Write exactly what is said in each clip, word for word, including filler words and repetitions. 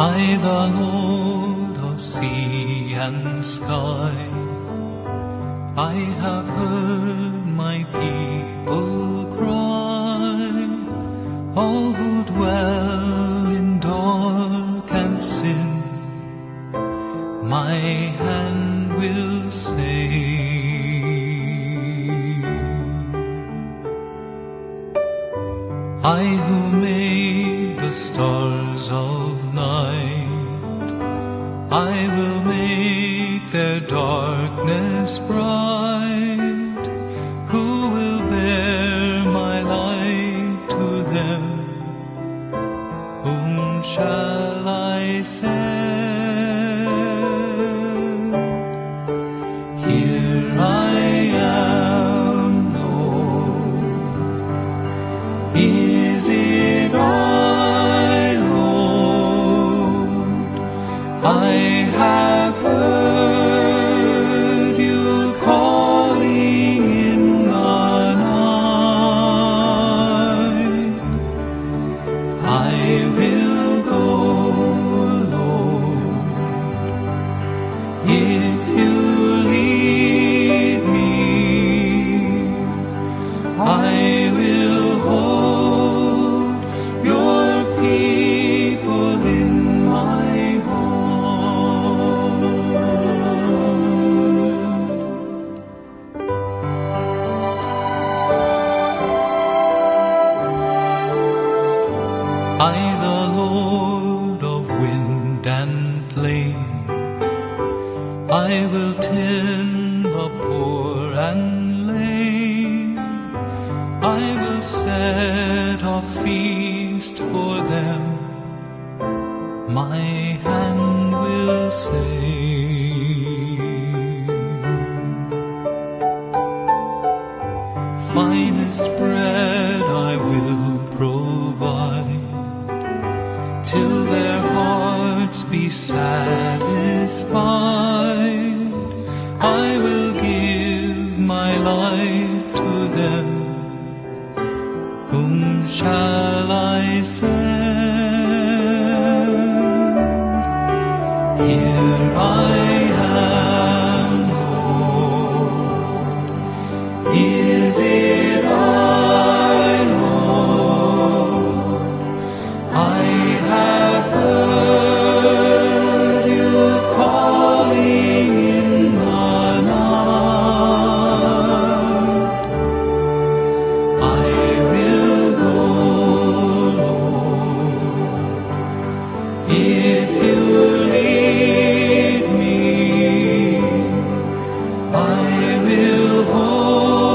I, the Lord of sea and sky, I have heard my people cry, all who dwell in dark and sin, my hand will save. I who made the stars of night, I will make their darkness bright. Who will bear my light to them? Whom shall I send? Here I am, Lord. Is it I, Lord? I have heard you calling in the night. I will go, Lord, if you lead me. I will hold your people in my heart. I, the Lord of wind and plain, I will tend the poor and lame. I will set a feast for them. My hand will save. Finest bread I will provide, till their hearts be satisfied. I will give my life to them. Whom shall I send? Here I am, Lord. Is it I, Lord? I have heard you calling in the night. I will go, Lord, if you lead me. I will hold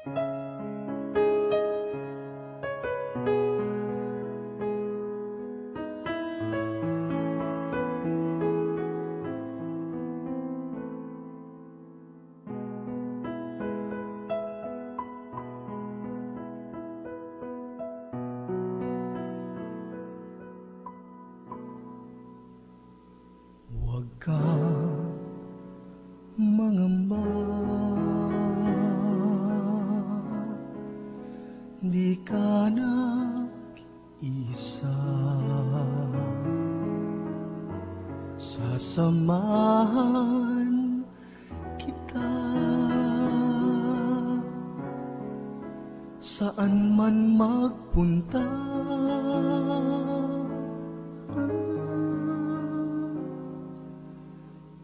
Huwag kang mangamba, di ka na isa. Sasamahan kita saan man magpunta.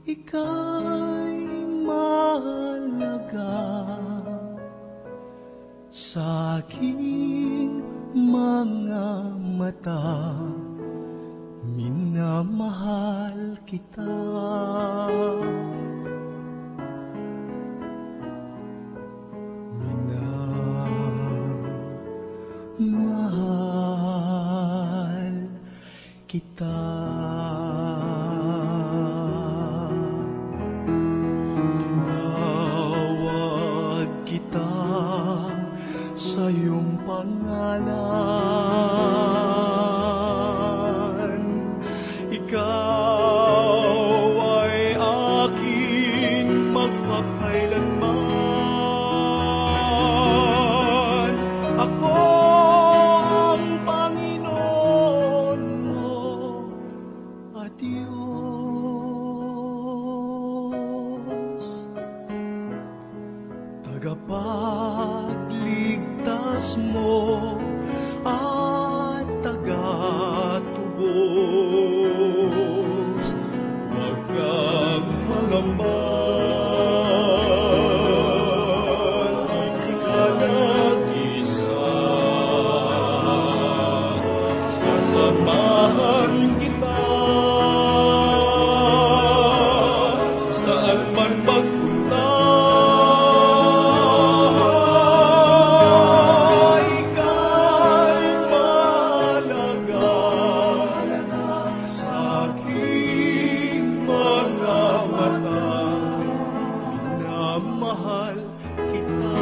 Ika'y mahalaga sa aking mga mata, minamahal kita. Minamahal kita. Tinawag kita sa iyong pangalan. Ikaw ay akin magpakailanman. Ako ang Panginoon mo, a Diyos, tagapagligtas mo at tagatubos. Huwag kang mangamba, di ka nag-isa. Sasamahan kita saan man magpunta. Ika'y mahalaga sa aking mga mata. Minamahal kita.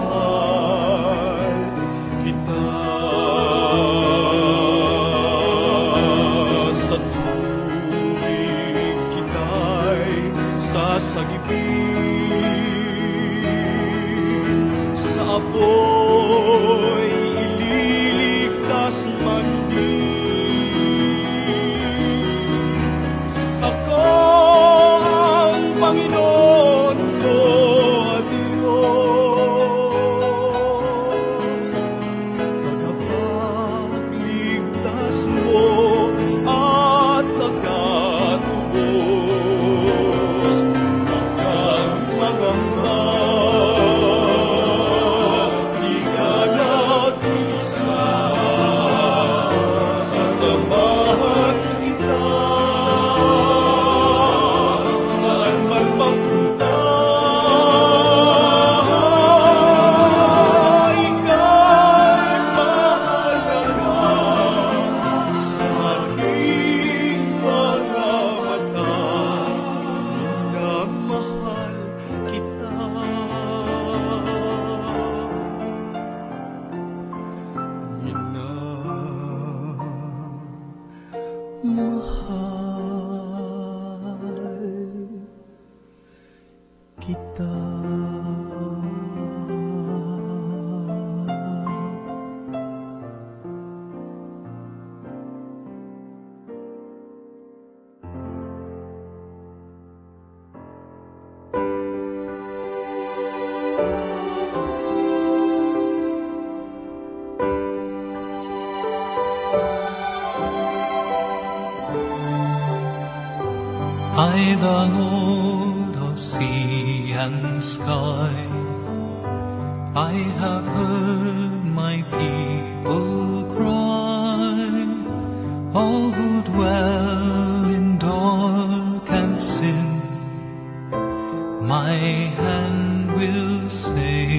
Minamahal kita. Sa tubig kita'y sasagipin, sa apoy ililigtas man din. Ako ang Panginoon ko, Diyos, tagapagligtas mo at tagatubos. Huwag kang mangamba, di ka nag-isa. Sasamahan kita saan man magpunta. Ika'y mahalaga sa aking mga mata. Minamahal kita. Minamahal kita. I, the Lord of sea and sky, I have heard my people cry, all who dwell in dark All can sin, my hand will save.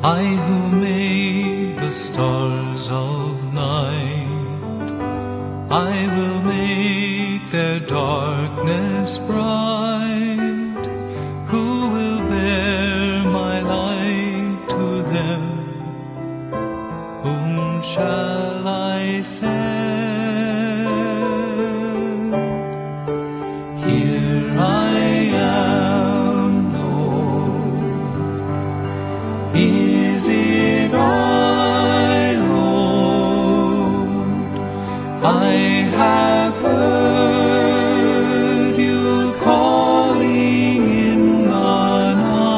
I who made the stars of night, I will make their darkness bright. Who will bear my light to them? Whom shall I send? Here I am, Lord. Is it I, Lord? I have heard you calling in the night.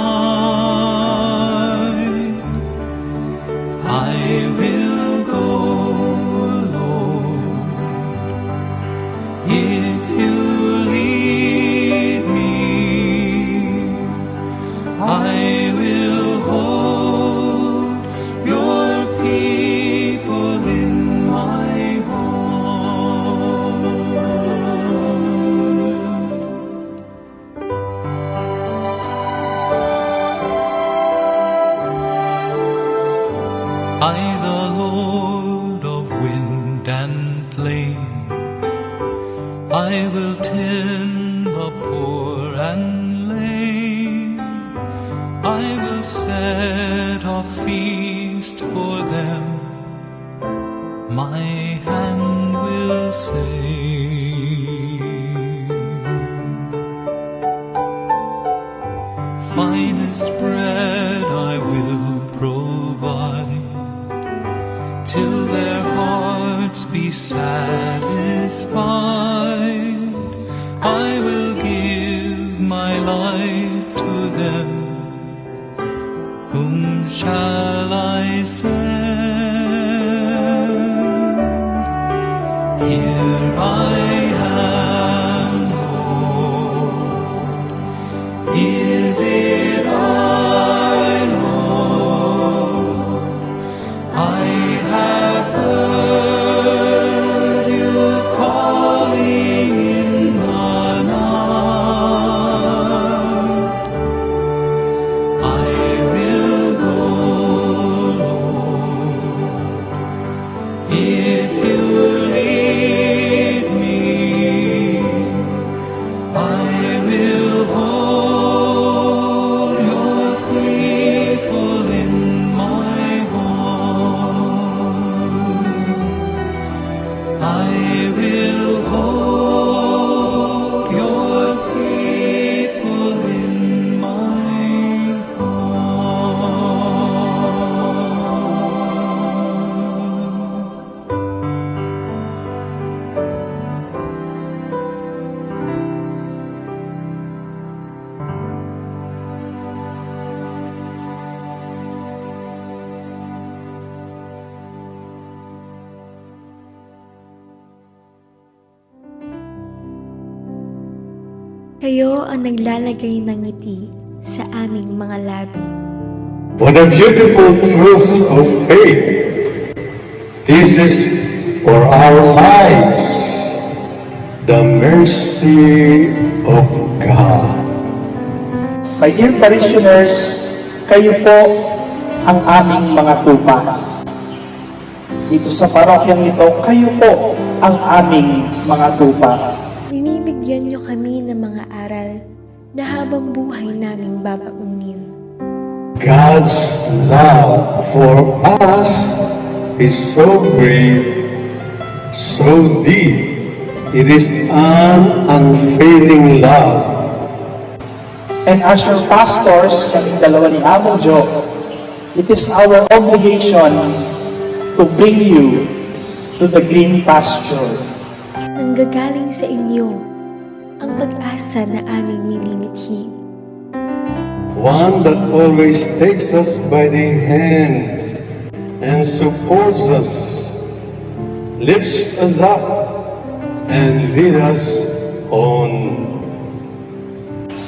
I will go, Lord, if you lead me. I will hold your people in my heart. I, the Lord of wind and plain, I will tend the poor and lame. I will set a feast for them. My hand will save. Finest bread I will provide, till their hearts be satisfied. I will give my life to them. Whom shall I send? Here I am, Lord. Is it I, Lord? I have heard you calling in the night. I will go, Lord, if you lead me. I will hold your people in my heart. I will hold your people in my heart. Kayo ang naglalagay ng ngiti sa aming mga labi. What a beautiful truth of faith. This is for our lives, the mercy of God. My dear parishioners, kayo po ang aming mga tupa. Dito sa parokyang ito, kayo po ang aming mga tupa. Binibigyan niyo kami ng mga aral na habang buhay naming babaunin. God's love for us is so great, so deep. It is an unfailing love. And as your pastors, kaming dalawa ni Among Jo, it is our obligation to bring you to the green pasture. Nanggagaling sa inyo ang pag-asa na aming minimithi. One that always takes us by the hands and supports us, lifts us up, and lead us on.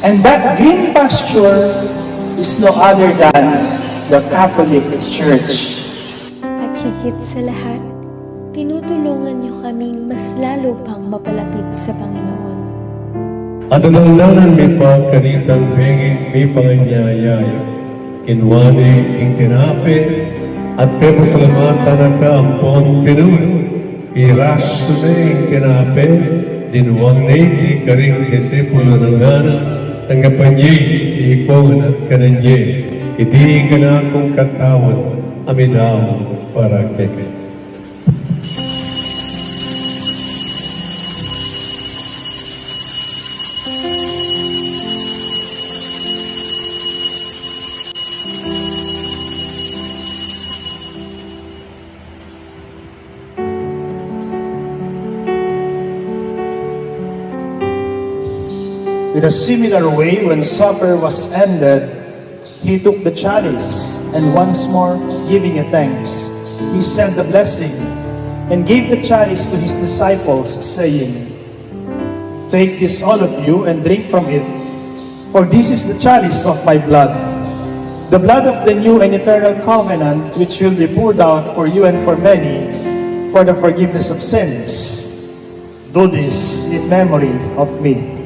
And that green pasture is no other than the Catholic Church. At Higit sa lahat, tinutulungan niyo kaming mas lalo pang mapalapit sa Panginoon. At adunan mi pa kanitang bengi mipanganyaya, kinua ne ing tinape, at pepasalamatan na ka ampon pinuno, pirasu ne ing tinape, dinuang ne iti karing disipulus na ngana, tanggapan ye iti ikong at kanan ye, iti ing kanakung katawan, a midaun para kekayu. In a similar way, when supper was ended, he took the chalice, and once more giving you thanks, he said the blessing and gave the chalice to his disciples, saying, "Take this, all of you, and drink from it, for this is the chalice of my blood, the blood of the new and eternal covenant, which will be poured out for you and for many for the forgiveness of sins. Do this in memory of me."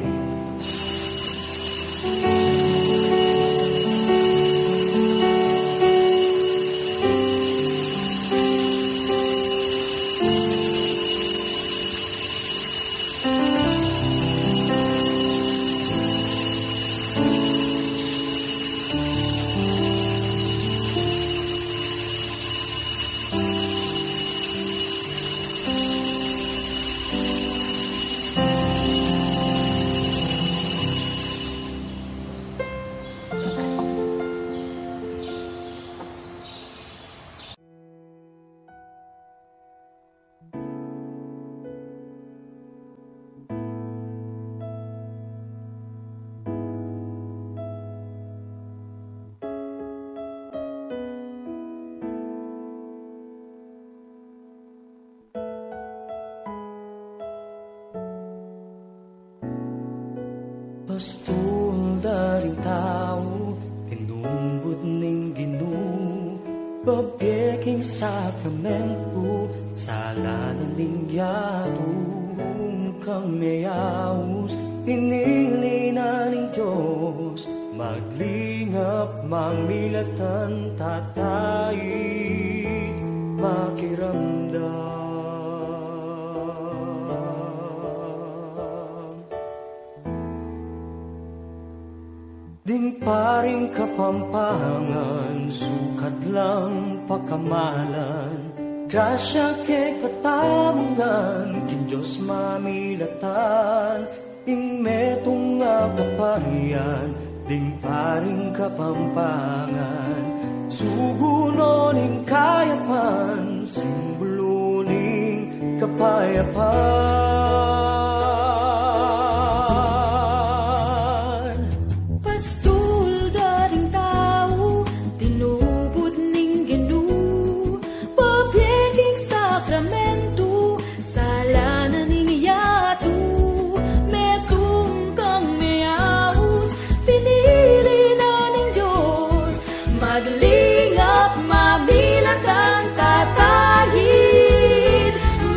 Pastul da ring tau, tinubud ning Ginu, babie king sakramentu, sala na ning yatu, kang meyaus, pinili na ning Dios, maglingap, mamilatan, tatai, makiramdam. Ding paring Kapampangan, sukat lang pakamalan, grasya kekatamu ngan, king Dios mamilatan, ing metung a kapayan, ding paring Kapampangan, sugu no ning kayapan, simbulu ning kapayapan. Pastul da ring tau, tinubud ning Ginu, babie king sakramentu, sala na ning yatu, metung kang meyaus, pinili na ning Dios, maglingap, mamilatan, tatahid,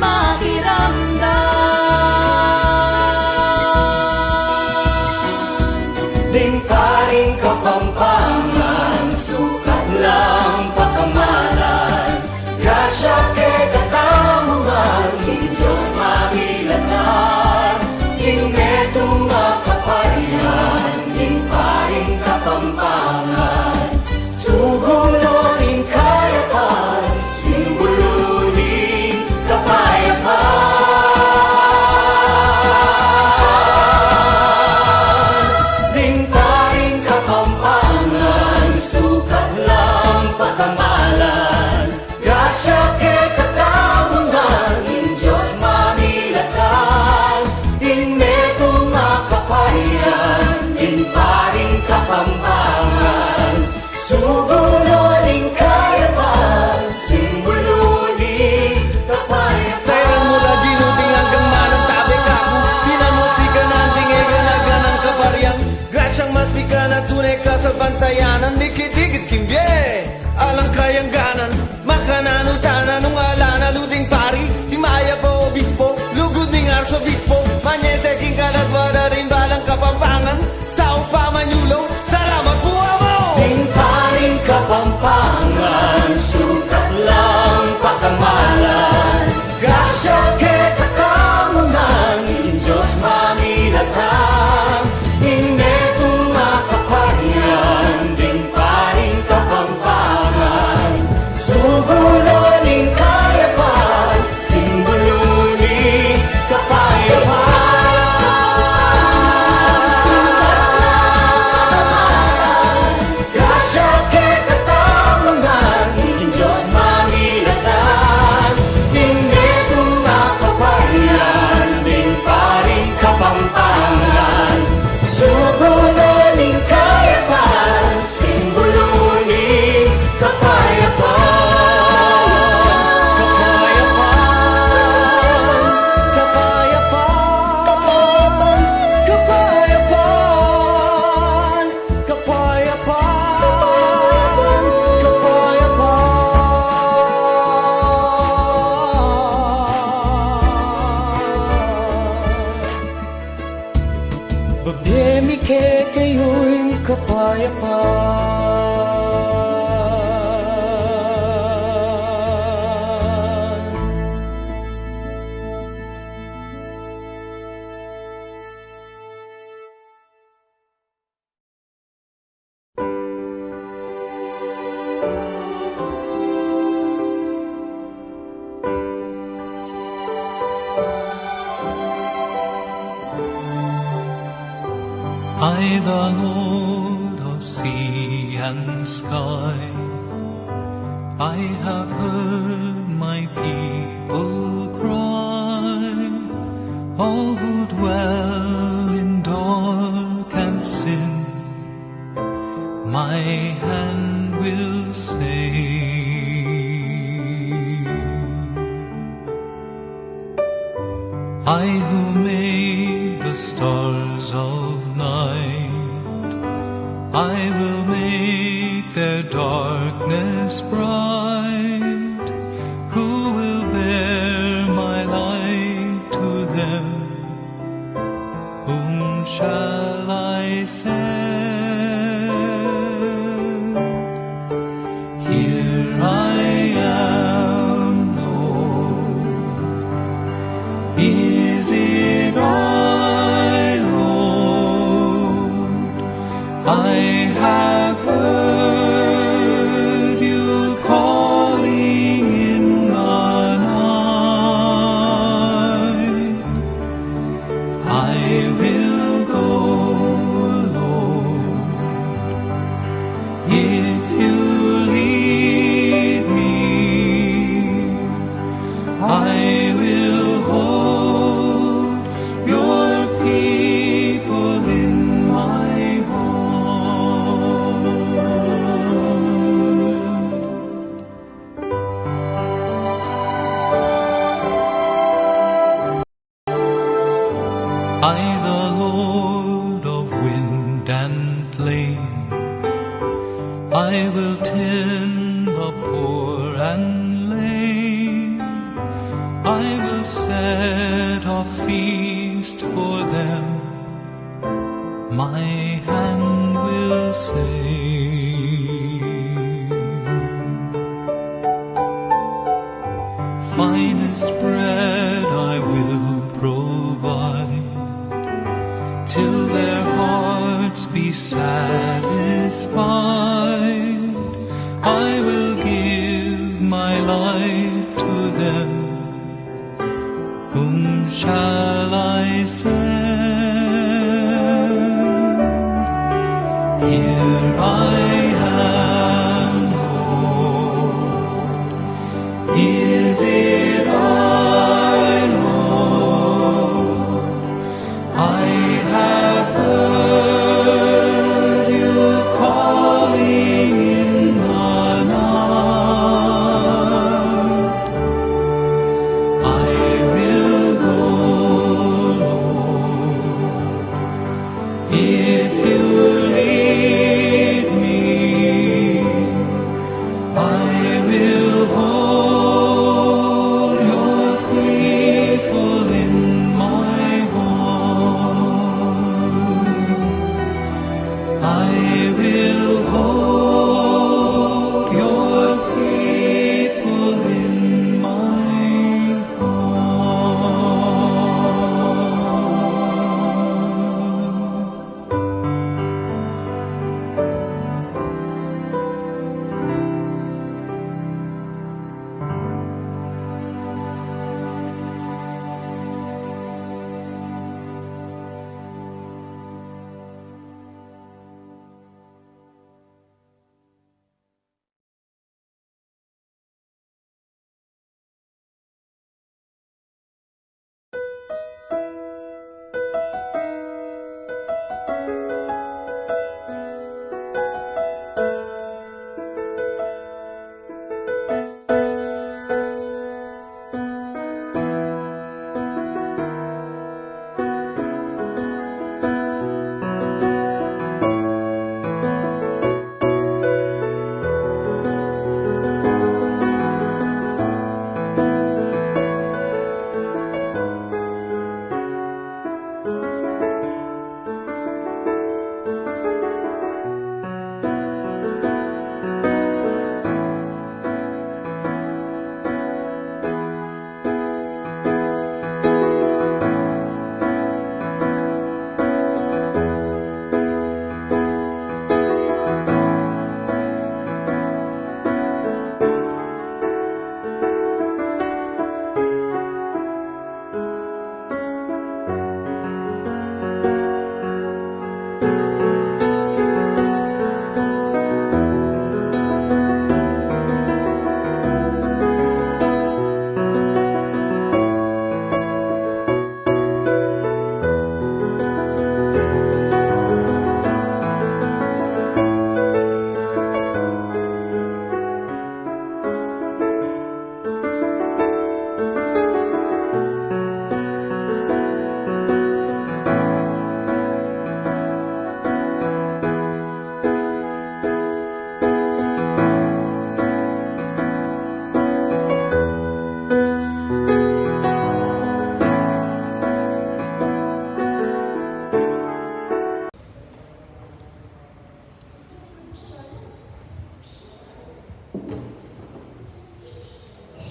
makiramdam. Bibie mi kekayu ing kapayapan. I, the Lord of sea and sky, I have heard my people cry, all who dwell in dark and sin, my hand will save. I who made the stars of night, I will make their darkness bright. Who will bear my light to them? Whom shall I send? Here I am, Lord. Is it I, Lord? I have heard you calling in the night. I will go, Lord, if you lead me. I will hold your people in my heart. I, the Lord of wind and plain, I will tend the poor and lame. I will set a feast for them. My hand will save. Finest bread I will provide, till their hearts be satisfied. I will give my life to them. Whom shall I send? Here I am, Lord. Is it I, Lord? I have heard you calling in the night. I will go, Lord.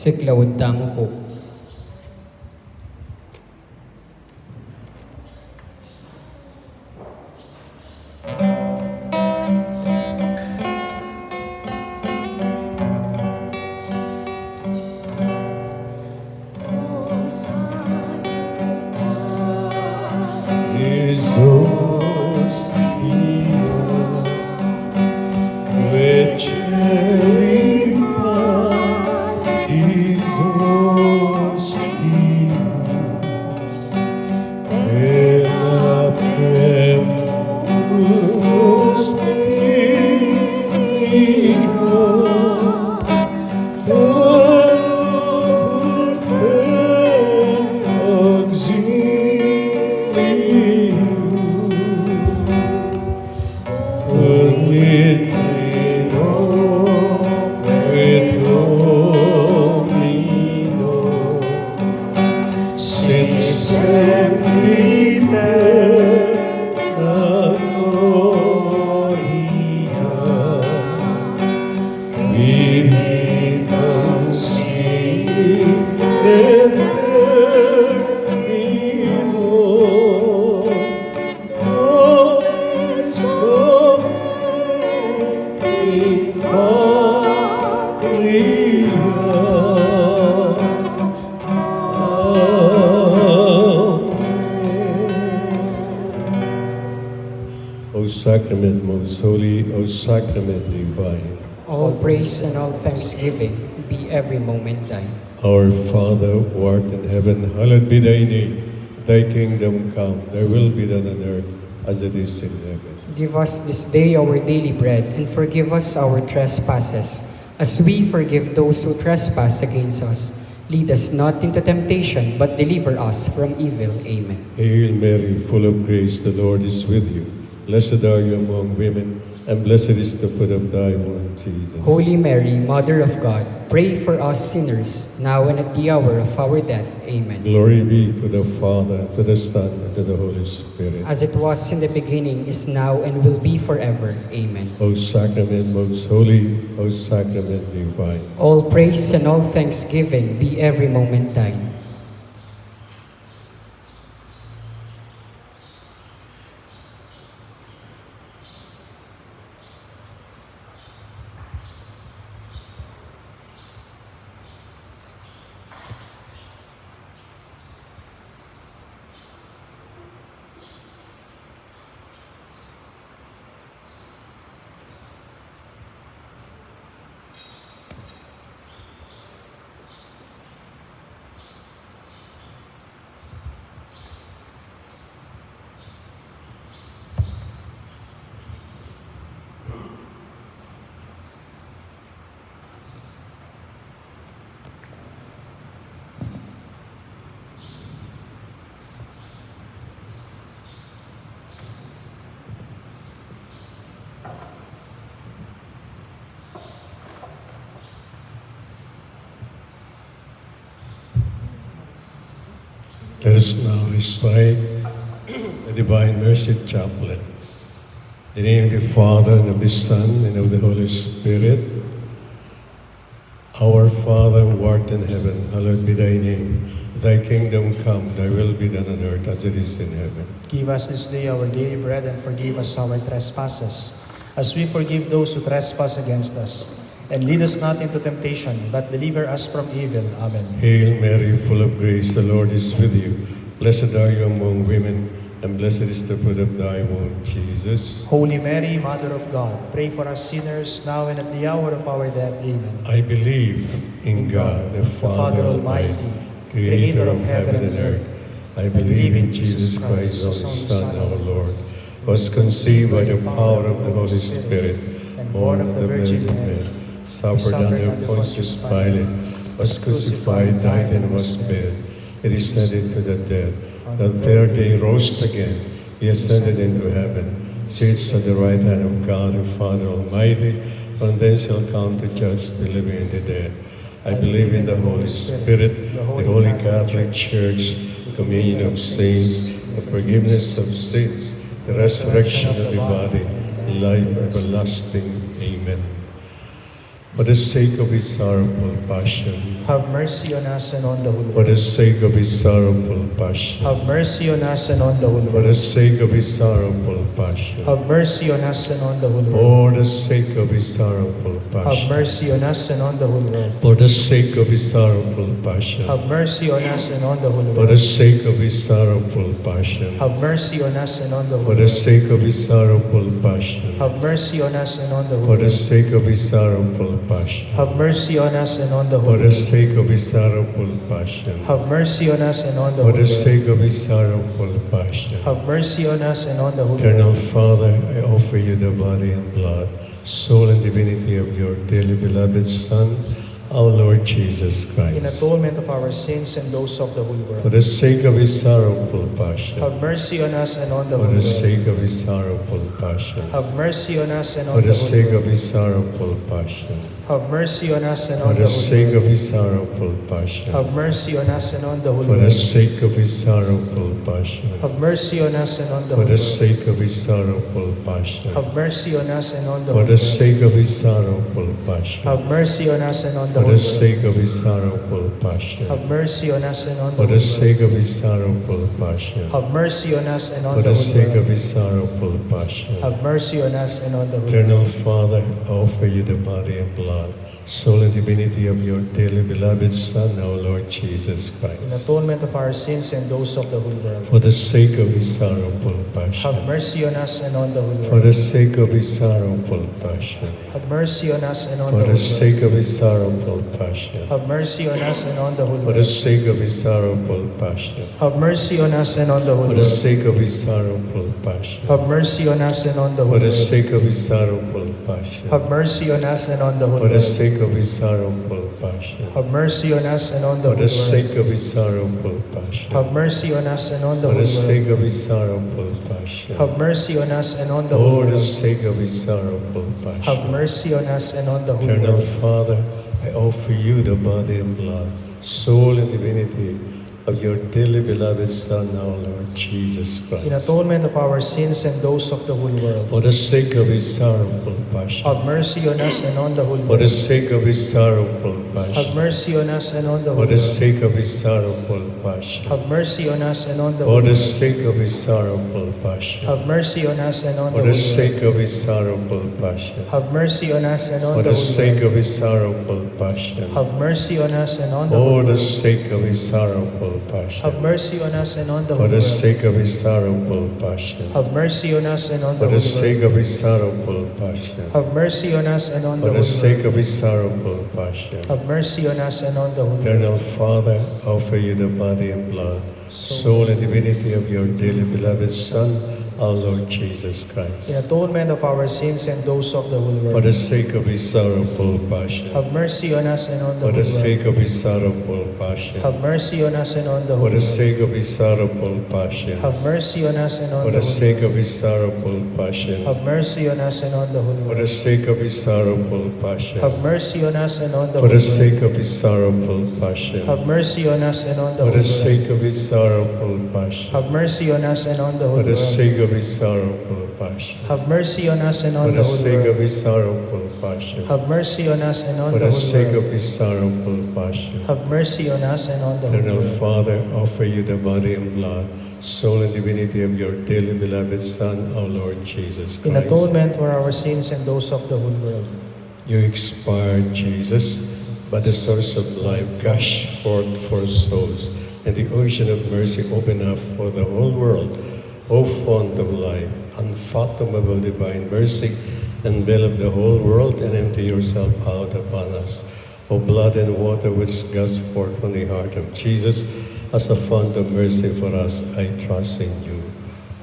Siklaud tamu pu. O sacrament most holy, O sacrament divine. All praise and all thanksgiving be every moment thine. Our Father, who art in heaven, hallowed be thy name. Thy kingdom come, thy will be done on earth as it is in heaven. Give us this day our daily bread, and forgive us our trespasses, as we forgive those who trespass against us. Lead us not into temptation, but deliver us from evil. Amen. Hail Mary, full of grace, the Lord is with you. Blessed are you among women, and blessed is the fruit of thy womb, Jesus. Holy Mary, Mother of God, pray for us sinners, now and at the hour of our death. Amen. Glory be to the Father, to the Son, and to the Holy Spirit. As it was in the beginning, is now, and will be forever. Amen. O sacrament most holy, O sacrament divine. All praise and all thanksgiving be every moment thine. Let us now recite the Divine Mercy Chaplet. In the name of the Father, and of the Son, and of the Holy Spirit. Our Father, who art in heaven, hallowed be thy name. Thy kingdom come, thy will be done on earth as it is in heaven. Give us this day our daily bread, and forgive us our trespasses, as we forgive those who trespass against us. And lead us not into temptation, but deliver us from evil. Amen. Hail Mary, full of grace, the Lord is with you. Blessed are you among women, and blessed is the fruit of thy womb, Jesus. Holy Mary, Mother of God, pray for us sinners, now and at the hour of our death. Amen. I believe in God, the Father Almighty, creator of heaven and earth. I believe in Jesus Christ, his only Son, our Lord, was conceived by the power of the Holy Spirit, and born of the Virgin Mary, suffered under Pontius Pilate, was crucified, died, and was buried. He descended to the dead. On the third day rose again. He ascended into heaven, sits at the right hand of God, the Father Almighty. From thence shall come to judge the living and the dead. I believe in the Holy Spirit, the Holy Catholic Church, the communion of saints, the forgiveness of sins, the resurrection of the body, and life everlasting. Amen. For the sake of his sorrowful passion. Have mercy on us and on the whole For the world. Sake of his sorrowful passion. Have mercy on us and on the whole For the world. Sake of his sorrowful passion. Have mercy on us and on the whole world. For the sake of his sorrowful Have passion. Mercy on us and on the whole world. For the sake of his sorrowful passion. Have mercy on us and on the whole For the world. Sake of his sorrowful passion. Have mercy on us and on the whole For the world. Sake of his sorrowful passion. Have mercy on us and on the whole For the world. Sake of his sorrowful passion. Have mercy on us and on the whole For the world. Sake of his sorrowful passion. Have mercy on us and on the For whole the world. Sake of his sorrowful passion. Have mercy on us and on the whole Eternal world. Father, I offer you the body and blood, soul and divinity of your dearly beloved Son, our Lord Jesus Christ. In atonement of our sins and those of the whole For world. The sake of his sorrowful passion. Have mercy on us and on the For whole the world. Sake of his sorrowful passion. Have mercy on us and For on the the whole Sake of world. His sorrowful passion. Have mercy on us and For on the the whole Sake of world. His sorrowful passion. Have mercy on us and on the whole For the world. Sake of His sorrowful passion. Have mercy on us and on the For whole the world. Sake of His sorrowful passion. Have mercy on us and on the For whole the world. Sake of His sorrowful passion. Have mercy on us and on the For whole the world. Sake of His sorrowful passion. Have mercy on us and on the For whole the world. Sake of His sorrowful passion. Have mercy on us and on For the the whole Sake of world. His sorrowful passion. Have mercy on us and on the whole Eternal world. Father, I offer you the body and blood, soul and divinity of your dearly beloved Son, our Lord Jesus In Christ. Atonement of our sins and those of the whole world. For the Sake of His sorrowful passion. Have mercy on us and on the whole For the world. Sake of His sorrowful passion. Have mercy on us and on For the the whole Sake world. Of His sorrowful passion. Have mercy on us and on the whole For the world. Sake of His sorrowful passion. Have mercy on us and on the whole For the world. Sake of His sorrowful passion. Have mercy on us and on the whole For the world. Sake of His sorrowful passion. Have mercy on us and on the whole For the world. Sake of His sorrowful passion. Have mercy on us and on the For whole the world. Sake of His sorrowful passion. Have mercy on us and on the For whole the Sake world. Of His sorrowful passion. Have mercy on us and on the whole For the world. Sake of His sorrowful passion. Have mercy on us and on the whole Eternal world. Father, I offer you the body and blood, soul and divinity of your dearly beloved Son, our Lord Jesus Christ. In atonement of our sins and those of the whole world. For the Sake of His sorrowful passion. Have mercy on us and on the whole For the world. Sake of His sorrowful Have passion. Mercy on us and on the For whole the world. Sake of His sorrowful passion. Have mercy on us and on the For whole the world. Sake of His sorrowful passion. Have mercy on us and on For the the whole world. Sake of His sorrowful passion. Have mercy on us and on For the the whole Sake world. Of His sorrowful passion. Have mercy on us and on the For whole the world. Sake of His sorrowful passion. Have mercy on us and on the For whole the world. Sake of His sorrowful passion. Have mercy on us and on the For whole the Sake world. Of His sorrowful passion. Have mercy on us and on the For whole the Sake world. Of His sorrowful passion. Have mercy on us and on the whole Eternal world. Father, I offer you the body and blood, soul and divinity of your dearly beloved Son, our Lord Jesus Christ. In atonement of our sins and those of the whole For world. The Sake of His sorrowful passion. Have mercy on us and on the For whole the Sake world. Of His sorrowful passion. Have mercy on us and on the whole For the world. Sake of His sorrowful passion. Have mercy on us and on For the the whole Sake world. Of His sorrowful passion. Have mercy on us and on the whole For the world. Sake of His sorrowful passion. Have mercy on us and on the For whole the world. Sake of His sorrowful passion. Have mercy on us and on the For whole the world. Sake of His sorrowful passion. Have mercy on us and on the whole For the world. Sake of His sorrowful passion. Have mercy on us and For on the the whole Sake of world. His sorrowful passion. Have mercy on us and on For the the whole Sake of world. His sorrowful passion. Have mercy on us and on the whole Eternal world. Father, I offer you the body and blood, soul and divinity of your dearly beloved Son, our Lord Jesus In Christ. Atonement for our sins and those of the whole world. You expired, Jesus, but the source of life gushed forth for souls, and the ocean of mercy opened up for the whole world. O font of life, unfathomable divine mercy, envelop the whole world and empty yourself out upon us. O blood and water which gushed forth from the heart of Jesus, as a font of mercy for us, I trust in you.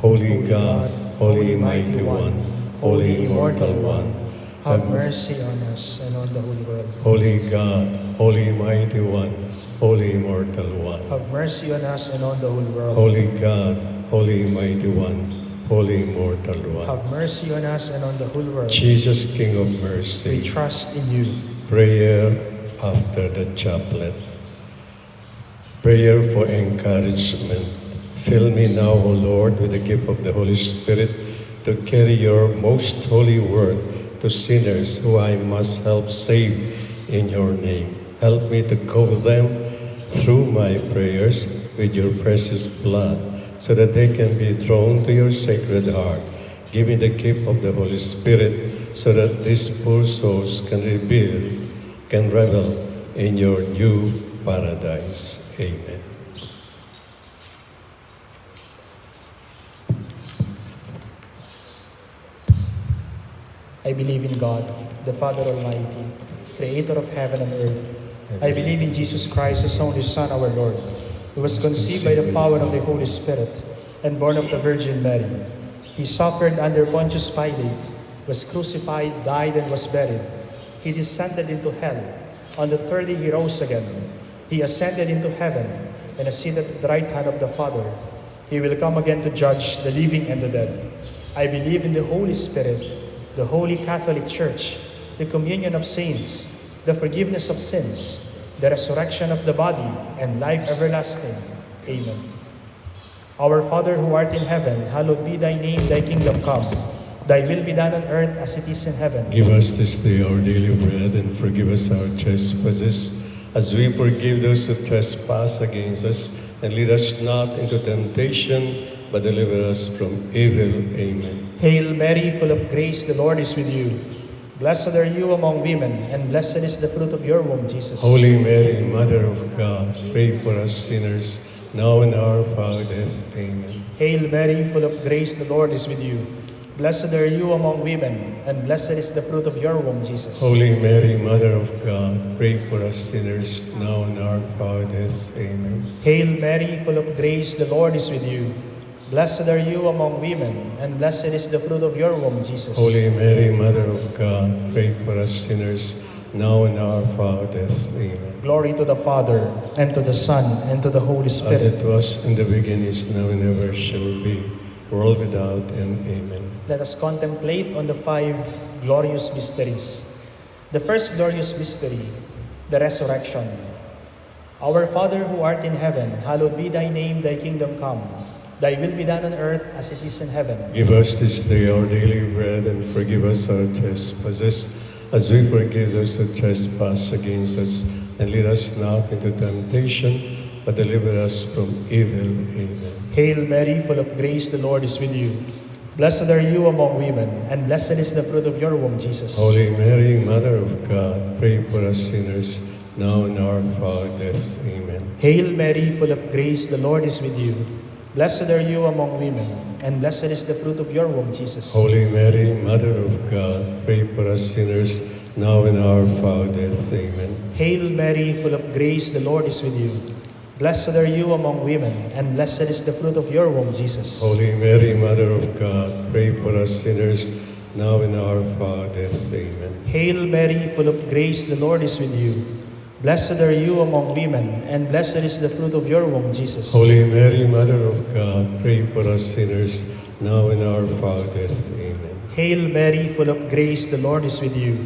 Holy God, Holy Mighty One, Holy Immortal One, have mercy on us and on the whole world. Holy God, Holy Mighty One, Holy Immortal One, have mercy on us and on the whole world. Holy God, Holy Mighty One, Holy Immortal One, have mercy on us and on the whole world. Jesus, King of mercy, we trust in you. Prayer after the chaplet. Prayer for encouragement. Fill me now, O Lord, with the gift of the Holy Spirit to carry your most holy word to sinners who I must help save in your name. Help me to cover them through my prayers with your precious blood, so that they can be drawn to your sacred heart. Give me the gift of the Holy Spirit, so that these poor souls can rebuild, can revel in your new paradise. Amen. I believe in God, the Father Almighty, creator of heaven and earth. I believe in Jesus Christ, his only Son, our Lord, who was conceived by the power of the Holy Spirit and born of the Virgin Mary. He suffered under Pontius Pilate, was crucified, died, and was buried. He descended into hell. On the third day he rose again. He ascended into heaven and is seated at the right hand of the Father. He will come again to judge the living and the dead. I believe in the Holy Spirit, the Holy Catholic Church, the communion of saints, the forgiveness of sins, the resurrection of the body, and life everlasting. Amen. Our Father who art in heaven, hallowed be thy name, thy kingdom come. Thy will be done on earth as it is in heaven. Give us this day our daily bread, and forgive us our trespasses, as we forgive those who trespass against us. And lead us not into temptation, but deliver us from evil. Amen. Hail Mary, full of grace, the Lord is with you. Blessed are you among women, and blessed is the fruit of your womb, Jesus. Holy Mary, Mother of God, pray for us sinners, now and hour of our death. Amen. Hail Mary, full of grace, the Lord is with you. Blessed are you among women, and blessed is the fruit of your womb, Jesus. Holy Mary, Mother of God, pray for us sinners, now and hour of our death. Amen. Hail Mary, full of grace, the Lord is with you. Blessed are you among women, and blessed is the fruit of your womb, Jesus. Holy Mary, Mother of God, pray for us sinners, now and hour of our death. Amen. Glory to the Father, and to the Son, and to the Holy Spirit. As it was in the beginning, is now, and ever shall be, world without end. Amen. Let us contemplate on the five glorious mysteries. The first glorious mystery, the resurrection. Our Father who art in heaven, hallowed be thy name, thy kingdom come. Thy will be done on earth as it is in heaven. Give us this day our daily bread, and forgive us our trespasses, as we forgive those who trespass against us. And lead us not into temptation, but deliver us from evil. Amen. Hail Mary, full of grace, the Lord is with you. Blessed are you among women, and blessed is the fruit of your womb, Jesus. Holy Mary, Mother of God, pray for us sinners, now and hour of our death. Amen. Hail Mary, full of grace, the Lord is with you. Blessed are you among women, and blessed is the fruit of your womb, Jesus. Holy Mary, Mother of God, pray for us sinners, now and hour of our death. Amen. Hail Mary, full of grace, the Lord is with you. Blessed are you among women, and blessed is the fruit of your womb, Jesus. Holy Mary, Mother of God, pray for us sinners, now and hour of our death. Amen. Hail Mary, full of grace, the Lord is with you. Blessed are you among women, and blessed is the fruit of your womb, Jesus. Holy Mary, Mother of God, pray for us sinners, now and hour of our death. Amen. Hail Mary, full of grace, the Lord is with you.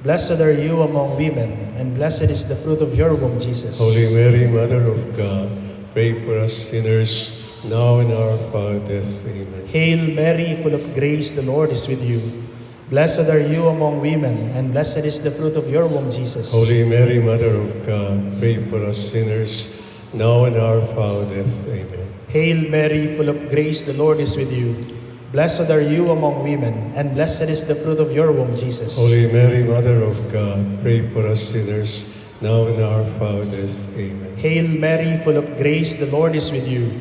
Blessed are you among women, and blessed is the fruit of your womb, Jesus. Holy Mary, Mother of God, pray for us sinners, now and hour of our death. Amen. Hail Mary, full of grace, the Lord is with you. Blessed are you among women, and blessed is the fruit of your womb, Jesus. Holy Mary, Mother of God, pray for us sinners, now and hour of our death. Amen. Hail Mary, full of grace, the Lord is with you. Blessed are you among women, and blessed is the fruit of your womb, Jesus. Holy Mary, Mother of God, pray for us sinners, now and hour of our death. Amen. Hail Mary, full of grace, the Lord is with you.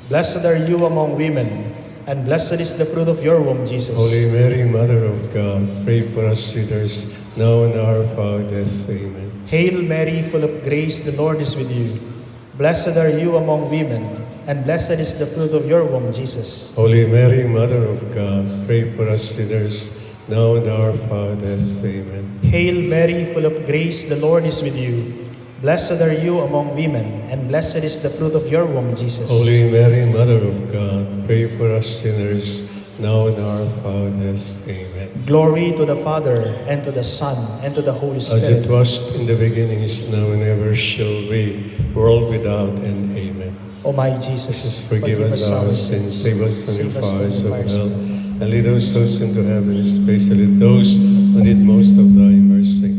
Blessed are you among women, and blessed is the fruit of your womb, Jesus. Holy Mary, Mother of God, pray for us sinners, now and hour of our death. Amen. Hail Mary, full of grace, the Lord is with you. Blessed are you among women, and blessed is the fruit of your womb, Jesus. Holy Mary, Mother of God, pray for us sinners, now and hour of our death. Amen. Hail Mary, full of grace, the Lord is with you. Blessed are you among women, and blessed is the fruit of your womb, Jesus. Holy Mary, Mother of God, pray for us sinners, now and hour of our death. Amen. Glory to the Father, and to the Son, and to the Holy Spirit. As it was in the beginning, is now, and ever shall be, world without end. Amen. O my Jesus, forgive us our sins, save us from the fires of hell, and lead all souls into heaven, especially those and need most of thy mercy.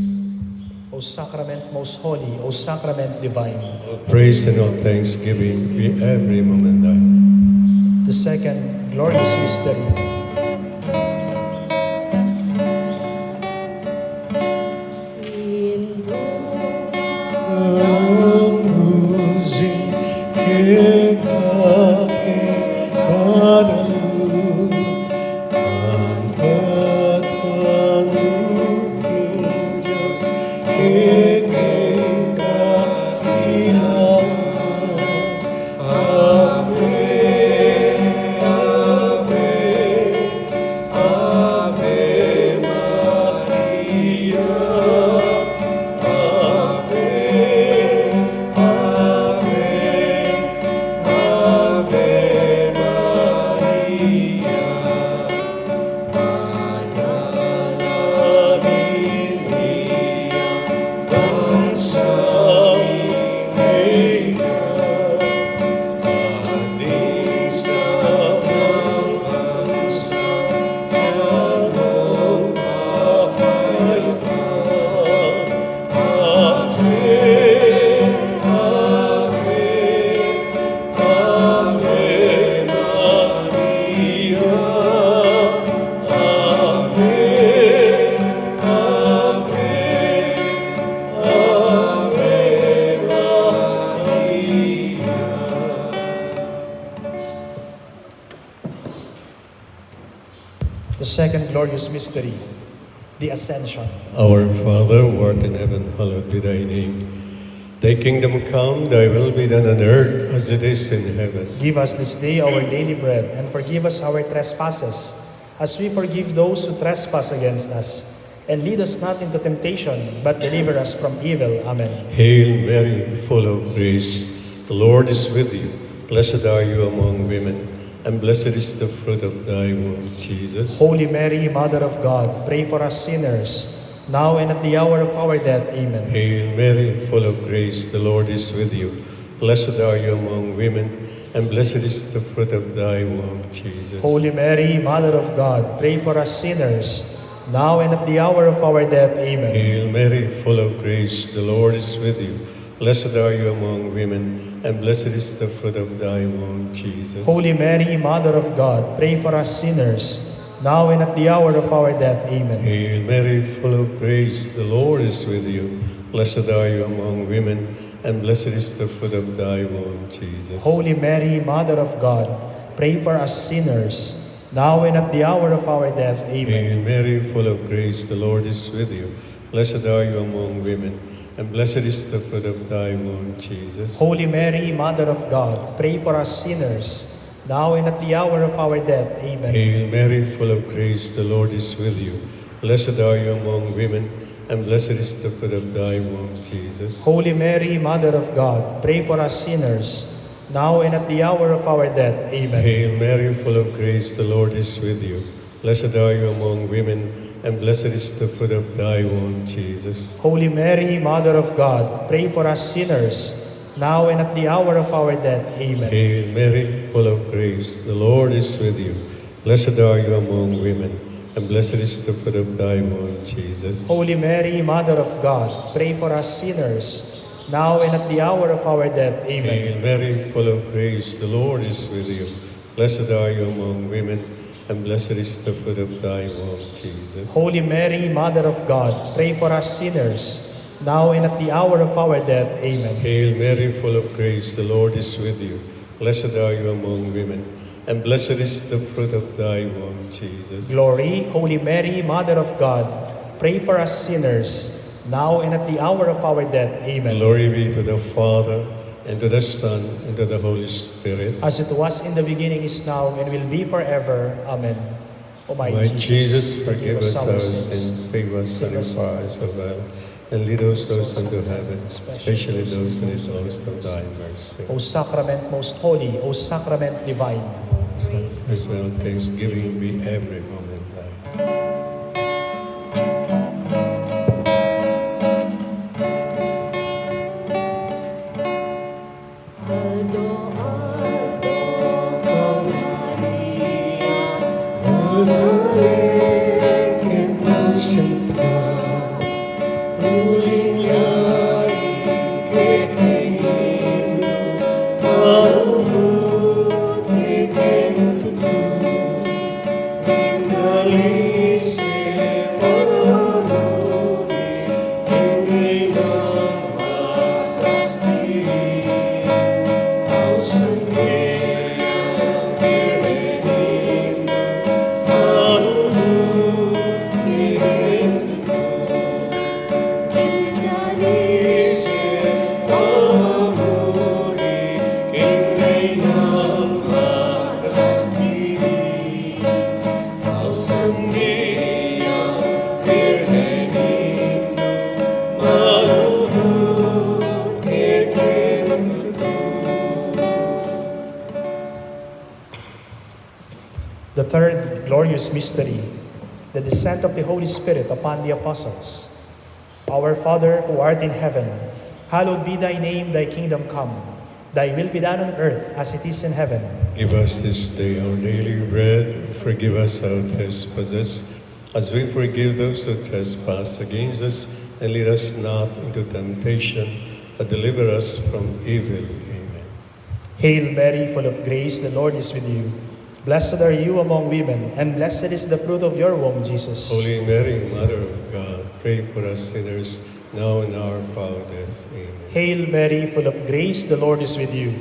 O sacrament most holy, O sacrament divine. All praise and all thanksgiving be every moment thine. The second glorious mystery. The second glorious mystery, the Ascension. Our Father, who art in heaven, hallowed be thy name. Thy kingdom come, thy will be done on earth as it is in heaven. Give us this day our daily bread, and forgive us our trespasses, as we forgive those who trespass against us. And lead us not into temptation, but deliver us from evil. Amen. Hail Mary, full of grace, the Lord is with you. Blessed are you among women, and blessed is the fruit of thy womb, Jesus. Holy Mary, Mother of God, pray for us sinners, now and at the hour of our death. Amen. Hail Mary, full of grace, the Lord is with you. Blessed are you among women, and blessed is the fruit of thy womb, Jesus. Holy Mary, Mother of God, pray for us sinners, now and at the hour of our death. Amen. Hail Mary, full of grace, the Lord is with you. Blessed are you among women, and blessed is the fruit of thy womb, Jesus. Holy Mary, Mother of God, pray for us sinners, now and at the hour of our death. Amen. Hail Mary, full of grace, the Lord is with you. Blessed are you among women, and blessed is the fruit of thy womb, Jesus. Holy Mary, Mother of God, pray for us sinners, now and at the hour of our death. Amen. Hail Mary, full of grace, the Lord is with you. Blessed are you among women, and blessed is the fruit of thy womb, Jesus. Holy Mary, Mother of God, pray for us sinners, now and at the hour of our death. Amen. Hail Mary, full of grace, the Lord is with you. Blessed are you among women, and blessed is the fruit of thy womb, Jesus. Holy Mary, Mother of God, pray for us sinners, now and at the hour of our death. Amen. Hail Mary, full of grace, the Lord is with you. Blessed are you among women, and blessed is the fruit of thy womb, Jesus. Holy Mary, Mother of God, pray for us sinners, now and at the hour of our death. Amen. Hail Mary, full of grace, the Lord is with you. Blessed are you among women, and blessed is the fruit of thy womb, Jesus. Holy Mary, Mother of God, pray for us sinners, now and at the hour of our death. Amen. Hail Mary, full of grace, the Lord is with you. Blessed are you among women, and blessed is the fruit of thy womb, Jesus. Holy Mary, Mother of God, pray for us sinners, now and at the hour of our death. Amen. Hail Mary, full of grace, the Lord is with you. Blessed are you among women, and blessed is the fruit of thy womb, Jesus. Glory, Holy Mary, Mother of God, pray for us sinners, now and at the hour of our death. Amen. Glory be to the Father, and to the Son, and to the Holy Spirit. As it was in the beginning, is now, and will be forever. Amen. O my Jesus, forgive us our sins, save us from the fires of hell, and lead those souls into heaven, especially those in need most of thy mercy. O sacrament most holy, O sacrament divine. As well, thanksgiving be every moment thine. The third glorious mystery, the descent of the Holy Spirit upon the apostles. Our Father, who art in heaven, hallowed be thy name, thy kingdom come. Thy will be done on earth as it is in heaven. Give us this day our daily bread. Forgive us our trespasses, as we forgive those who trespass against us. And lead us not into temptation, but deliver us from evil. Amen. Hail Mary, full of grace, the Lord is with you. Blessed are you among women, and blessed is the fruit of your womb, Jesus. Holy Mary, Mother of God, pray for us sinners, now and hour of our death. Amen. Hail Mary, full of grace, the Lord is with you.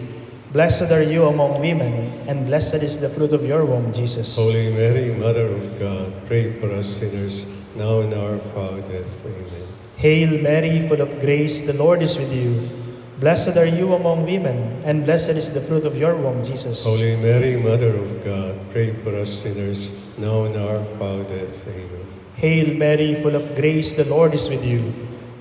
Blessed are you among women, and blessed is the fruit of your womb, Jesus. Holy Mary, Mother of God, pray for us sinners, now and hour of our death. Amen. Hail Mary, full of grace, the Lord is with you. Blessed are you among women, and blessed is the fruit of your womb, Jesus. Holy Mary, Mother of God, pray for us sinners, now and hour of our death. Amen. Hail Mary, full of grace, the Lord is with you.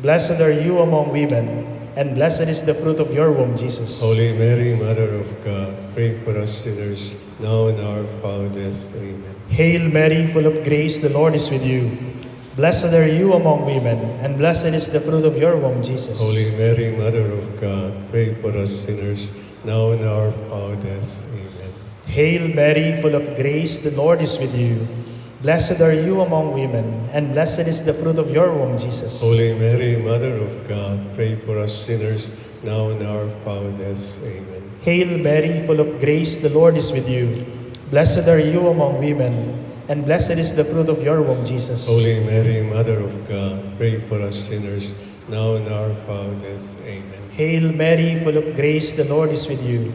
Blessed are you among women, and blessed is the fruit of your womb, Jesus. Holy Mary, Mother of God, pray for us sinners, now and hour of our death. Amen. Hail Mary, full of grace, the Lord is with you. Blessed are you among women, and blessed is the fruit of your womb, Jesus. Holy Mary, Mother of God, pray for us sinners, now and hour of our death. Amen. Hail Mary, full of grace, the Lord is with you. Blessed are you among women, and blessed is the fruit of your womb, Jesus. Holy Mary, Mother of God, pray for us sinners, now and hour of our death. Amen. Hail Mary, full of grace, the Lord is with you. Blessed are you among women, and blessed is the fruit of your womb, Jesus. Holy Mary, Mother of God, pray for us sinners, now and hour of our death. Amen. Hail Mary, full of grace, the Lord is with you.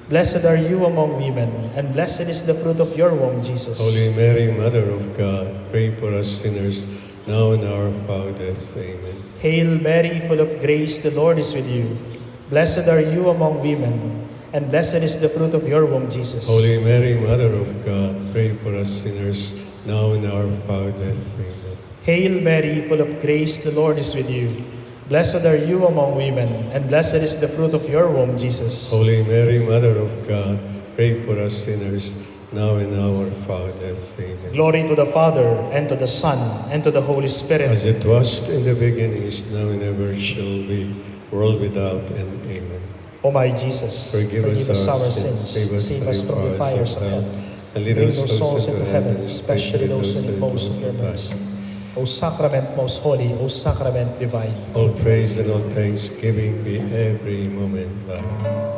Blessed are you among women, and blessed is the fruit of your womb, Jesus. Holy Mary, Mother of God, pray for us sinners, now and hour of our death. Amen. Hail Mary, full of grace, the Lord is with you. Blessed are you among women, and blessed is the fruit of your womb, Jesus. Holy Mary, Mother of God, pray for us sinners, now and hour of our death. Amen. Hail Mary, full of grace, the Lord is with you. Blessed are you among women, and blessed is the fruit of your womb, Jesus. Holy Mary, Mother of God, pray for us sinners, now and hour of our death. Amen. Glory to the Father, and to the Son, and to the Holy Spirit. As it was in the beginning, is now, and ever shall be, world without end. Amen. O my Jesus, forgive us our sins, save us from the fires of hell, and lead all souls into heaven, especially those who need most of your mercy. O Sacrament most holy, O Sacrament divine. All praise and all thanksgiving be every moment thine.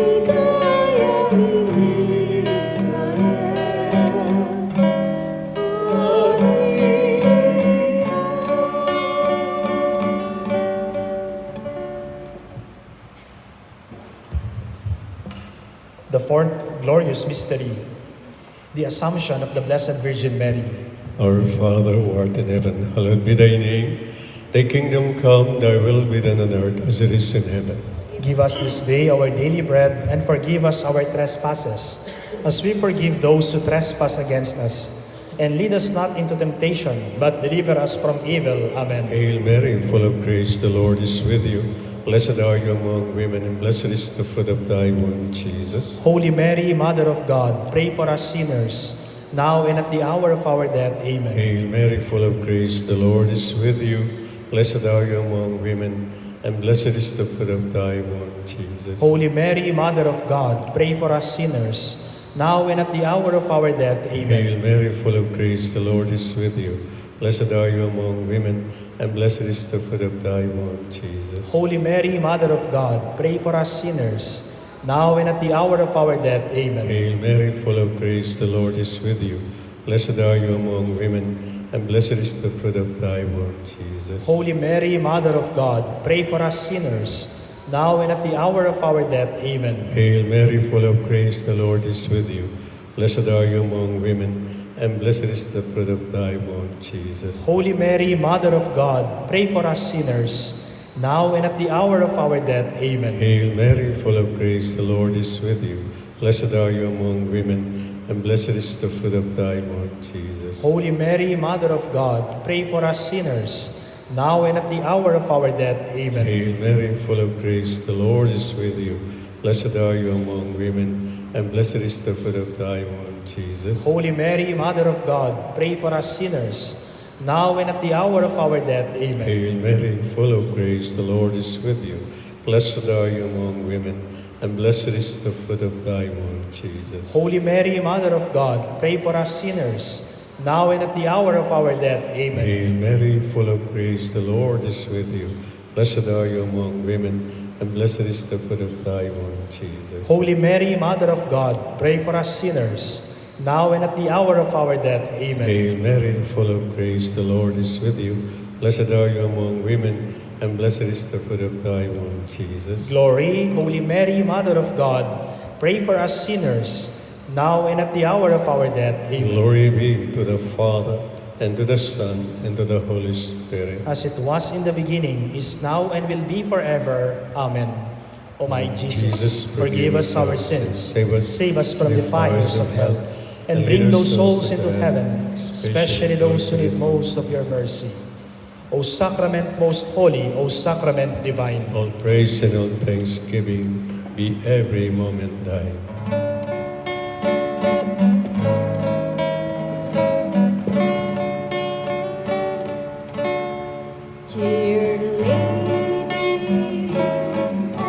Ligaya ning Israel. The fourth glorious mystery, the Assumption of the Blessed Virgin Mary. Our Father, who art in heaven, hallowed be thy name. Thy kingdom come, thy will be done on earth as it is in heaven. Give us this day our daily bread, and forgive us our trespasses, as we forgive those who trespass against us. And lead us not into temptation, but deliver us from evil. Amen. Hail Mary, full of grace, the Lord is with you. Blessed are you among women, and blessed is the fruit of thy womb, Jesus. Holy Mary, Mother of God, pray for us sinners, now and at the hour of our death. Amen. Hail Mary, full of grace, the Lord is with you. Blessed are you among women, and blessed is the fruit of thy womb, Jesus. Holy Mary, Mother of God, pray for us sinners, now and at the hour of our death. Amen. Hail Mary, full of grace, the Lord is with you. Blessed are you among women, and blessed is the fruit of thy womb, Jesus. Holy Mary, Mother of God, pray for us sinners, now and at the hour of our death. Amen. Hail Mary, full of grace, the Lord is with you. Blessed are you among women, and blessed is the fruit of thy womb, Jesus. Holy Mary, Mother of God, pray for us sinners, now and at the hour of our death. Amen. Hail Mary, full of grace, the Lord is with you. Blessed are you among women, and blessed is the fruit of thy womb, Jesus. Holy Mary, Mother of God, pray for us sinners, now and at the hour of our death. Amen. Hail Mary, full of grace, the Lord is with you. Blessed are you among women, and blessed is the fruit of thy womb, Jesus. Holy Mary, Mother of God, pray for us sinners, now and at the hour of our death. Amen. Hail Mary, full of grace, the Lord is with you. Blessed are you among women, and blessed is the fruit of thy womb, Jesus. Holy Mary, Mother of God, pray for us sinners, now and at the hour of our death. Amen. Hail Mary, full of grace, the Lord is with you. Blessed are you among women, and blessed is the fruit of thy womb, Jesus. Holy Mary, Mother of God, pray for us sinners, now and at the hour of our death. Amen. Hail Mary, full of grace, the Lord is with you. Blessed are you among women, and blessed is the fruit of thy womb, Jesus. Holy Mary, Mother of God, pray for us sinners, now and at the hour of our death. Amen. Hail Mary, full of grace, the Lord is with you. Blessed are you among women, and blessed is the fruit of thy womb, Jesus. Glory, Holy Mary, Mother of God, pray for us sinners, now and at the hour of our death. Amen. Glory be to the Father, and to the Son, and to the Holy Spirit. As it was in the beginning, is now, and will be forever. Amen. O my Jesus, Jesus, forgive us our sins, save us from the fires of hell, and bring those souls into heaven, especially those who need most of your mercy. O Sacrament most holy, O Sacrament divine. All praise and all thanksgiving be every moment thine. Dear Lady of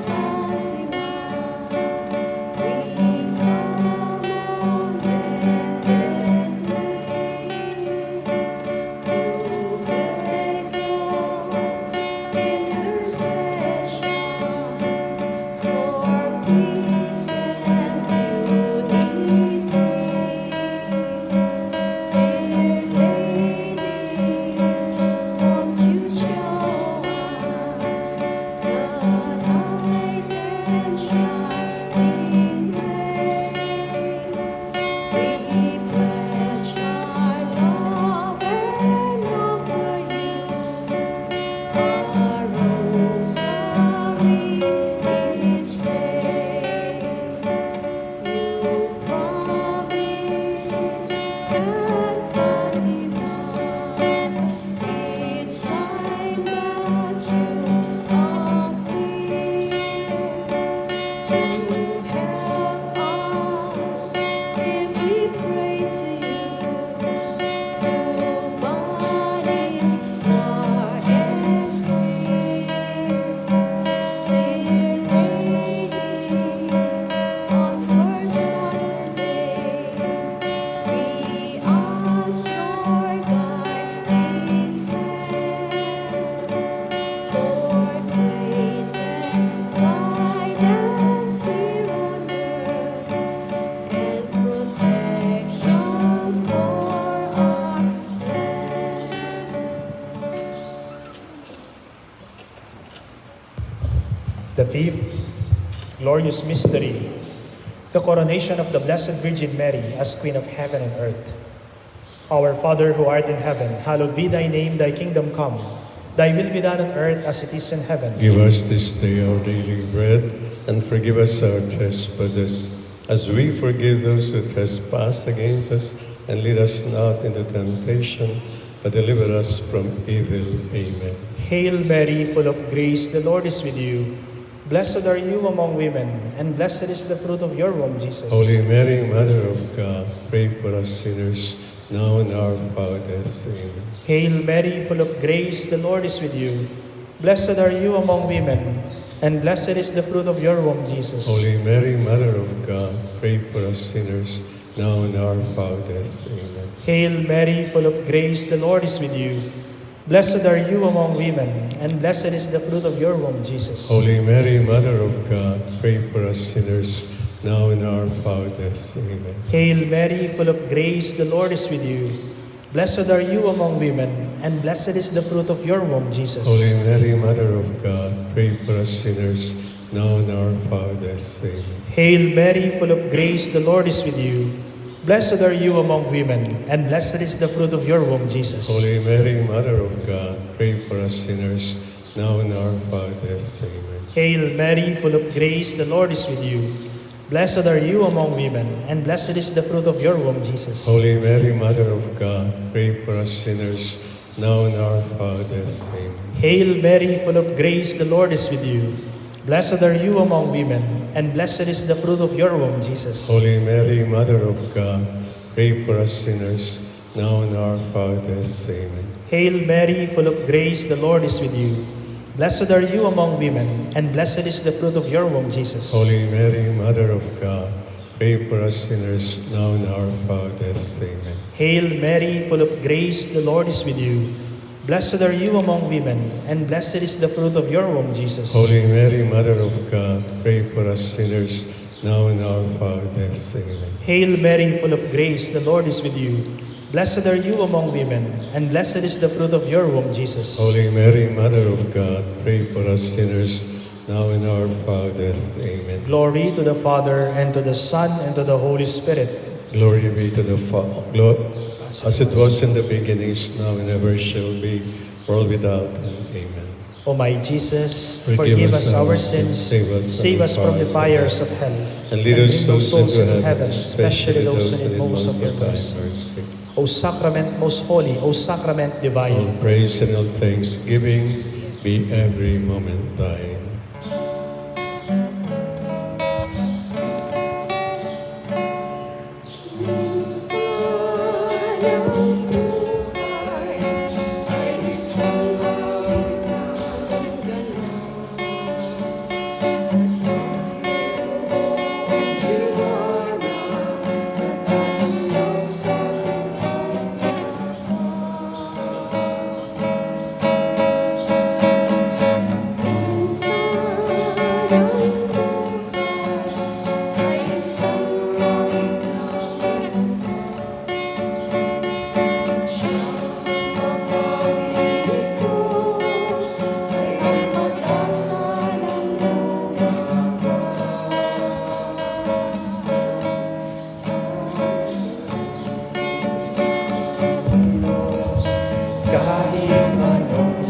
Fatima, we come on bended knees to beg your intercession for peace Glorious mystery, the coronation of the Blessed Virgin Mary as Queen of Heaven and Earth. Our Father who art in heaven, hallowed be thy name, thy kingdom come, thy will be done on earth as it is in heaven. Give us this day our daily bread, and forgive us our trespasses, as we forgive those who trespass against us, and lead us not into temptation, but deliver us from evil. Amen. Hail Mary, full of grace, the Lord is with you. Blessed are you among women, and blessed is the fruit of your womb, Jesus. Holy Mary, Mother of God, pray for us sinners, now and hour of our death. Amen. Hail Mary, full of grace, the Lord is with you. Blessed are you among women, and blessed is the fruit of your womb, Jesus. Holy Mary, Mother of God, pray for us sinners, now and hour of our death. Amen. Hail Mary, full of grace, the Lord is with you. Blessed are you among women, and blessed is the fruit of your womb, Jesus. Holy Mary, Mother of God, pray for us sinners, now and hour of our death. Amen. Hail Mary, full of grace, the Lord is with you. Blessed are you among women, and blessed is the fruit of your womb, Jesus. Holy Mary, Mother of God, pray for us sinners, now and hour of our death. Amen. Hail Mary, full of grace, the Lord is with you. Blessed are you among women, and blessed is the fruit of your womb, Jesus. Holy Mary, Mother of God, pray for us sinners, now and hour of our death. Amen. Hail Mary, full of grace, the Lord is with you. Blessed are you among women, and blessed is the fruit of your womb, Jesus. Holy Mary, Mother of God, pray for us sinners, now and hour of our death. Amen. Hail Mary, full of grace, the Lord is with you. Blessed are you among women, and blessed is the fruit of your womb, Jesus. Holy Mary, Mother of God, pray for us sinners, now and hour of our death. Amen. Hail Mary, full of grace, the Lord is with you. Blessed are you among women, and blessed is the fruit of your womb, Jesus. Holy Mary, Mother of God, pray for us sinners, now and hour of our death. Amen. Hail Mary, full of grace, the Lord is with you. Blessed are you among women, and blessed is the fruit of your womb, Jesus. Holy Mary, Mother of God, pray for us sinners, now and hour of our death. Amen. Hail Mary, full of grace, the Lord is with you. Blessed are you among women, and blessed is the fruit of your womb, Jesus. Holy Mary, Mother of God, pray for us sinners, now and hour of our death. Amen. Glory to the Father, and to the Son, and to the Holy Spirit. Glory be to the Father. Glo- as it was in the beginning, is now, and ever shall be, world without end. Amen. O my Jesus, forgive us our sins, save us from the fires of hell, and lead all souls into heaven, especially those in need most of your mercy. O Sacrament most holy, O Sacrament divine. All praise and all thanksgiving be every moment thine. Kahit anong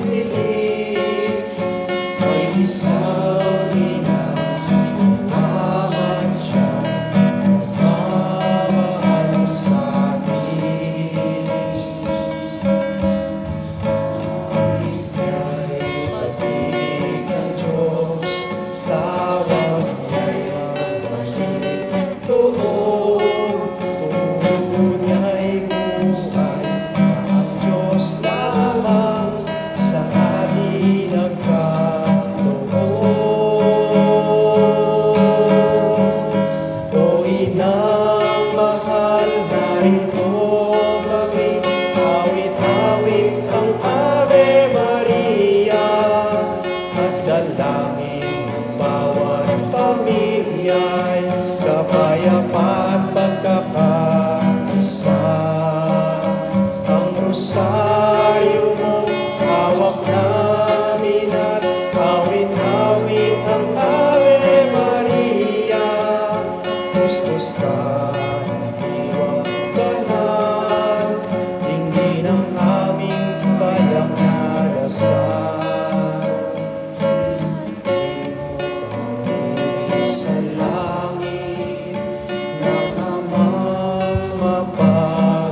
dilim, may isang ina, nagmamadya, nagmamahal sa atin. Awit niya'y pag-ibig ng Diyos, tawag niya'y magbalik loob. Turo niya'y buhay na ang Diyos lamang sa atin nagkaloob. O Inang mahal, narito kami, awit-awit ang Ave Maria, at dalangin ng bawat pamilya'y kapayapaan at pagkakaisa. Ang rosaryo mo, hawak namin, at awit-awit ang Jesús, kanan hiwang banal, tingin ang aming payak na dasal. Isanlang kami sa langit, ng Amang mapagmahal.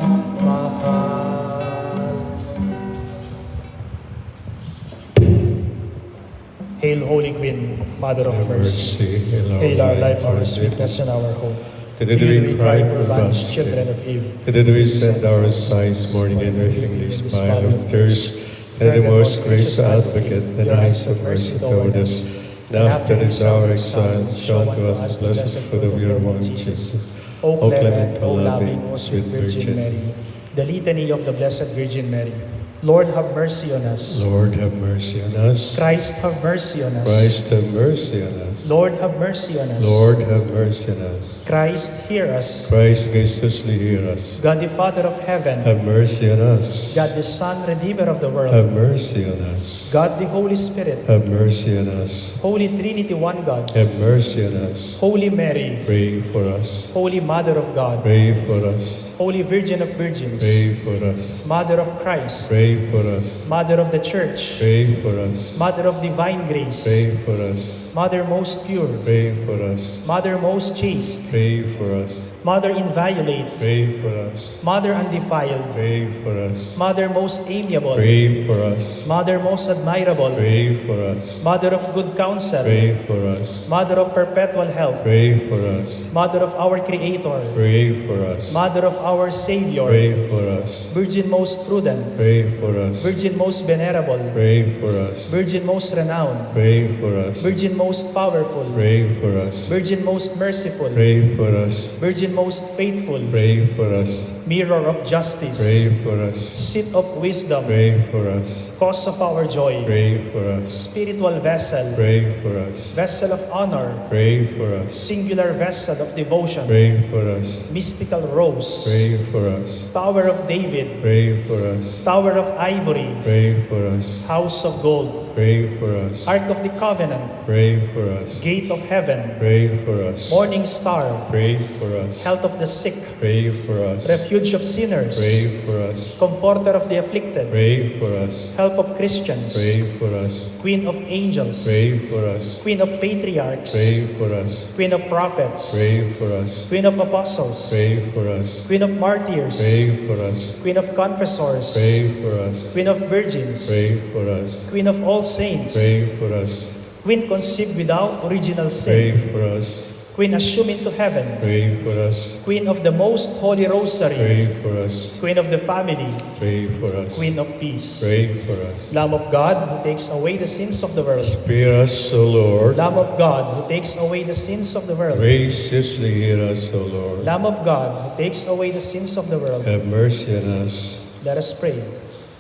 Hail, Holy Queen, Mother of Mercy. Hail our life, our sweetness, and our hope. To thee do we cry, poor banished children of Eve. To thee do we send our sighs, mourning and weeping in this vale of tears. Turn then, most gracious Advocate, thine eyes of mercy toward us, and after this our exile, show unto us the blessed fruit of your womb, Jesus. O clement, O loving, O sweet Virgin Mary. The Litany of the Blessed Virgin Mary. Lord, have mercy on us. Lord, have mercy on us. Christ, have mercy on us. Christ, have mercy on us. Lord, have mercy on us. Lord, have mercy on us. Christ, hear us. Christ, graciously hear us. God the Father of heaven, have mercy on us. God the Son, Redeemer of the world, have mercy on us. God the Holy Spirit, have mercy on us. Holy Trinity, one God, have mercy on us. Holy Mary, pray for us. Holy Mother of God, pray for us. Holy Virgin of Virgins, pray for us. Mother of Christ, pray for us. Mother of the Church, pray for us. Mother of Divine Grace, pray for us. Mother most pure, pray for us. Mother most chaste, pray for us. Mother inviolate, pray for us. Mother undefiled, pray for us. Mother most amiable, pray for us. Mother most admirable, pray for us. Mother of good counsel, pray for us. Mother of perpetual help, pray for us. Mother of our Creator, pray for us. Mother of our Savior, pray for us. Virgin most prudent, pray for us. Virgin most venerable, pray for us. Virgin most renowned, pray for us. Virgin most powerful, pray for us. Virgin most merciful, pray for us. Virgin most faithful, pray for us. Mirror of justice, pray for us. Seat of wisdom, pray for us. Cause of our joy, pray for us. Spiritual vessel, pray for us. Vessel of honor, pray for us. Singular vessel of devotion, pray for us. Mystical rose, pray for us. Tower of David, pray for us. Tower of ivory, pray for us. House of gold, pray for us. Ark of the Covenant, pray for us. Gate of heaven, pray for us. Morning star, pray for us. Health of the sick, pray for us. Refuge of sinners, pray for us. Comforter of the afflicted, pray for us. Help of Christians, pray for us. Queen of angels, pray for us. Queen of patriarchs, pray for us. Queen of prophets, pray for us. Queen of apostles, pray for us. Queen of martyrs, pray for us. Queen of confessors, pray for us. Queen of virgins, pray for us. Queen of all saints, pray for us. Queen conceived without original sin, pray for us. Queen assumed into heaven, pray for us. Queen of the most holy rosary, pray for us. Queen of the family, pray for us. Queen of peace, pray for us. Lamb of God, who takes away the sins of the world. Spare us, O Lord. Lamb of God, who takes away the sins of the world. Graciously hear us, O Lord. Lamb of God, who takes away the sins of the world. Have mercy on us. Let us pray.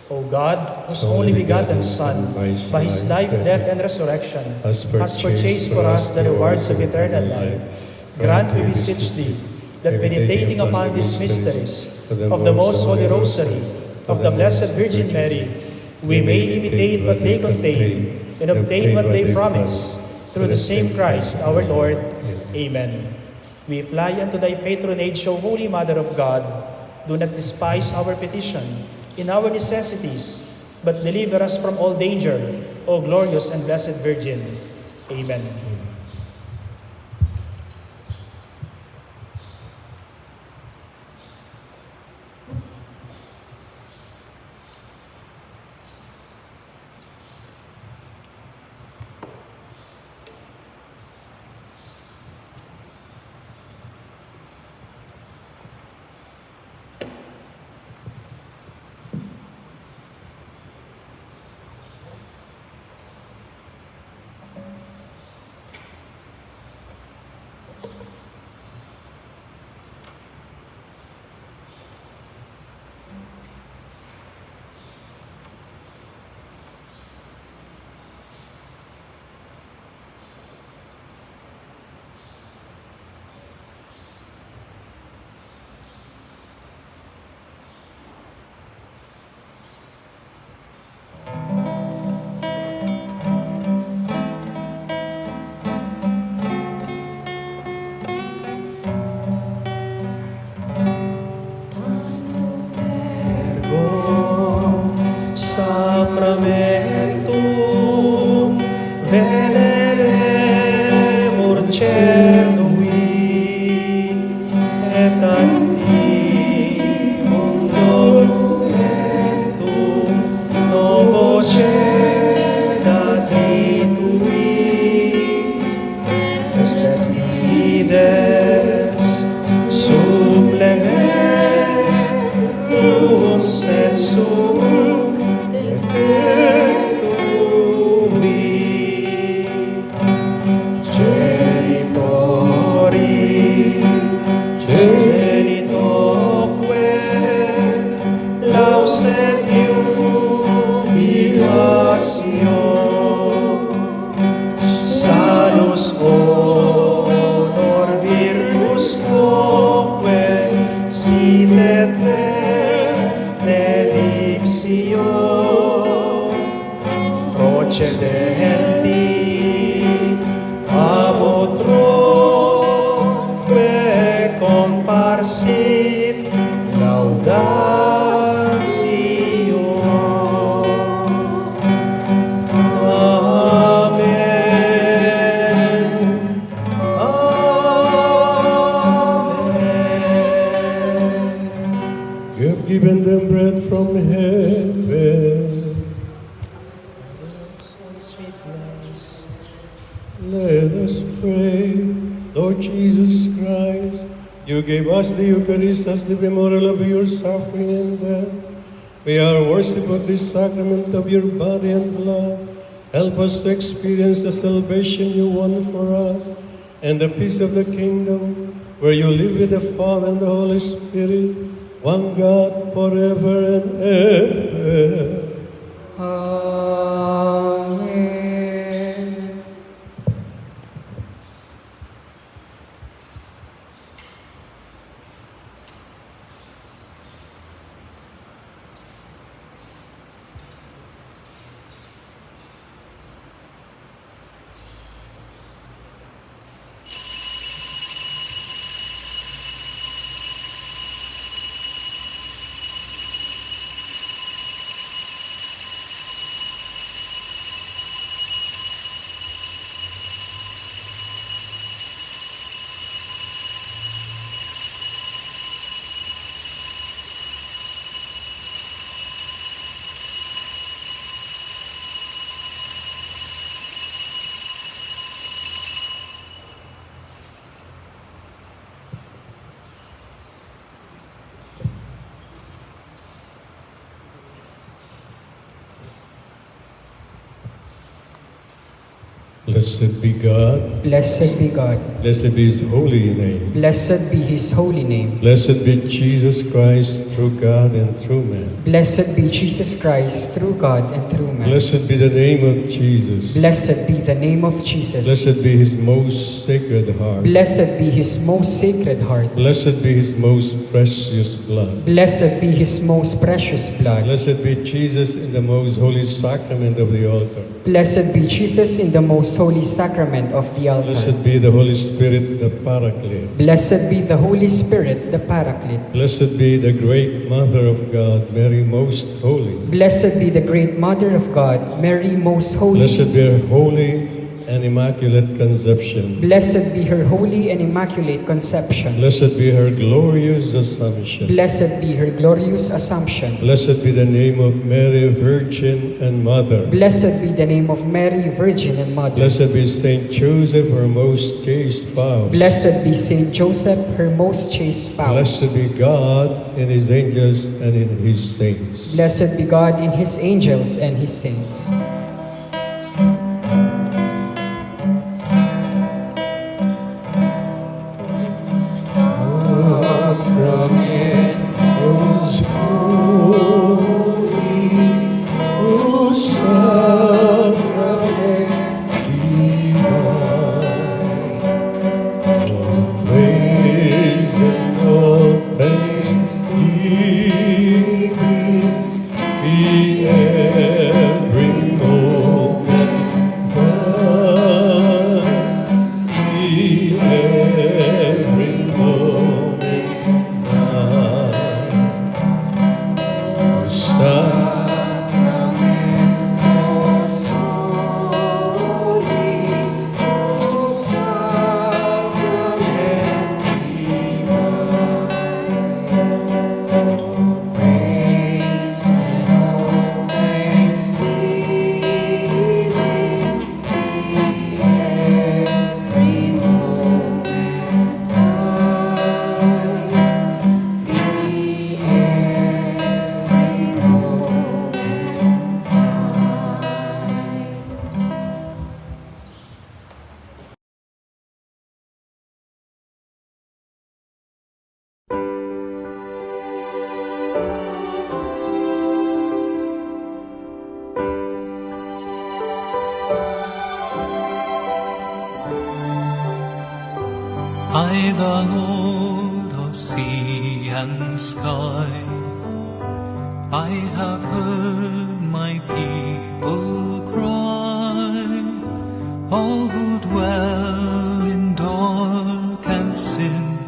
O God, whose only begotten Son, by his life, death, and resurrection, has purchased for us the rewards of eternal life, grant, we beseech thee, that, meditating upon these mysteries of the most holy rosary of the Blessed Virgin Mary, we may imitate what they contain and obtain what they promise, through the same Christ our Lord. Amen. We fly unto thy patronage, O Holy Mother of God. Do not despise our petition in our necessities, but deliver us from all danger, O glorious and blessed Virgin. Amen. Cernui et antiquum documentum novo cedat tui, est et fides supplementum sensum defectui. Genitori, genitoque, laus et iubilatio, sanus honor virtus quoque sit et benedictio procedenti ab utroque comparsit laudatio. Amen. Amen. You have given them bread from heaven. Let us pray. Lord Jesus Christ, you gave us the Eucharist as the memorial of your suffering and death. We are worshipful of this sacrament of your body and blood. Help us to experience the salvation you won for us and the peace of the kingdom, where you live with the Father and the Holy Spirit, one God, forever and ever. Amen. Blessed be God. Blessed be God. Blessed be his holy name. Blessed be his holy name. Blessed be Jesus Christ, true God and true man. Blessed be Jesus Christ, true God and true man. Blessed be the name of Jesus. Blessed be the name of Jesus. Blessed be his most sacred heart. Blessed be his most sacred heart. Blessed be his most precious blood. Blessed be his most precious blood. Blessed be Jesus in the most holy sacrament of the altar. Blessed be Jesus in the most holy sacrament of the altar. Blessed be the Holy Spirit, the Paraclete. Blessed be the Holy Spirit, the Paraclete. Blessed be the great Mother of God, Mary most holy. Blessed be the great Mother of God, Mary most holy. Blessed be her holy and immaculate conception. Blessed be her holy and immaculate conception. Blessed be her glorious Assumption. Blessed be her glorious Assumption. Blessed be the name of Mary, Virgin and Mother. Blessed be the name of Mary, Virgin and Mother. Blessed be Saint Joseph, her most chaste spouse. Blessed be Saint Joseph, her most chaste spouse. Blessed be God in his angels and in his saints. Blessed be God in his angels and his saints. Sacramentum holy, O Sacrament divine, all praise and all thanksgiving be every moment thine, be every moment thine. O Sacramentum holy, O Sacramentum I, the Lord of sea and sky, I have heard my people cry, all who dwell in dark and sin,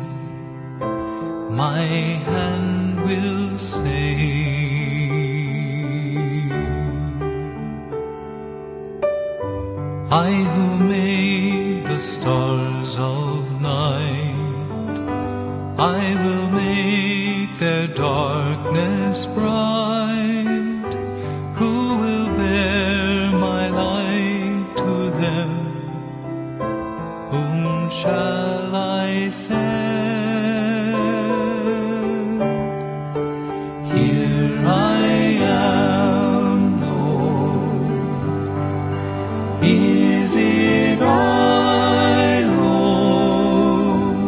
my hand will save. I, who made the stars of night, I will make their darkness bright. Who will bear my light to them? Whom shall I send? Here I am, Lord. Is it I, Lord?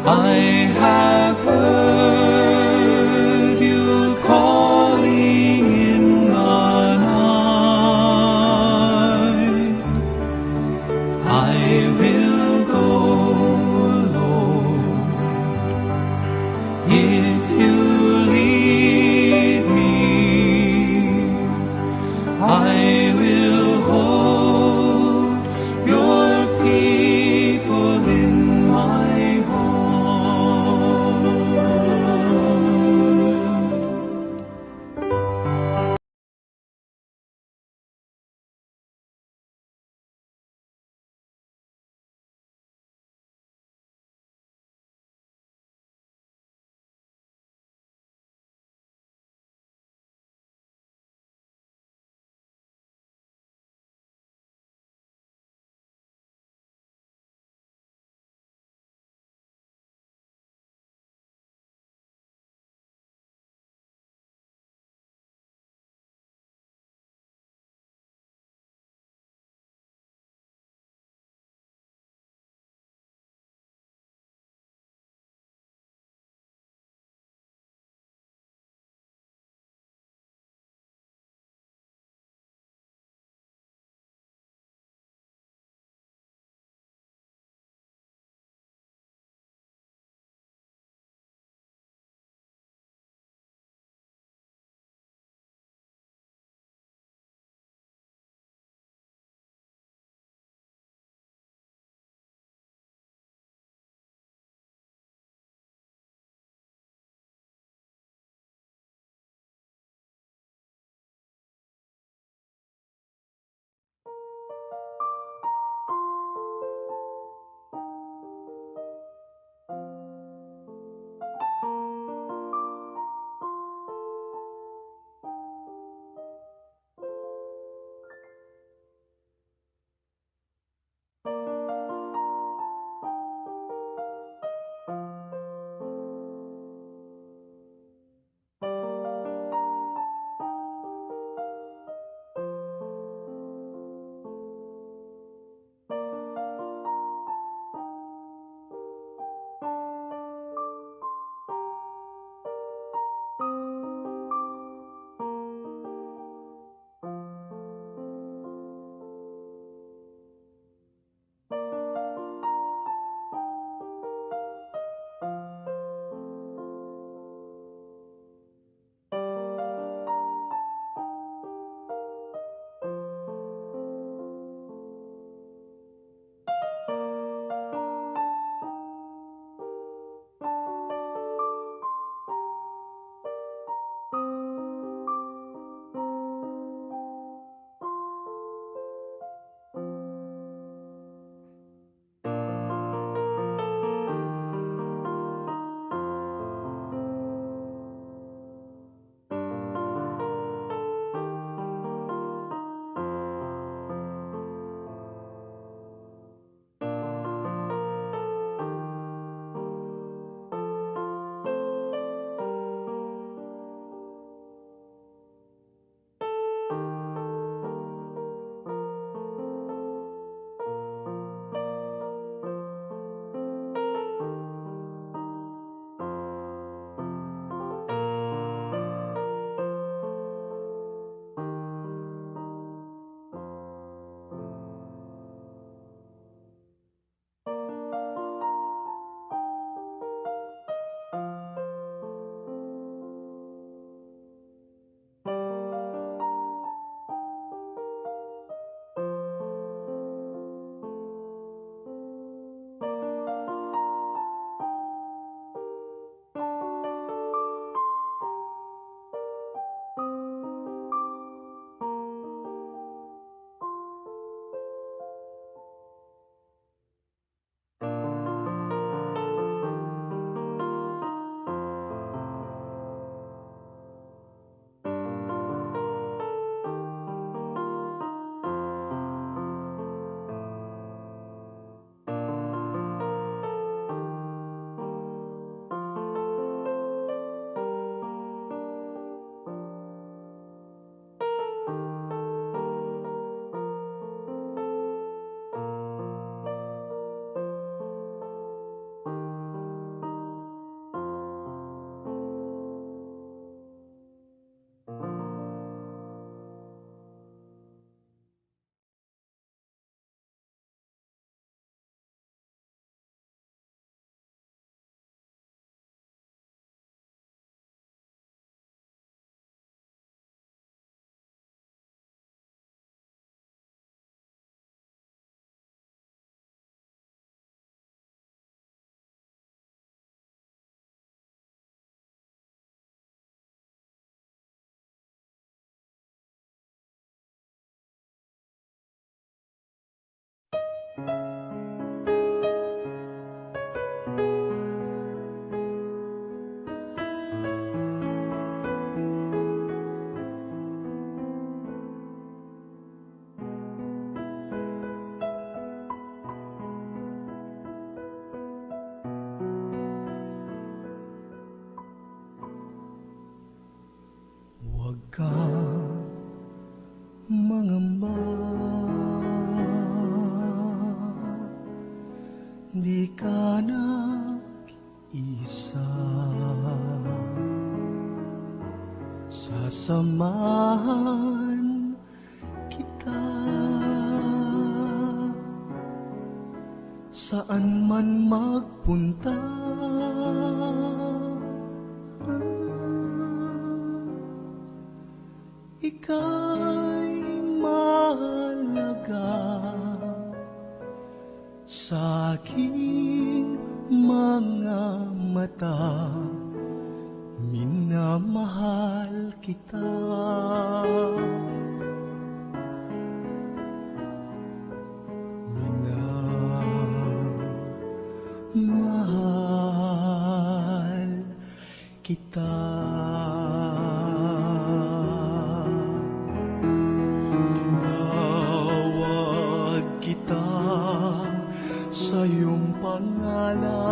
I have heard you calling in the night. I will go, Lord. Di ka na isa, sasamahan kita, saan man magpunta. Ika'y mahalaga sa aking mga mata, minamahal kita. Minamahal kita. Tinawag kita sa iyong pangalan.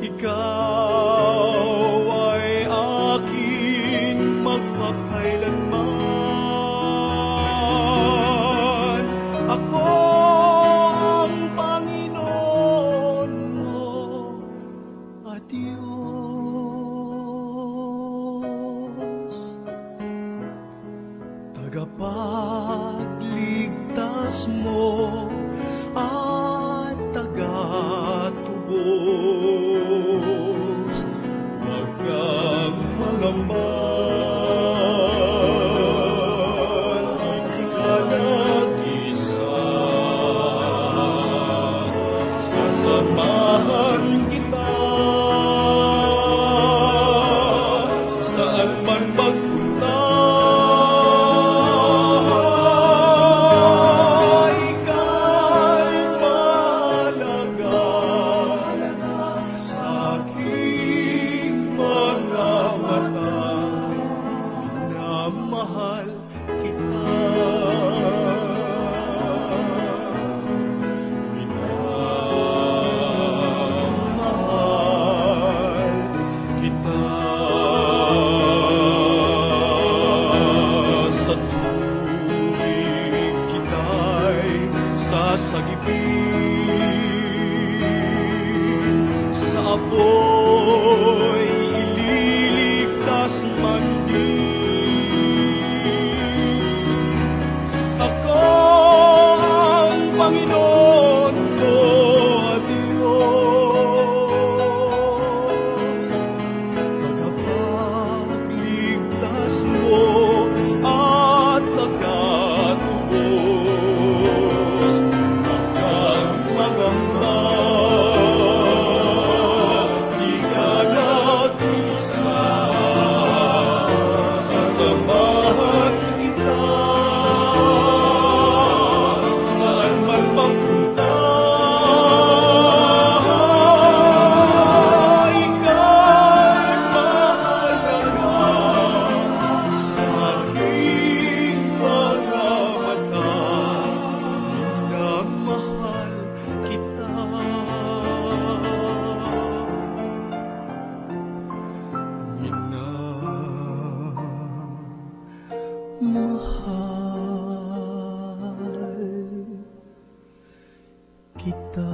Ikaw ay aking magpakailanman. Ako ang Panginoon mo, a Diyos, tagapagligtas mo at tagatubos. Huwag kang mangamba, di ka nag-isa. Sasamahan kita, saan man magpunta. Ika'y mahalaga sa aking mga mata, minamahal kita. Minamahal kita. Sa tuwing kita'y sasagipin, sa apoy ililigtas man din. Ako ang Panginoon ko, a Diyos, tagapagligtas mo at tagatubos. Huwag kang mangamba, di ka nag-isa. Sasamahan kita, saan man magpunta. Ika'y mahalaga sa aking mga mata, minamahal kita. Minamahal kita.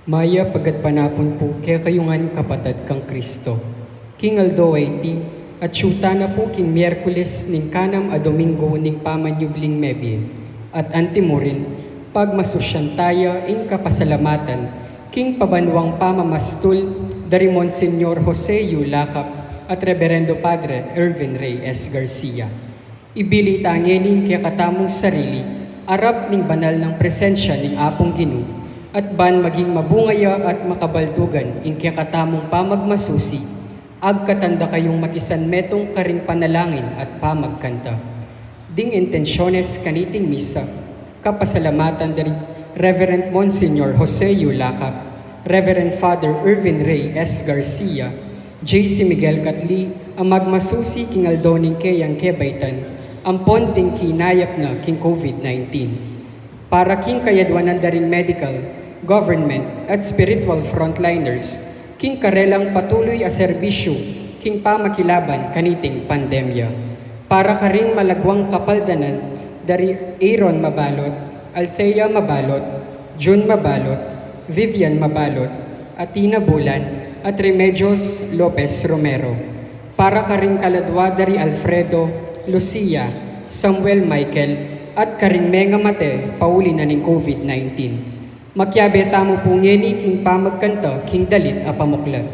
Mayap a gatpanapun pu kekayu ngan, kapatad kang Kristo. King aldo a iti, At atyu tana pu king Miyerkules ning kanam a Domingo ning pamanyubling mebie. At antimurin, pagmasusyan taya ing kapasalamatan king pabanuang pamamastul da ri Monsignor Jose Yu Lacap at Reberendo Padre Ervin Rey S. Garcia. Ibili ta ngeni ing kekatamung sarili arap ning banal nang presensya ning Apung Ginu, at ban maging mabunga ya at makabaldugan ing kekatamung pamagmasusi, agkatan da kayung makisanmetung karing panalangin at pamagkanta. Ding intensyones kaniting misa, kapasalamatan da ri Reverend Monsignor Jose Yu Lacap, Reverend Father Ervin Rey S. Garcia, J C Miguel Catli, a magmasusi king aldo ning keyang kebaitan, ampon ding kinayap na king COVID nineteen. Para king kayadwanan da ring medical, government, at spiritual frontliners, king karelang patuloy a serbisyu king pamakilaban kaniting pandemya. Para karing malagwang kapaldanan da ri Aaron Mabalot, Althea Mabalot, June Mabalot, Vivian Mabalot, Athena Bulan, at Remedios Lopez Romero. Para karing kaladwa da ri Alfredo, Lucia, Samuel Michael, at karing mengamate pauli na ning COVID nineteen. Makiabe tamu pu ngeni king pamagkanta king dalit a pamuklat.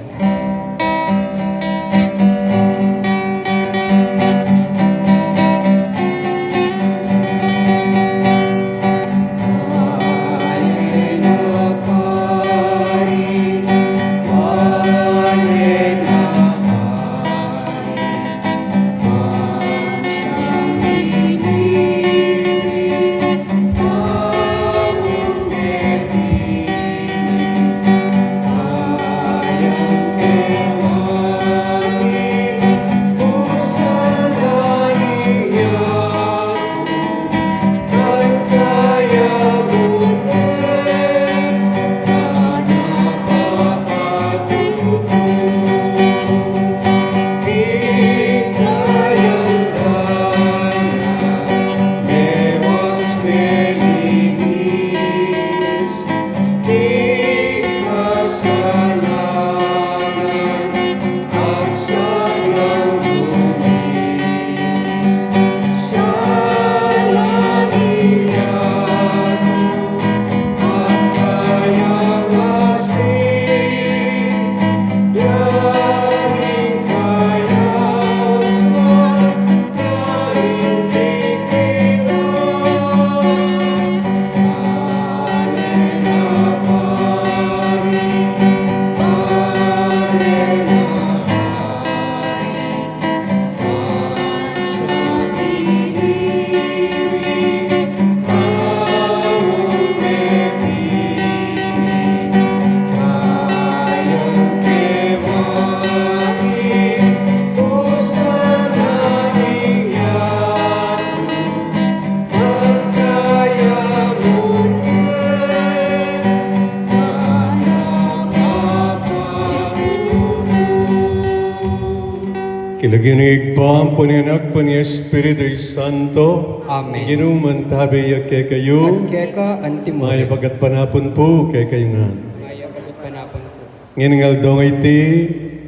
King lagyu ning Ibpa, ampo ning Anak, ampo ning Espiritu Santo. Amen. Ing Ginu mantabe ya kekayu. At keka antimurin. Mayap a gatpanapun pu kekayu ngan. Mayap a gatpanapun pu. Ngening aldo ngeni,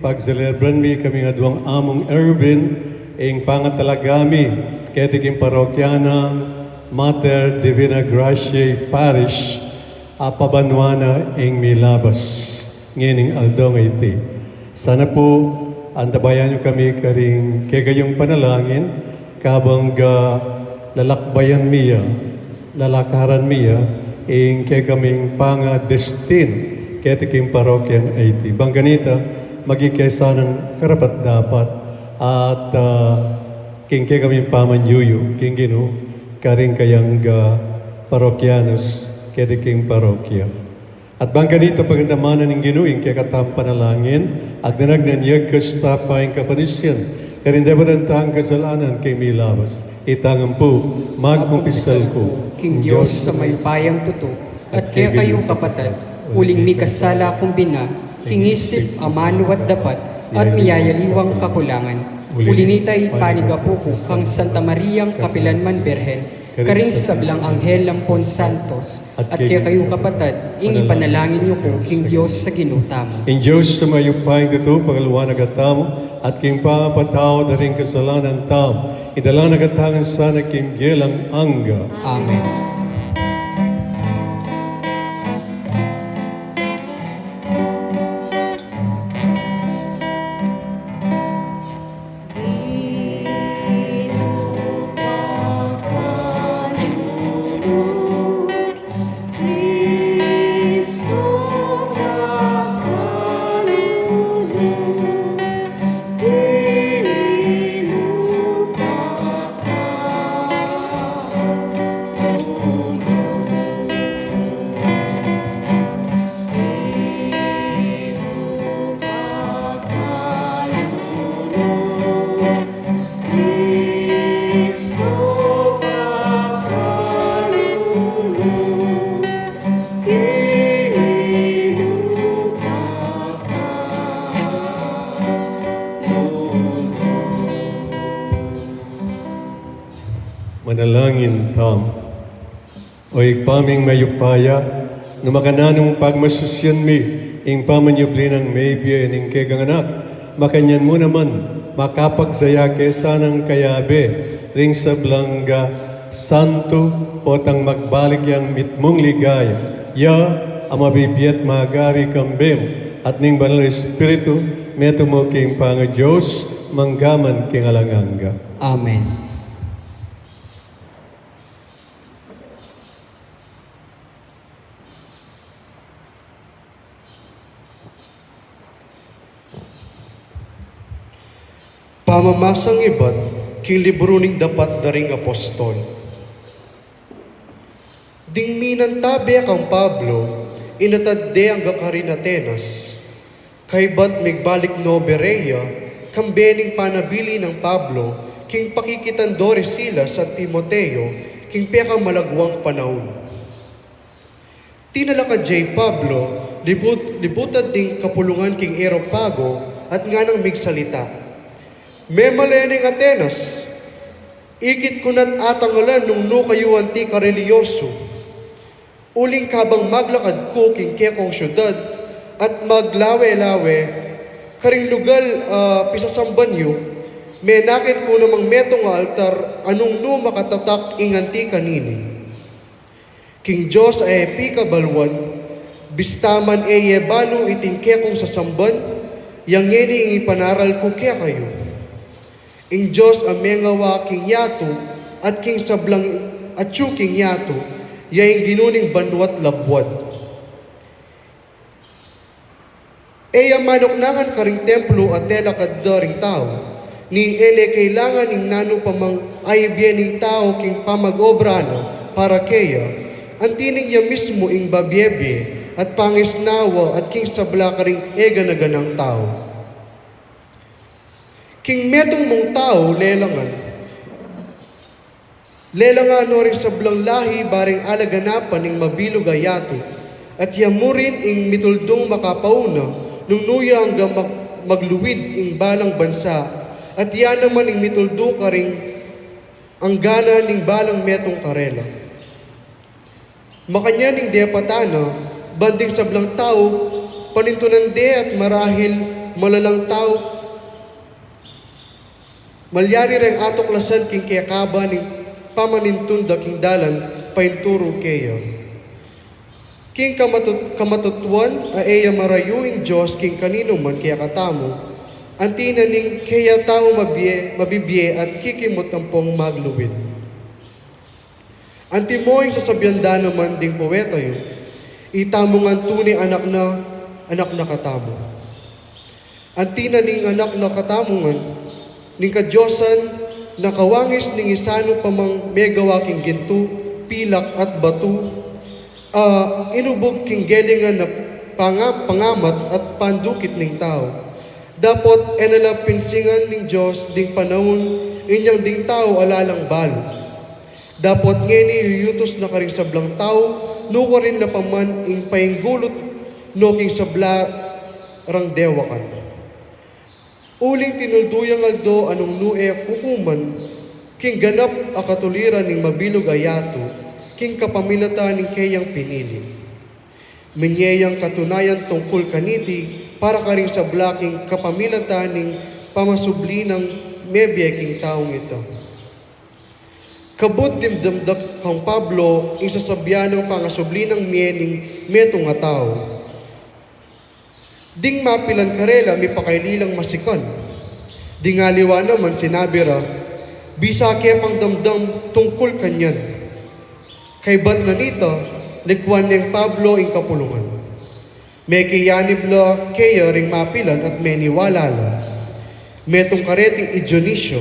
pagselebran mi king aduang Among Erwin, ing pangatalaga mi keti king parokya nang Mater Divina Gratiae Parish, a pabanua na ing milabas ngening aldo ngeni. Sana pu, antabayan yu kami karing kekayung panalangin, kabang, ah, lalakbayan mi ya, lalakaran mi ya ing kekaming pangadestin keti king parokyang iti. Bang kanita, maging ke sanang karapat-dapat at, ah, king kekaming pamanyuyu king Ginu karing kayang, ah, parokyanus keti king parokya. At bang kanita, pagdamanan ning Ginu ing kekatamung panalangin, agdan-agdan ya kasta pa ing kapanisian, karing depatan tang kasalanan king milabas. Itang ampo, magkumpisal ku king Dios a mayupayang tutu, at kekayu kapatad, uling mikasala kung bina, king isip, amanu at dapat, at miyayaliwang kakulangan. Uli nita, ipanigapu ku kang Santa Mariang kapilanman Birhen, karing sablang anghel ampon santos, at kekayu kapatad, ing ipanalangin yu ku king Dios a Ginu tamu. Ing Dios a mayupayang tutu, pagkalwanagan tamu, At king pamapatawad da ring kasalanan tamu, idala na katamu ngan sana king bie alang angga. Amen. Manalangin tamu. O Ibpa ming mayupaya, nu makananu pagmasusyan mi ing pamanyubli nang mebie ning kekang Anak, makanyan mu naman makapagdaya ke sanang kayabe ring sablang santu potang magbalik yang mitmung ligaya, ya a mabibie at magari kambe mu at ning Banal Espiritu, metung mu king pangaDios, mangga man king alang angga. Amen. Pamamasang ibat king libru ning Dapat da ring Apostol. Ding minantabe kang Pablo, inatad de angga karin Atenas. Kaybat migbalik no Berea, kambe ning panabilin nang Pablo king pakikitan do ri Silas at Timoteo king pekamalagwang panaun. Tinalakad ya i Pablo, libut, libutad ding kapulungan king Areopago, at nganang migsalita, "Memalen ning Atenas, ikit ku na't atangalan nung nu kayu anti karelihiyosu. Uling kabang maglakad ku king kekong siudad at maglawe-lawe karing lugal a pisasamban yu, menakit ku namang metung a altar a nung nu makatatak ing anti kanini. King Dios a e pikabaluan, bista man e ye balu iting kekong sasamban, ya ngeni ing ipanaral ku kekayu. Ing Dios a mengawa king yatu at king sablang atyu king yatu, ya ing Ginu ning banua't labuad. E ya manuknangan karing templo a telakad da ring tau, ni e ne kailangan ing nanu pa mang aibie ning tau king pamag-obra na para keya, anti ning ya mismu ing babie-bie at pangisnawa at king sabla karing e gana-ganang tau." King metung mung tau lelangan, lelangan no ring sablang lahi bareng ala ganapan ning mabilug a yatu, at ya mu rin ing mituldung makapauna nung nu ya angga mag-, magluid ing balang bansa, at ya naman ing mituldu karing anggana ning balang metung karela. Makanyan ing depatan na, ban ding sablang tau panintunan de at marahil malalang tau, malyari reng atuklasan king kekaban ning pamanintun da king dalan painturu keya. King kamatut-, kamatutuan a e ya marayu ing Dios king kaninu man kekatamu, anti na ning keya tamu mabie, mabibie at kikimut ampong magluid. Antimo ing sasabian da naman ding poeta yu, "Itamu ngan tune anak na, anak na katamu." Anti na ning anak na katamu ngan, ning kadiosan, na kawangis ning isanu pa mang megawa king gintu, pilak at batu, a inubug king gelingan na panga-, pangamat at pandukit ning tau. Dapot e na la pinsingan ning Dios ding panaun inyang ding tau ala lang balu. Dapot ngeni yuyutus na karing sablang tau, nukarin la pa man ing painggulut no king sabla rang dewakan. Uling tinuldu yang aldo a nung nu e kukuman king ganap a katuliran ning mabilug a yatu, king kapamilatan ning keyang pinili. Minye yang katunayan tungkul kaniti para karing sabla king kapamilatan ning pangasubli nang mebie king taung ita. Kabud dimdam da kang Pablo ing sasabian nang pangasubli nang mie ning metung a tau. Ding mapilan karela mipakailalang masikan. Ding aliwa naman sinabi ra, bisa ke pang damdam tungkul kanyan. Kaybat na nita, likuan neng Pablo ing kapulungan. Mekiyanib la keya ring mapilan at meniwala la. Metung kareti i Dionisio,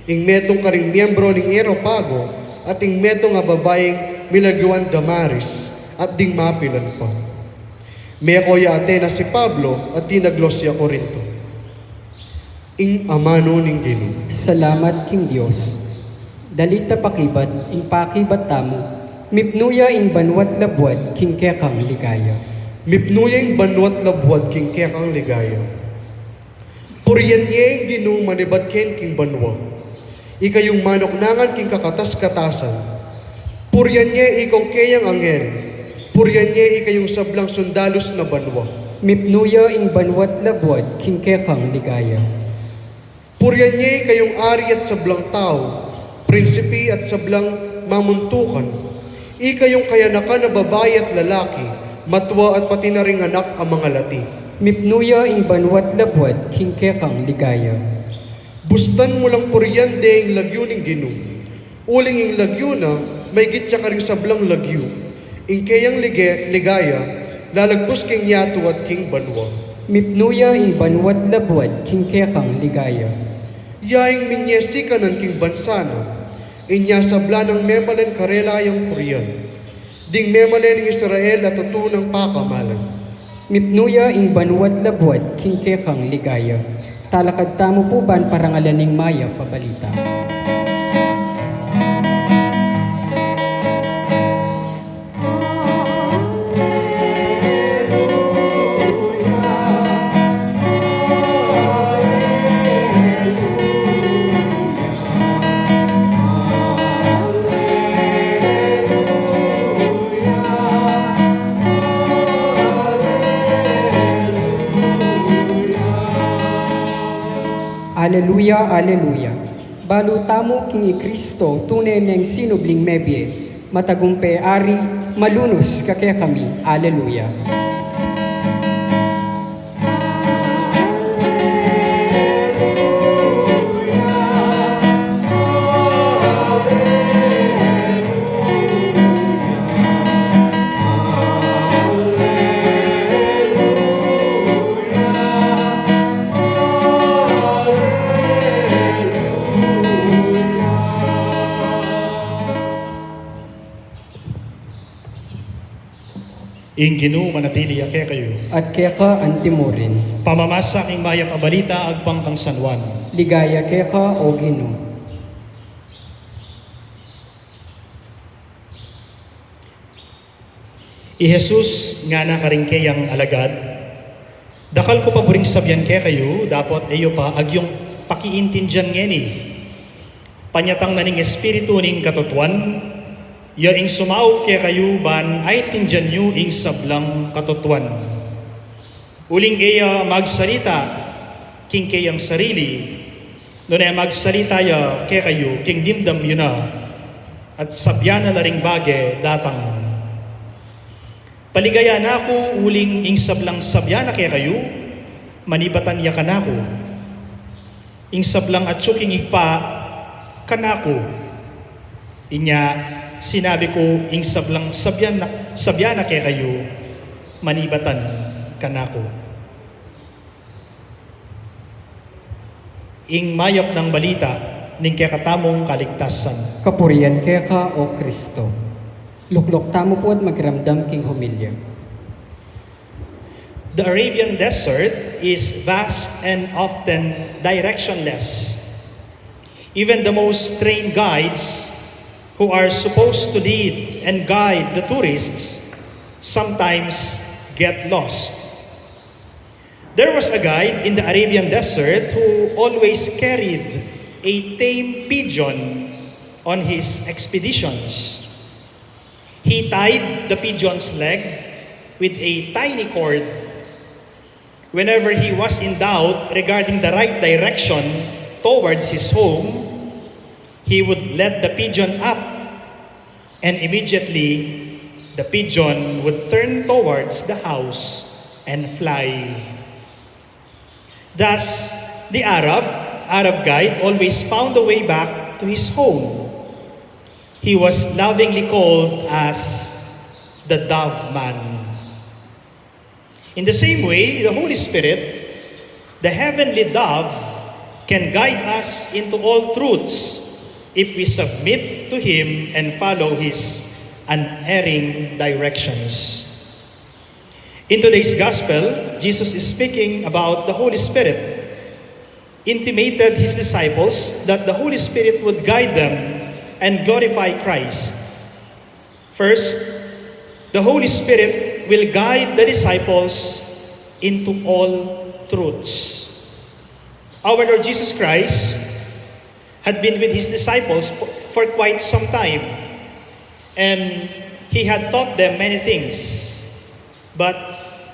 ing metung karing miembro ning Areopago, at ing metung a babaing milagiwan Damaris, at ding mapilan pa. Meko ya Atenas i Pablo at tinaglos ya Corinto. Ing amanu ning Ginu. Salamat king Dios. Dalit a pakibat, ing pakibat tamu, mipnu ya ing banua't labuad king kekang ligaya. Mipnu ya ing banua't labuad king kekang ligaya. Purian ye ing Ginu manibat ken king banua, ikayung manuknangan king kakatas-katasan. Purian ye ikong keyang anghel. Purian ye ikayung sablang sundalus na banua. Mipnu ya ing banua't labuad king kekang ligaya. Purian ye ikayung ari at sablang tau, prinsipi at sablang mamuntukan, ikayung kayanakan a babai at lalaki, matua at pati na ring anak a mangalati. Mipnu ya ing banua't labuad king kekang ligaya. Bustan mu lang purian de ing lagyu ning Ginu. Uling ing lagyu na, maygit ya karing sablang lagyu. Ing keyang lige-, ligaya, lalagpus king yatu at king banua. Mipnu ya ing banua't labuad king kekang ligaya. Ya ing minye sikanan king bansa na, inya sabla nang memalen karela yang purian. Ding memalen ning Israel a tutu nang pakamalan. Mipnu ya ing banua't labuad king kekang ligaya. Talakad tamu pu ban parangalan ing mayap a balita. Aleluya, aleluya. Balu tamu king i Kristo, tune neng sinubling mebie, matagumpe ari, malunus kakekami. Aleluya. Ing Ginu manatili ya kekayu. At keka antimurin. Pamamasa king mayap a balita agpang kang San Juan. Ligaya keka, O Ginu. I Jesus ngana karing keyang alagad, dakal ku pa buring sabian kekayu, dapot e yu pa agyung pakiintindian ngeni. Panyatang na ning Espiritu ning katutuan, ya ing sumaup kekayu ban aintindian yu ing sablang katutuan. Uling e ya magsalita king keyang sarili, nune magsalita ya kekayu king dimdam yu na, at sabian na la ring bage datang. Paligayan na ku uling ing sablang sabian na kekayu, manibatan ya kanaku. Ing sablang atyu king Ibpa, kanaku. Inya, sinabi ku, ing sablang sabian na, sabian na kekayu, manibatan kanaku. Ing mayap nang balita ning kekatamung kaligtasan. Kapurian keka, O Kristo. Lukluk tamu pu at makiramdam king homilya. The Arabian desert is vast and often directionless. Even the most trained guides who are supposed to lead and guide the tourists sometimes get lost. There was a guide in the Arabian desert who always carried a tame pigeon on his expeditions. He tied the pigeon's leg with a tiny cord, Whenever he was in doubt regarding the right direction towards his home, he would let the pigeon up, and immediately the pigeon would turn towards the house and fly. Thus, the Arab, Arab guide always found the way back to his home. He was lovingly called as the dove man. In the same way, the Holy Spirit, the heavenly dove, can guide us into all truths if we submit to Him and follow His unerring directions. In today's Gospel, Jesus is speaking about the Holy Spirit, intimated His disciples that the Holy Spirit would guide them and glorify Christ. First, the Holy Spirit will guide the disciples into all truths. Our Lord Jesus Christ had been with his disciples for quite some time, and he had taught them many things, but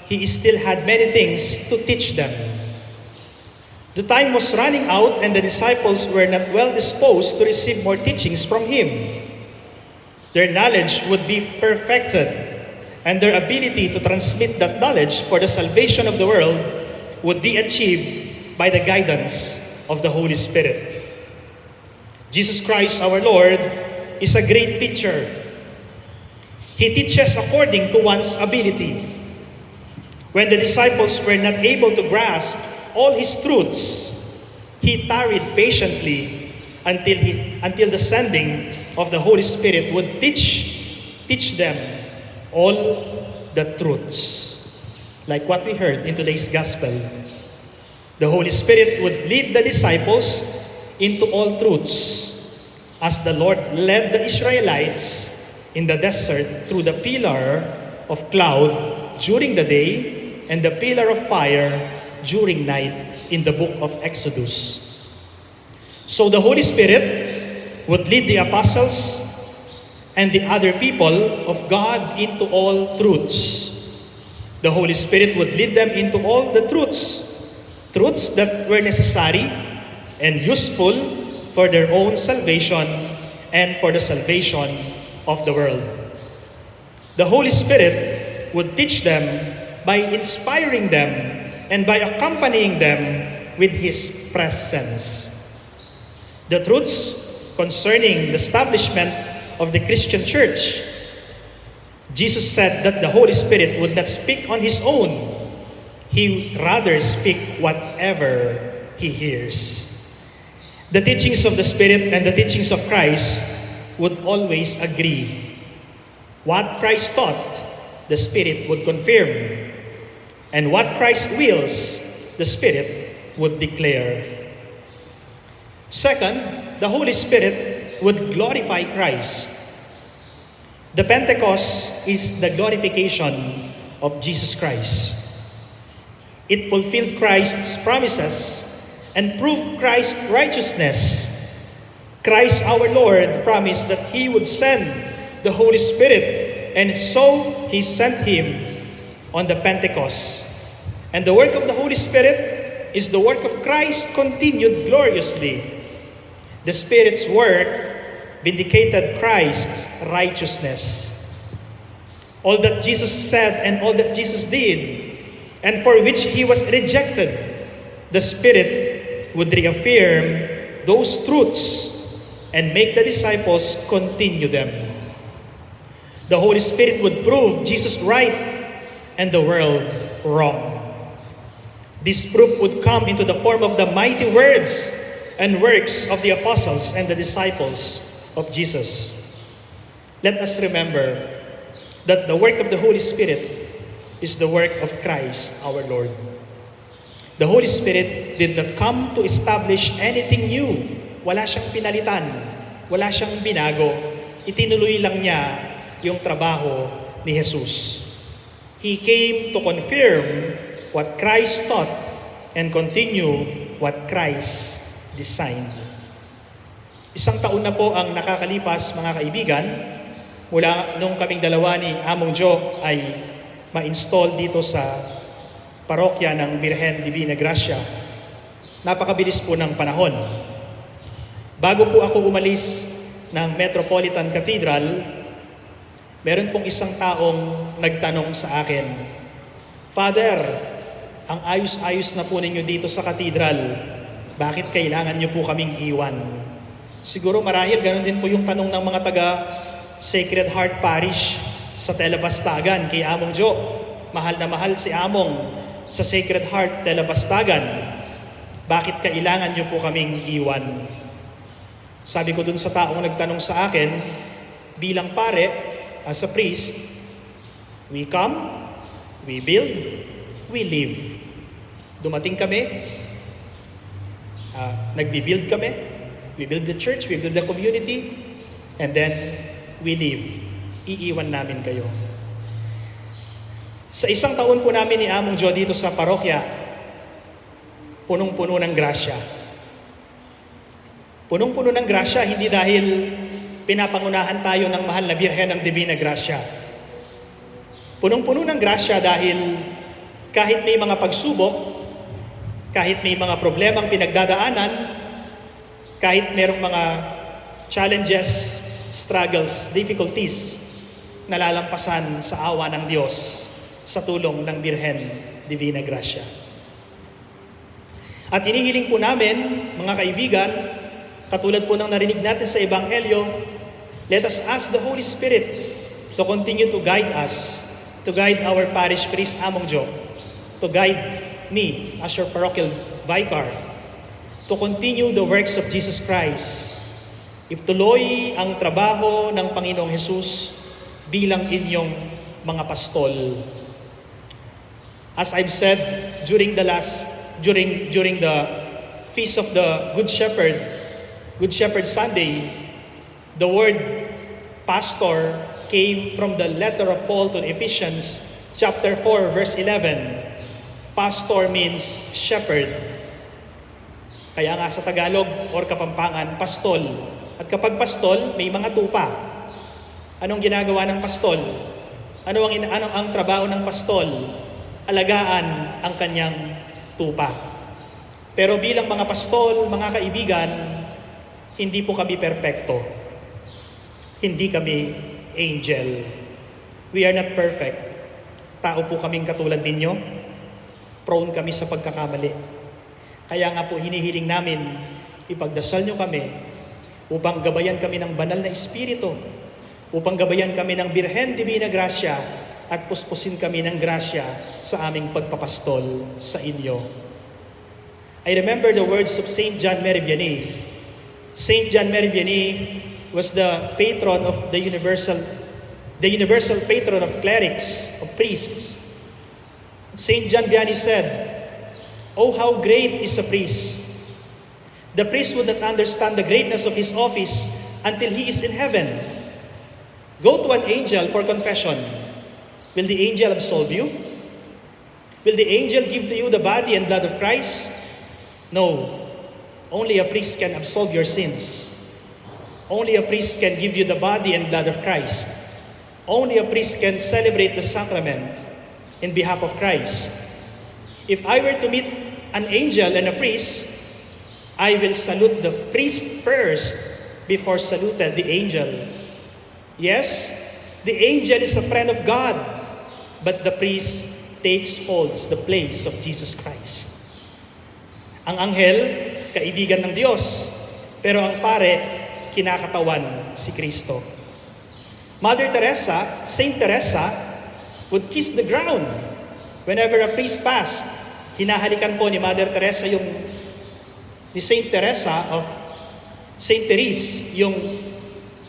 he still had many things to teach them. The time was running out, and the disciples were not well disposed to receive more teachings from him. Their knowledge would be perfected, and their ability to transmit that knowledge for the salvation of the world would be achieved by the guidance of the Holy Spirit. Jesus Christ our Lord is a great teacher. He teaches according to one's ability. When the disciples were not able to grasp all his truths, he tarried patiently until he until the sending of the Holy Spirit would teach teach them all the truths. Like what we heard in today's gospel, the Holy Spirit would lead the disciples into all truths, as the Lord led the Israelites in the desert through the pillar of cloud during the day and the pillar of fire during night in the book of Exodus. So the Holy Spirit would lead the apostles and the other people of God into all truths. The Holy Spirit would lead them into all the truths, truths that were necessary and useful for their own salvation and for the salvation of the world. The Holy Spirit would teach them by inspiring them and by accompanying them with His presence. The truths concerning the establishment of the Christian church, Jesus said that the Holy Spirit would not speak on his own. He rather speak whatever he hears. The teachings of the Spirit and the teachings of Christ would always agree. What Christ taught, the Spirit would confirm. And what Christ wills, the Spirit would declare. Second, the Holy Spirit would glorify Christ. The Pentecost is the glorification of Jesus Christ. It fulfilled Christ's promises and proved Christ's righteousness. Christ our Lord promised that He would send the Holy Spirit, and so He sent Him on the Pentecost. And the work of the Holy Spirit is the work of Christ continued gloriously. The Spirit's work vindicated Christ's righteousness. All that Jesus said and all that Jesus did, and for which he was rejected, the Spirit would reaffirm those truths and make the disciples continue them. The Holy Spirit would prove Jesus right and the world wrong. This proof would come into the form of the mighty words and works of the apostles and the disciples of Jesus. Let us remember that the work of the Holy Spirit is the work of Christ our Lord. The Holy Spirit did not come to establish anything new. Wala siyang pinalitan, wala siyang binago. Itinuloy lang niya yung trabaho ni Jesus. He came to confirm what Christ taught and continue what Christ designed. Isang taon na po ang nakakalipas, mga kaibigan, mula nung kaming dalawa ni Among Joe ay ma-install dito sa Parokya ng Birhen Divina Gracia. Napakabilis po ng panahon. Bago po ako umalis ng Metropolitan Cathedral, meron pong isang taong nagtanong sa akin, "Father, ang ayos-ayos na po ninyo dito sa katedral. Bakit kailangan niyo po kaming iwan?" Siguro marahil ganun din po yung tanong ng mga taga Sacred Heart Parish sa Telepastagan kay Among Jo. Mahal na mahal si Among sa Sacred Heart Telepastagan. "Bakit kailangan niyo po kaming iwan?" Sabi ko dun sa taong nagtanong sa akin, bilang pare, as a priest, we come, we build, we leave. Dumating kami, ah, nagbi-build kami, we build the church, we build the community, and then we leave. Iiwan namin kayo. Sa isang taon po namin ni Among Jo dito sa parokya, punong-puno ng grasya. Punong-puno ng grasya, hindi dahil pinapangunahan tayo ng mahal na Birhen ng Divina Gracia. Punong-puno ng grasya dahil kahit may mga pagsubok, kahit may mga problemang pinagdadaanan, kahit merong mga challenges, struggles, difficulties, nalalampasan sa awa ng Diyos sa tulong ng Birhen Divina Gracia. At hinihiling po namin, mga kaibigan, katulad po ng narinig natin sa Ebanghelyo, let us ask the Holy Spirit to continue to guide us, to guide our parish priest Among Jo, to guide me as your parochial vicar, to continue the works of Jesus Christ. Ituloy ang trabaho ng Panginoong Jesus bilang inyong mga pastol. As I've said during the last, during, during the Feast of the Good Shepherd, Good Shepherd Sunday, the word pastor came from the letter of Paul to the Ephesians, chapter four, verse eleven. Pastor means shepherd. Kaya nga sa Tagalog or Kapampangan, pastol. At kapag pastol, may mga tupa. Anong ginagawa ng pastol? Ano ang, in- ano ang trabaho ng pastol? Alagaan ang kanyang tupa. Pero bilang mga pastol, mga kaibigan, hindi po kami perpekto. Hindi kami angel. We are not perfect. Tao po kaming katulad ninyo. Prone kami sa pagkakamali. Kaya nga po, hinihiling namin, ipagdasal nyo kami upang gabayan kami ng banal na espiritu, upang gabayan kami ng Birhen Divina Gracia at puspusin kami ng grasya sa aming pagpapastol sa inyo. I remember the words of Saint John Mary Vianney. Saint John Mary Vianney was the patron of the universal, the universal patron of clerics, of priests. Saint John Vianney said, "Oh, how great is a priest! The priest would not understand the greatness of his office until he is in heaven. Go to an angel for confession. Will the angel absolve you? Will the angel give to you the body and blood of Christ? No. Only a priest can absolve your sins. Only a priest can give you the body and blood of Christ. Only a priest can celebrate the sacrament in behalf of Christ. If I were to meet an angel and a priest, I will salute the priest first before saluted the angel. Yes, the angel is a friend of God, but the priest takes holds the place of Jesus Christ." Ang anghel, kaibigan ng Diyos, pero ang pare, kinakatawan si Kristo. Mother Teresa, Saint Teresa, would kiss the ground whenever a priest passed. Hinahalikan po ni Mother Teresa yung, ni Saint Teresa of Saint Therese, yung,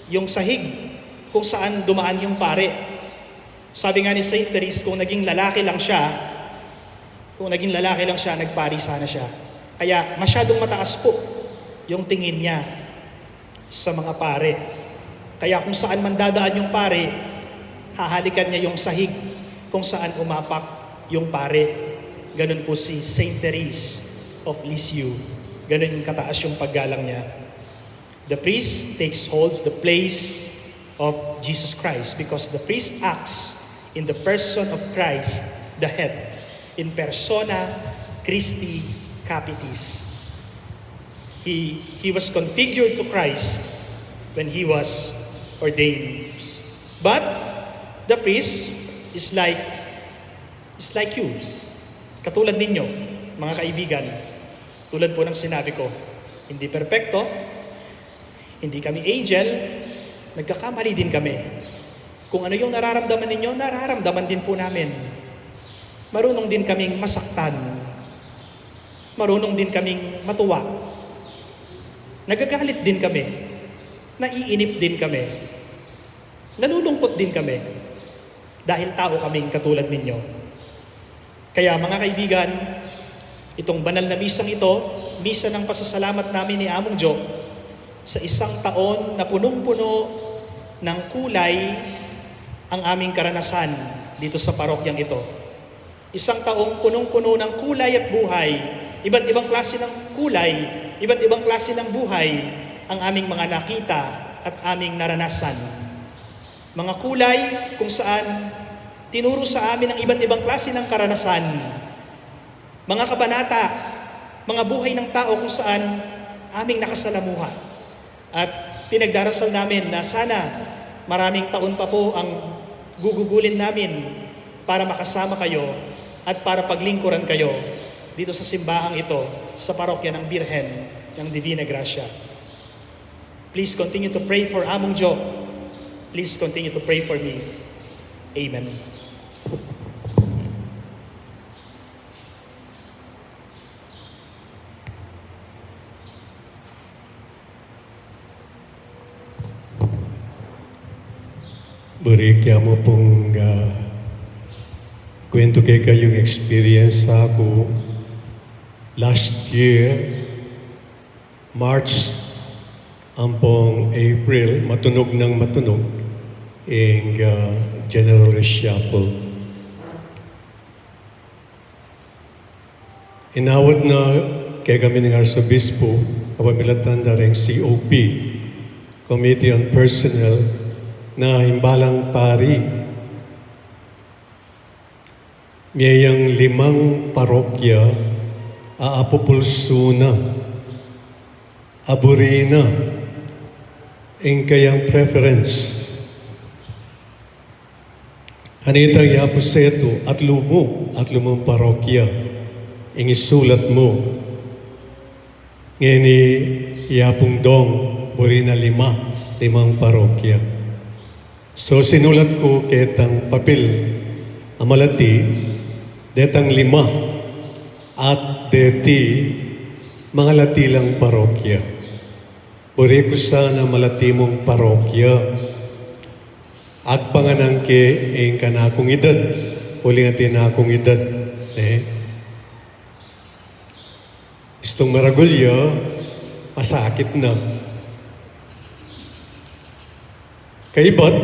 yung sahig kung saan dumaan yung pare. Sabi nga ni Saint Therese, kung naging lalaki lang siya, kung naging lalaki lang siya, nagpari sana siya. Kaya masyadong mataas po yung tingin niya sa mga pare. Kaya kung saan man dadaan yung pare, hahalikan niya yung sahig kung saan umapak yung pare. Ganun po si Saint Therese of Lisieux. Ganun kataas yung paggalang niya. The priest takes holds the place of Jesus Christ because the priest acts in the person of Christ, the head. in persona Christi capitis. He, he was configured to Christ when he was ordained. But the priest is like, is like you. Katulad ninyo, mga kaibigan. Tulad po ng sinabi ko, hindi perpekto, hindi kami angel, nagkakamali din kami. Kung ano yung nararamdaman ninyo, nararamdaman din po namin. Marunong din kaming masaktan. Marunong din kaming matuwa. Nagagalit din kami. Naiinip din kami. Nalulungkot din kami. Dahil tao kaming katulad ninyo. Kaya, mga kaibigan, itong banal na misang ito, misa ng pasasalamat namin ni Among Jo, sa isang taon na punong-puno ng kulay ang aming karanasan dito sa parokyang ito. Isang taong punong-puno ng kulay at buhay, iba't ibang klase ng kulay, iba't ibang klase ng buhay ang aming mga nakita at aming naranasan. Mga kulay kung saan tinuro sa amin ang iba't ibang klase ng karanasan, mga kabanata, mga buhay ng tao kung saan aming nakasalamuha. At pinagdarasal namin na sana maraming taon pa po ang gugugulin namin para makasama kayo at para paglingkuran kayo dito sa simbahang ito, sa parokya ng Birhen ng Divina Gracia. Please continue to pray for Among Jo. Please continue to pray for me. Amen. Buri ke mu pung, ah, kwento kekayu ing experience ku last year, March ampong April, matunog nang matunog ing, ah, General Reshuffle. Inawat na kekami ning Arsobispo, kapamilatan da ring C O P, Committee on Personnel, na ing balang pari, mie yang limang parokya a apupulsu na, a buri na ing kayang preference. Kanita, yapu setu, atlu mu, atlu mung parokya ing isulat mu. Ngeni, yapung dong, buri na lima, limang parokya. So, sinulat ku ketang papil a malati, detang lima, at deti, mangalati lang parokya. Buri ku sana malati mung parokya. Agpang nang ke ing kanakung edad, uling atin na kung edad, e. Istung maragul ya, masakit na. Kaybat,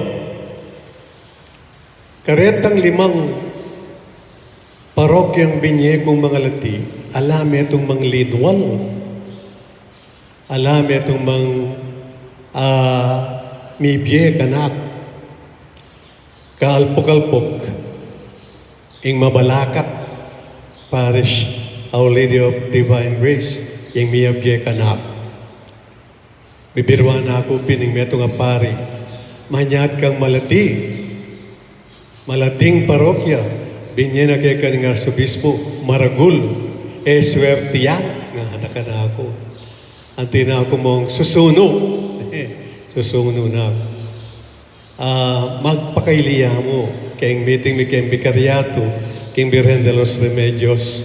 karetang limang parokyang binie kung mangalati, ala metung manglinwal. Ala metung mang, ah, mibie kanak. Kaalpuk-alpuk, ing Mabalacat Parish, Our Lady of Divine Grace, ing mibie kanak. Bibiruan na ku pin ing metung a pari, manyad kang malati. Malating parokya, binie na keka ning Arsobispo, maragul, e, swerte yan, ngana kanaku. Anti na ku mung susunu. Susunu na. Ah, magpakaili ya mu keng meeting mi keng bikaryatu, keng Birhen de los Remedios,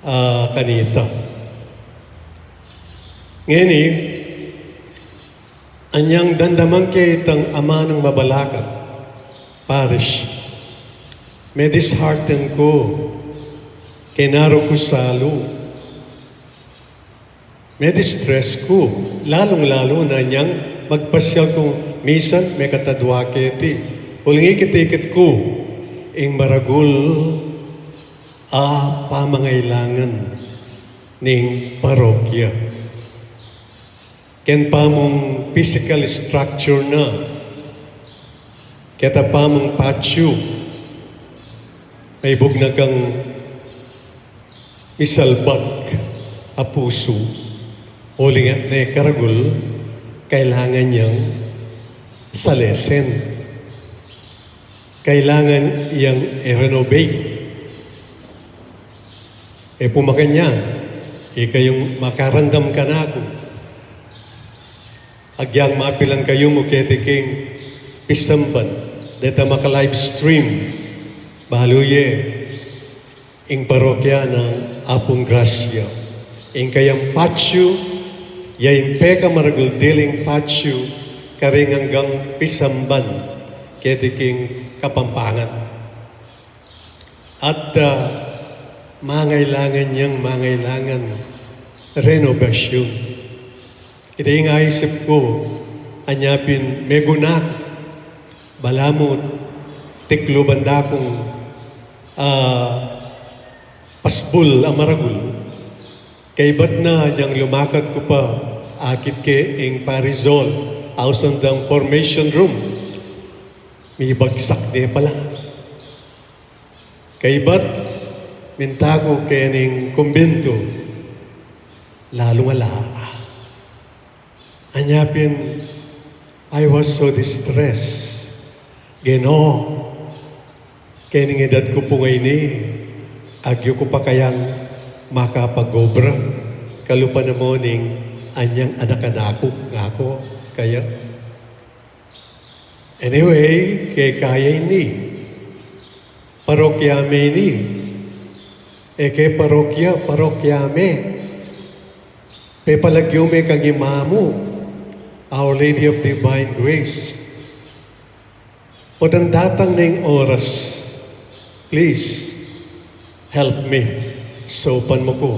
ah, kanita. Ngeni, anyang damdaman ke itang amanung Mabalacat Parish, me-dishearten ku, kenaru ku salu, me-distress ku, lalung-lalu na anyang magpasyal ku, misan mekatadwa keti, uling ikit-ikit ku ing maragul a pamangailangan ning parokya. Ken pamung physical structure na, keta pamung patio, maibug na kang Misalbag a pusu, uling at ne karagul, kailangan yang salesen. Kailangan yang i-renovate. E pu makanyan, ikayung makarandam kanaku. Agyang mapilan kayu mu keti king pisamban, deta maka-live stream, balu ye, ing parokya nang Apung Grasya. Ing kayang patyu, ya ing pekamaragul diling patyu, karing anggang pisamban, keti king Kapampangan. At, ah, mangailangan yang mangailangan renovasyun. Ita ing aisip ku, anya pin megunak, balamu tikluban da kung, ah, pasbul a maragul. Kaybat na yang lumakat ku pa, akit ke ing Parish Hall, ausan dang formation room. Mibagsak ne pala. Kaybat, minta ku kening kumbintu, lalung ala. Anya pin, I was so distressed. Ginu, kening edad ku pu ngeni, agyu ku pa kayang makapag-obra, kalupa na mu ning anyang anak-anaku, ngaku, kaya. Anyway, keka ya ini. Parokya me ini. E ke parokya, parokya me. Pepalagyu me kang imamu, Our Lady of Divine Grace. Potang datang na ing oras, please, help me. Saupan mu ku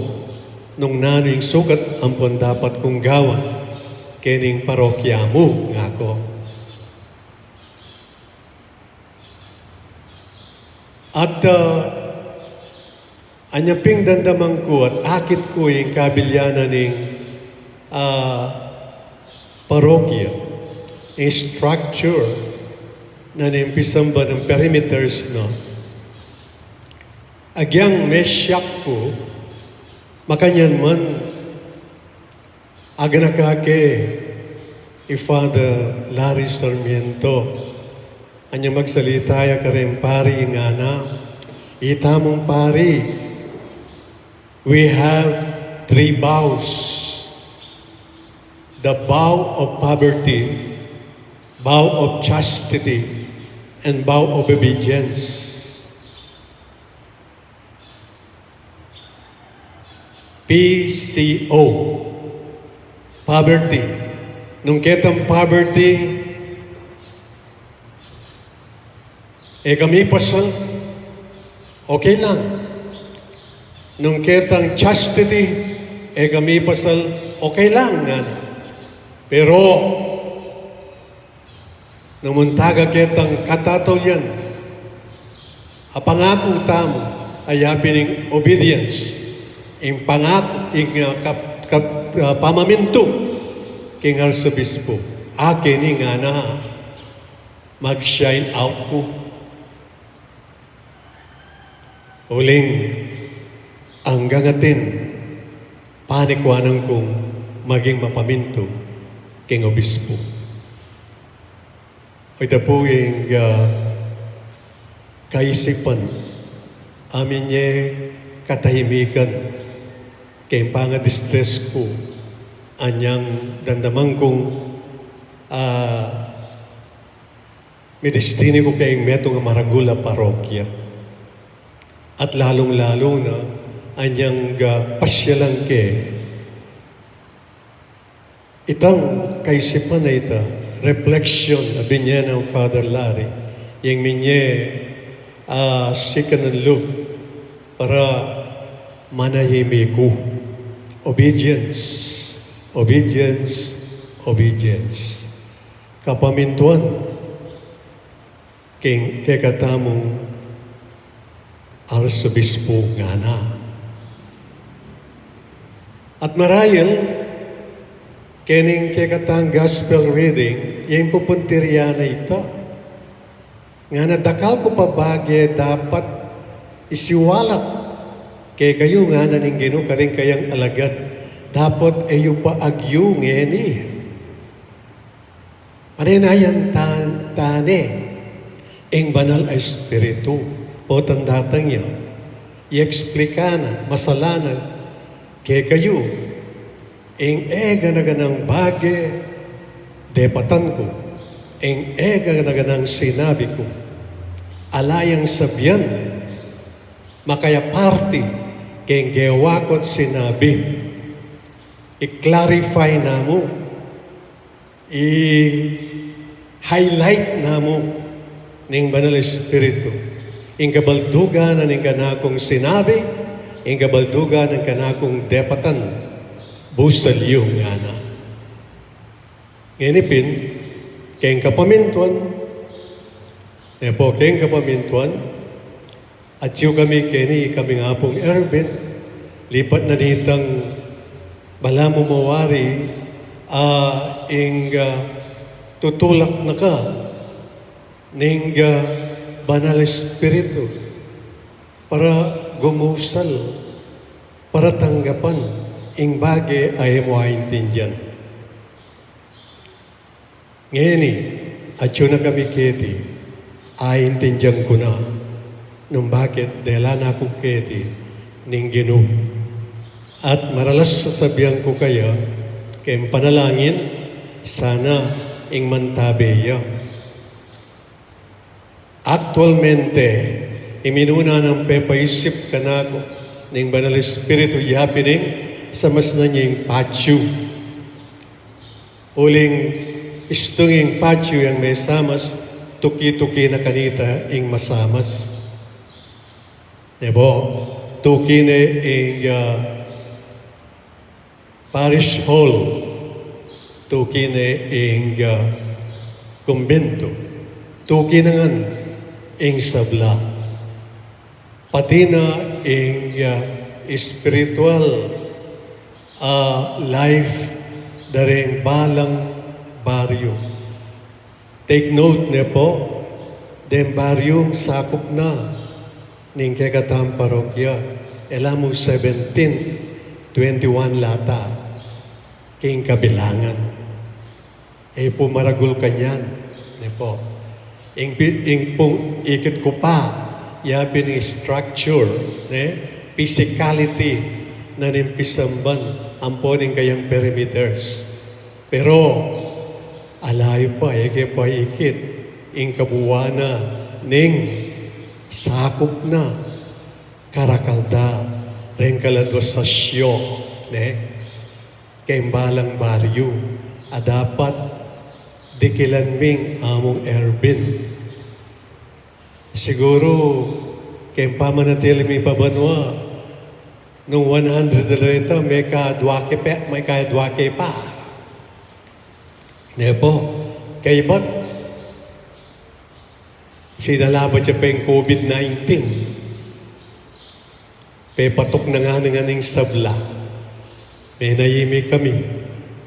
nung nanu ing sukat ampon dapat kung gawan kening parokya mu, ngaku. At, ah, anya pin damdaman ku at akit ku ing kabilyanan ning, ah, parokya, ing structure na ning pisamban, ing perimeters na. Agyang mesyak ku, makanyan man, aganaka ke i Father Larry Sarmiento. Anya magsalita ya kareng pari, ngana, itamung pari, we have three vows. The vow of poverty, vow of chastity, and vow of obedience. P C O. Poverty. Nung ketang poverty, e kami pasal, okay lang. Nung ketang chastity, e kami pasal, okay lang, ngana. Pero, nung muntaga ketang katataulian, a pangaku tamu, aya pin ing obedience, ing pangaku, ing, ah, kap-, kap-, ah, pamamintu king arsobispu. Akin ing ngana, mag-shine out ku. Uling anggang atin, panikuanan kung maging mapamintu king obispu. Ita pu ing, ah, kaisipan a minye katahimikan king panga-distress ku, anyang damdaman kung, ah, midestini ku keng metung a maragul a parokya. At lalung-lalu na anyang, ah, pasyalan ke. Itang kaisipan a ita, reflection a binye nang Father Larry, yang minye, ah, sikan a lub para manahimik ku. Obedience, obedience, obedience. Kapamintuan king kekatamung arsobispu, ngana. At marayul, kening kekatang gospel reading, yang pupuntirya na ita. Ngana, dakal ku pa bage dapat isiwalat Kekayu ngana ning Ginu karing kayang alagad, dapot e yu pa agyu ngeni. Pane na yan ta-, tane, ing Banal a Espiritu, potang datang ya, i-eksplika na, masala na kekayu, ing e gana-ganang bage depatan ku, ing e gana-ganang sinabi ku, ala yang sabian, makayaparti keng gewa ku't sinabi, i-clarify na mu, i-highlight na mu ning Banal Espiritu ing kabaldugan na ning kanakung sinabi, ing kabaldugan na ning kanakung depatan, busal yu ngana. Ngeni pin, keng kapamintuan, ne po, keng kapamintuan, atyu kami keni, ikaming Apung Erwin, lipat na nitang balamu mawari, a, ing, a, tutulak na ka ning, a, Banal Espiritu para gumusal, para tanggapan ing bage a e mu aintindian. Ngeni, atyu na kami keti, aintindian ku na nung bakit dela na ku keti ning Ginu. At maralas sasabian ku kaya, keng panalangin, sana ing mantabe ya. Aktualmente, ing minuna nang pepaisip kanaku ning Banal Espiritu ya pin ing samasnan ya ing patyu. Uling istung ing patyu yang mesamas, tuki-tuki na kanita ing masamas. Ne po, tuki ne ing, a, parish hall, tuki ne ing, a, kumbentu, tuki na ngan ing sabla. Pati na ing, a, espiritual, a, life da ring balang baryu. Take note ne po, deng baryung sakup na ning kekatang parokya, e la mu seventeen, twenty-one la ta king kabilangan. E pu maragul kanyan, ne po. Ing pi-, ing pung ikit ku pa, ya pin ing structure, ne, physicality na ning pisamban, ampo ning kayang perimeters. Pero ala yu pa, e ke pa ikit ing kabuuan na ning sakup na, karakal da reng kaladua sasyo, ne, keng balang baryu a dapat dikilan ming Among Erwin. Siguru keng pamanatili mi pa banua, nung one hundred reta, mekadua ke pa, mekadua ke pa. Ne po, kaybat, sinalabat ya pa ing COVID nineteen. Pepatuk na ngana ngan ing sabla. Menayimik kami,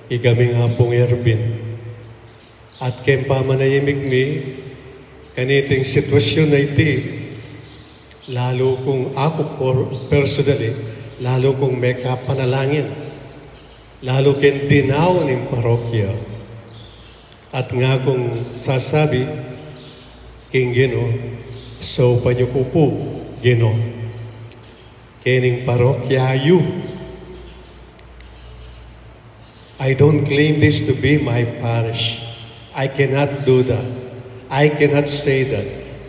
ikaming Apung Erwin. At keng pamanayimik mi kaniting sitwasyun a iti, lalu kung aku por-, personally, lalu kung mekapanalangin, lalu keng dinaun ning parokya. At ngakung sasabi king Ginu, saupan yu ku pu, Ginu, kening parokya yu. I don't claim this to be my parish. I cannot do that. I cannot say that.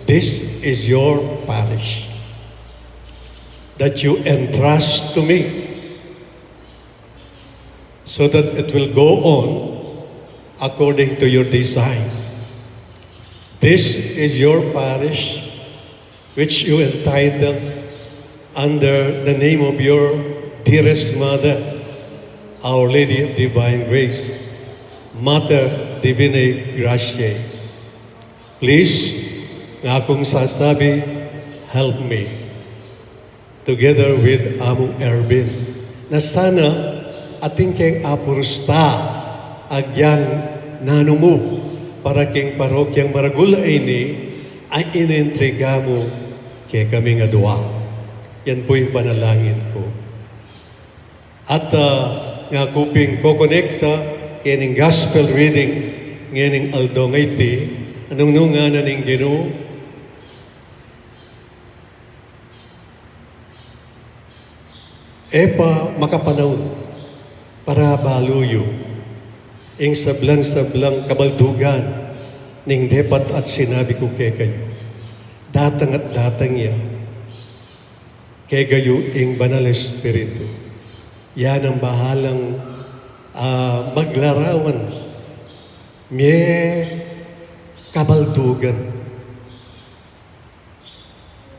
This is your parish that you entrust to me, so that it will go on according to your design. This is your parish, which you entitled under the name of your dearest mother, Our Lady of Divine Grace, Mater Divinae Gratiae. Please, ngakung sasabi, help me together with Among Erwin, na sana atin keng apurus ta agyang nanu mu para keng parokyang maragul a ini a inentrega mu kekaming adua. Yan pu ing panalangin ku. At, ah, ngaku pin kokonekta keng gospel reading ngening aldo ngeni, anung nuna ning Ginu, e pa makapanaun para balu yu ing sablang-sablang kabaldugan ning depat at sinabi ku kekayu. Datang at datang ya kekayu ing Banal Espiritu. Yan ang bahalang, ah, maglarawan mie kabaldugan.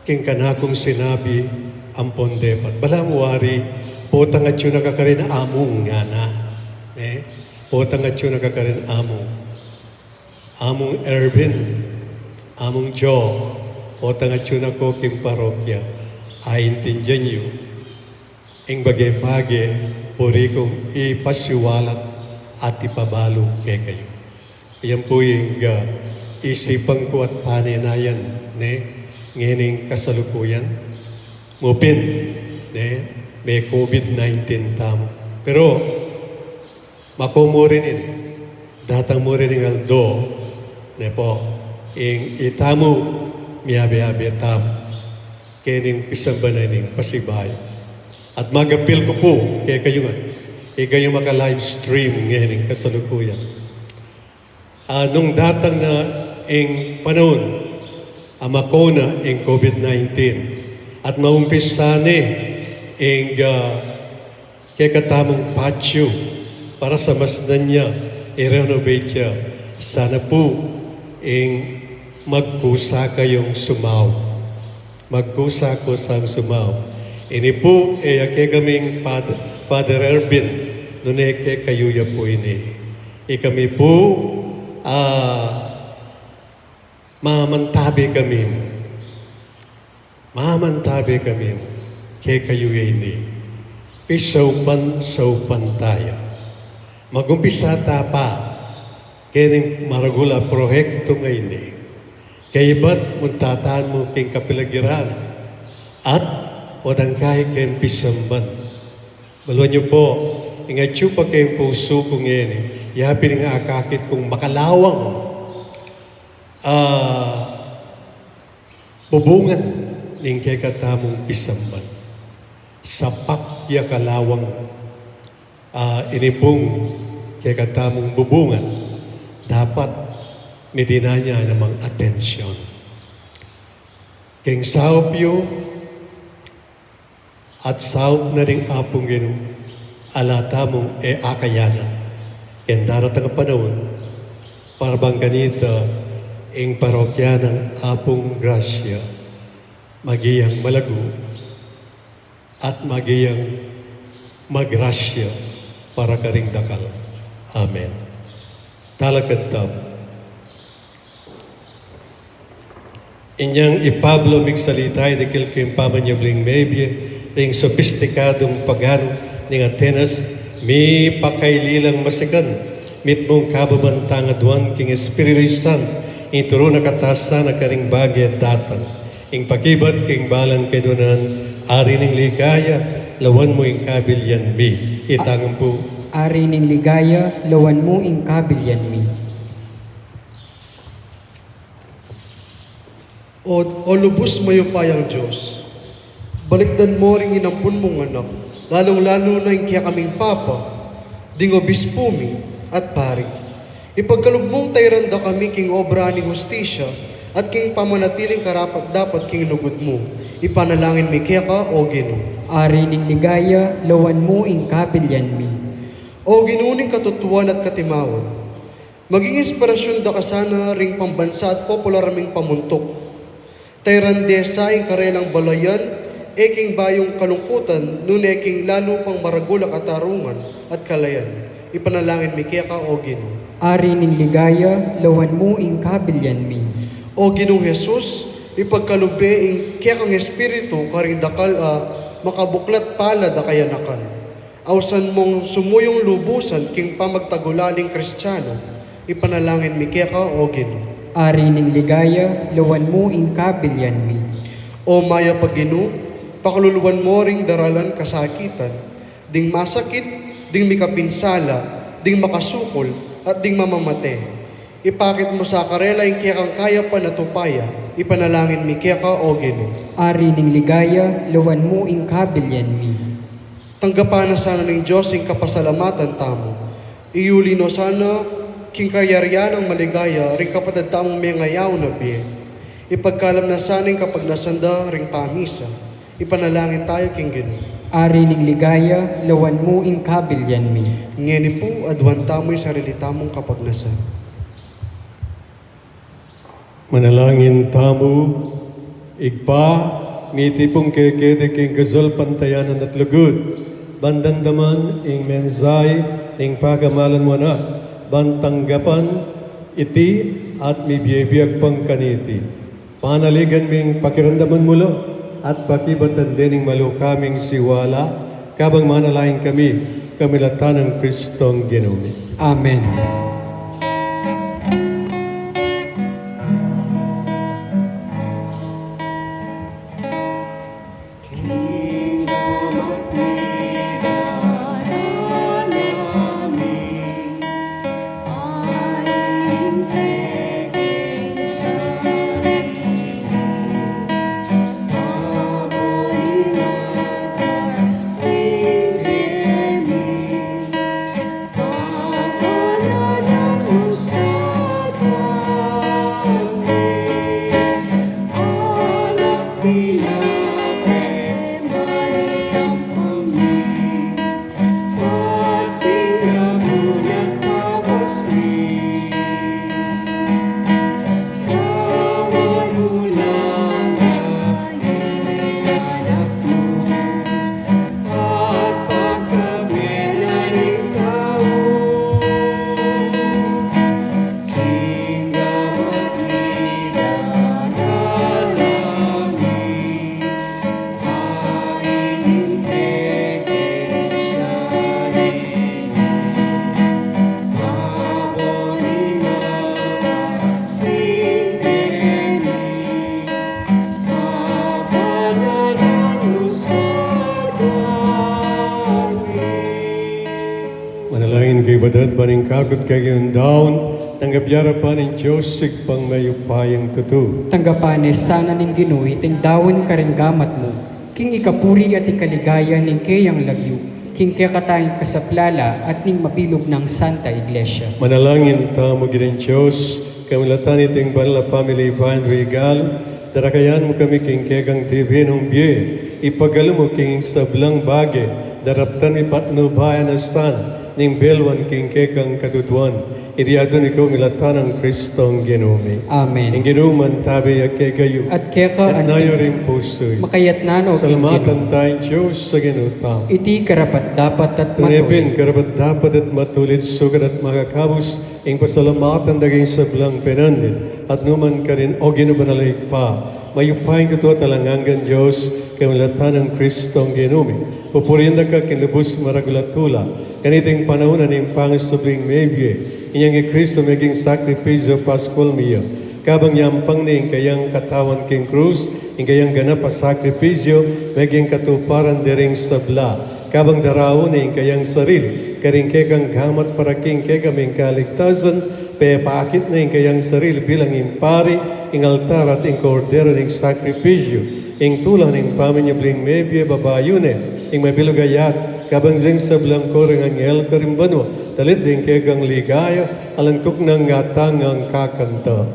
King kanakung sinabi ampon depat. Balamu wari, potang atyu na kakarin amung ngana. Eh? Potang atyu na kakarin amung. Amung Erwin, Amung Joe, potang atyu na ko king parokya, aintindian yu ing bage-bage buri kung ipasiwalat at ipabalu kekayu. Yan pu ing, ah, isipan ku at paninayan, ne, ngening kasalukuyan. Mu pin, ne, me COVID nineteen tamu. Pero, mako mu rin ini, datang mu rin ing aldo, ne pu, ing itamu, miyabe-abe tamu, keni pisamban na ining pasibayu. At mag-appeal ku pu kekayu ngan, ikayu maka-live stream ngening kasalukuyan. Ah, nung datang na ing panaun, a, mako na ing COVID nineteen, at maumpisa ne ing, ah, kekatamung patyu para sa mas na nya, i-renovate ya. Sana pu ing magkusa kayung sumau. Magkusa-kusang sumau. Ini pu, e ya kekaming Father, Father Erwin, nune kekayu ya pu ini. Ikami pu, ah, mamantabe kami. Mamantabe kami kekayu ya ini. Pisaupan-saupan taya. Magumpisa ta pa keni maragul a proyektu ngeni. Kaybat mu tatan mu king kapaligiran at watang kay keng pisamban. Baluan yu pu, ing atyu pa keng pusu ku ngeni, ya pin ing akakit kung makalawang, ah, bubungan ning kekatamung pisamban. Sapak ya kalawang, ah, ini pung kekatamung bubungan, dapat midinan ya namang atensyon. Keng saup yu, at saup na ning Apung Ginu, ala tamung e akayanan keng daratang a panaun, para bang kanita ing parokya nang Apung Grasya maging malagu at maging magrasya para karing dakal. Amen. Talakad tamu. Inyang i Pablo migsalita, idakil king pamanyubling mebie ring sopistikadung paganu ning Atenas, mipakaili lang masikan, mitmung kababantang aduan king Espiritu Santo, ing turu na katasan a karing bage datang. Ing pakibat king balang kedunan, Ari ning ligaya, lawan mu ing kabilyan mi. Itang pu. Ari ning ligaya, lawan mu ing kabilyan mi. O, o lubus mayupayang Dios, balikdan mu ring inampun mung anak, lalung-lalu na ing kekaming papa, ding obispu mi, at pari. Ipagkalub mung tairan da kami king obra ning hustisya, at king pamanatiling karapat-dapat king lugud mu. Ipanalangin mi keka, O Ginu. Ari ning ligaya, lawan mu ing kabilyan mi. O Ginu ning katutuan at katimawan, maging inspirasyun da ka sana ring pambansa at popular ming pamuntuk. Tairan de sa ing karelang balayan, e king bayung kalungkutan, nune king lalu pang maragul a katarungan at kalayan. Ipanalangin mi keka, O Ginu. Ari ning ligaya, lawan mu ing kabilyan mi. O Ginung Jesus, ipagkalub me ing kekang espiritu karing dakal a makabuklat palad a kayanakan. Ausan mung sumuyung lubusan king pamagtagulaling Kristiano, ipanalangin mi keka, O Ginu. Ari ning ligaya, lawan mu ing kabilyan mi. O mayap a Ginu, Pakaluluan mu ring daralan kasakitan, ding masakit, ding mikapinsala, ding makasukul, at ding mamamate. Ipakit mu sa karela ing kekang kayapan at upaya, ipanalangin mi keka, O Ginu. Ari ning ligaya, lawan mu ing kabilian mi. Tanggapan na sana ning Dios ing kapasalamatan tamu. Iyuli no sana king kayarian nang maligaya ring kapatad tamung mengayaw na bie. Ipagkalam na sana ing kapagnasan da ring pamisa. Ipanalangin tayu king Ginu. Ari ning ligaya, lawan mu ing kabilian mi. Ngeni pu, aduan tamu ing sarili tamung kapagnasan. Manalangin tamu. Ibpa, mitipun ke keti king kasalpantayanan at lugud, ban damdaman ing mensahe ning pakamalan mung anak, ban tanggapan iti at mibie-bie agpang kaniti. Panaligan ming pakiramdaman mu la at pakibatan de ning malu kaming siwala, kabang manalangin kami, kamilatan nang Kristong Ginu mi. Amen. Manalangin kayu, kapatad, ban ing kakut kekayung daun, tanggap ya ring Dios Ibpang mayupayang tutu. Tanggapan na sana ning Ginu iting daun karing gamat mu, king ikapuri at ikaligaya ning keyang lagyu, king kekatang kasaplalan at ning mabilug nang Santa Iglesia. Manalangin tamu. Ginung Dios, kamilatan iting banal a pamilya Ibpang Regal, darakayan mu kami king kekang dibinung bie, ipagalung mu king sablang bage, daraptan mi patnubayan a san ning belwan king kekang katutuan. Iti aduan mi kamilatan nang Kristong Ginu mi. Amen. Ing Ginu mantabi ya kekayu. At keka anti. Itna yu ring pusu yu. Makayatna no king Ginu. Salamatan taya ing Dios a Ginu tamu. Iti karapat-dapat at matulid. Tune pin karapat-dapat at matulid, sukat at makakabus, ing pasalamatan da ka king sablang penandit at nukarin man, O Ginu banal a Ibpa, mayupayang tutu at alang anggang Dios, kamilatan nang Kristong Ginu mi. Pupurian da ka king lubus maragul a tula, kaniting panaun a ning pangasubling mebie, inyang i Kristo meging sakripisyu Paskual mi ya, kabang yampang ne ing kayang katawan king krus, ing kayang ganap a sakripisyu meging katuparan dering sabla, kabang daraun ne ing kayang sarili karing kekang gamat para king kekaming kaligtasan, pepakit ne ing kayang sarili bilang ing pari, ing altar at ing kordero ning sakripisyu, ing tula ning paminyubling mebie, babayu ne ing mabilug a yatu, kabang deng sablang koro ning anghel karing banua, talid ding kekang ligaya, alang tuknang ngatang ngang kakanta.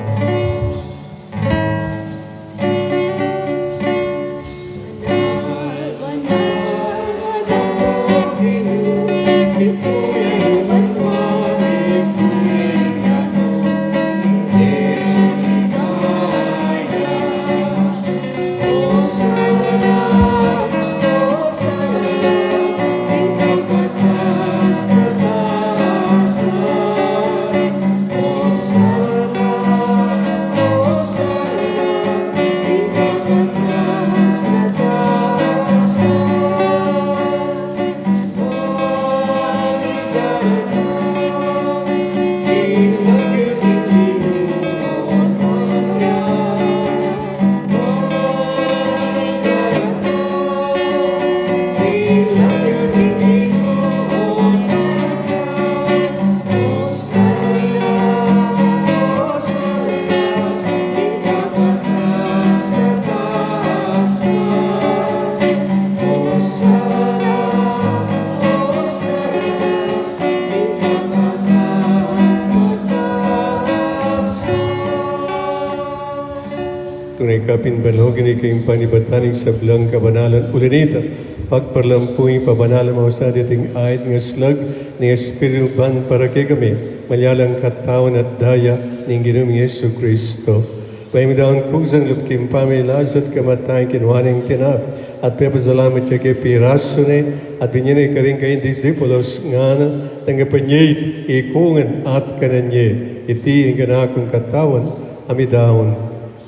Tune kapin banogin ika ing panibatan ning sablang kabanalan, uling ita pagparlampu ing pabanalan mo sa dating ait nga slag ning Espiritu ban para kekami, malyalang katawan at daya ning Ginu ming Jesucristo. Bayu mi daun kusang lub king pamilasa at kamatayan, kinua ne ing tinape at pepasalamat ya ke, pirasu ne at binye ne karing kayang disipulos, ngana, tanggapan ye iti, ikongan at kanan ye, iti ing kanakung katawan a midaun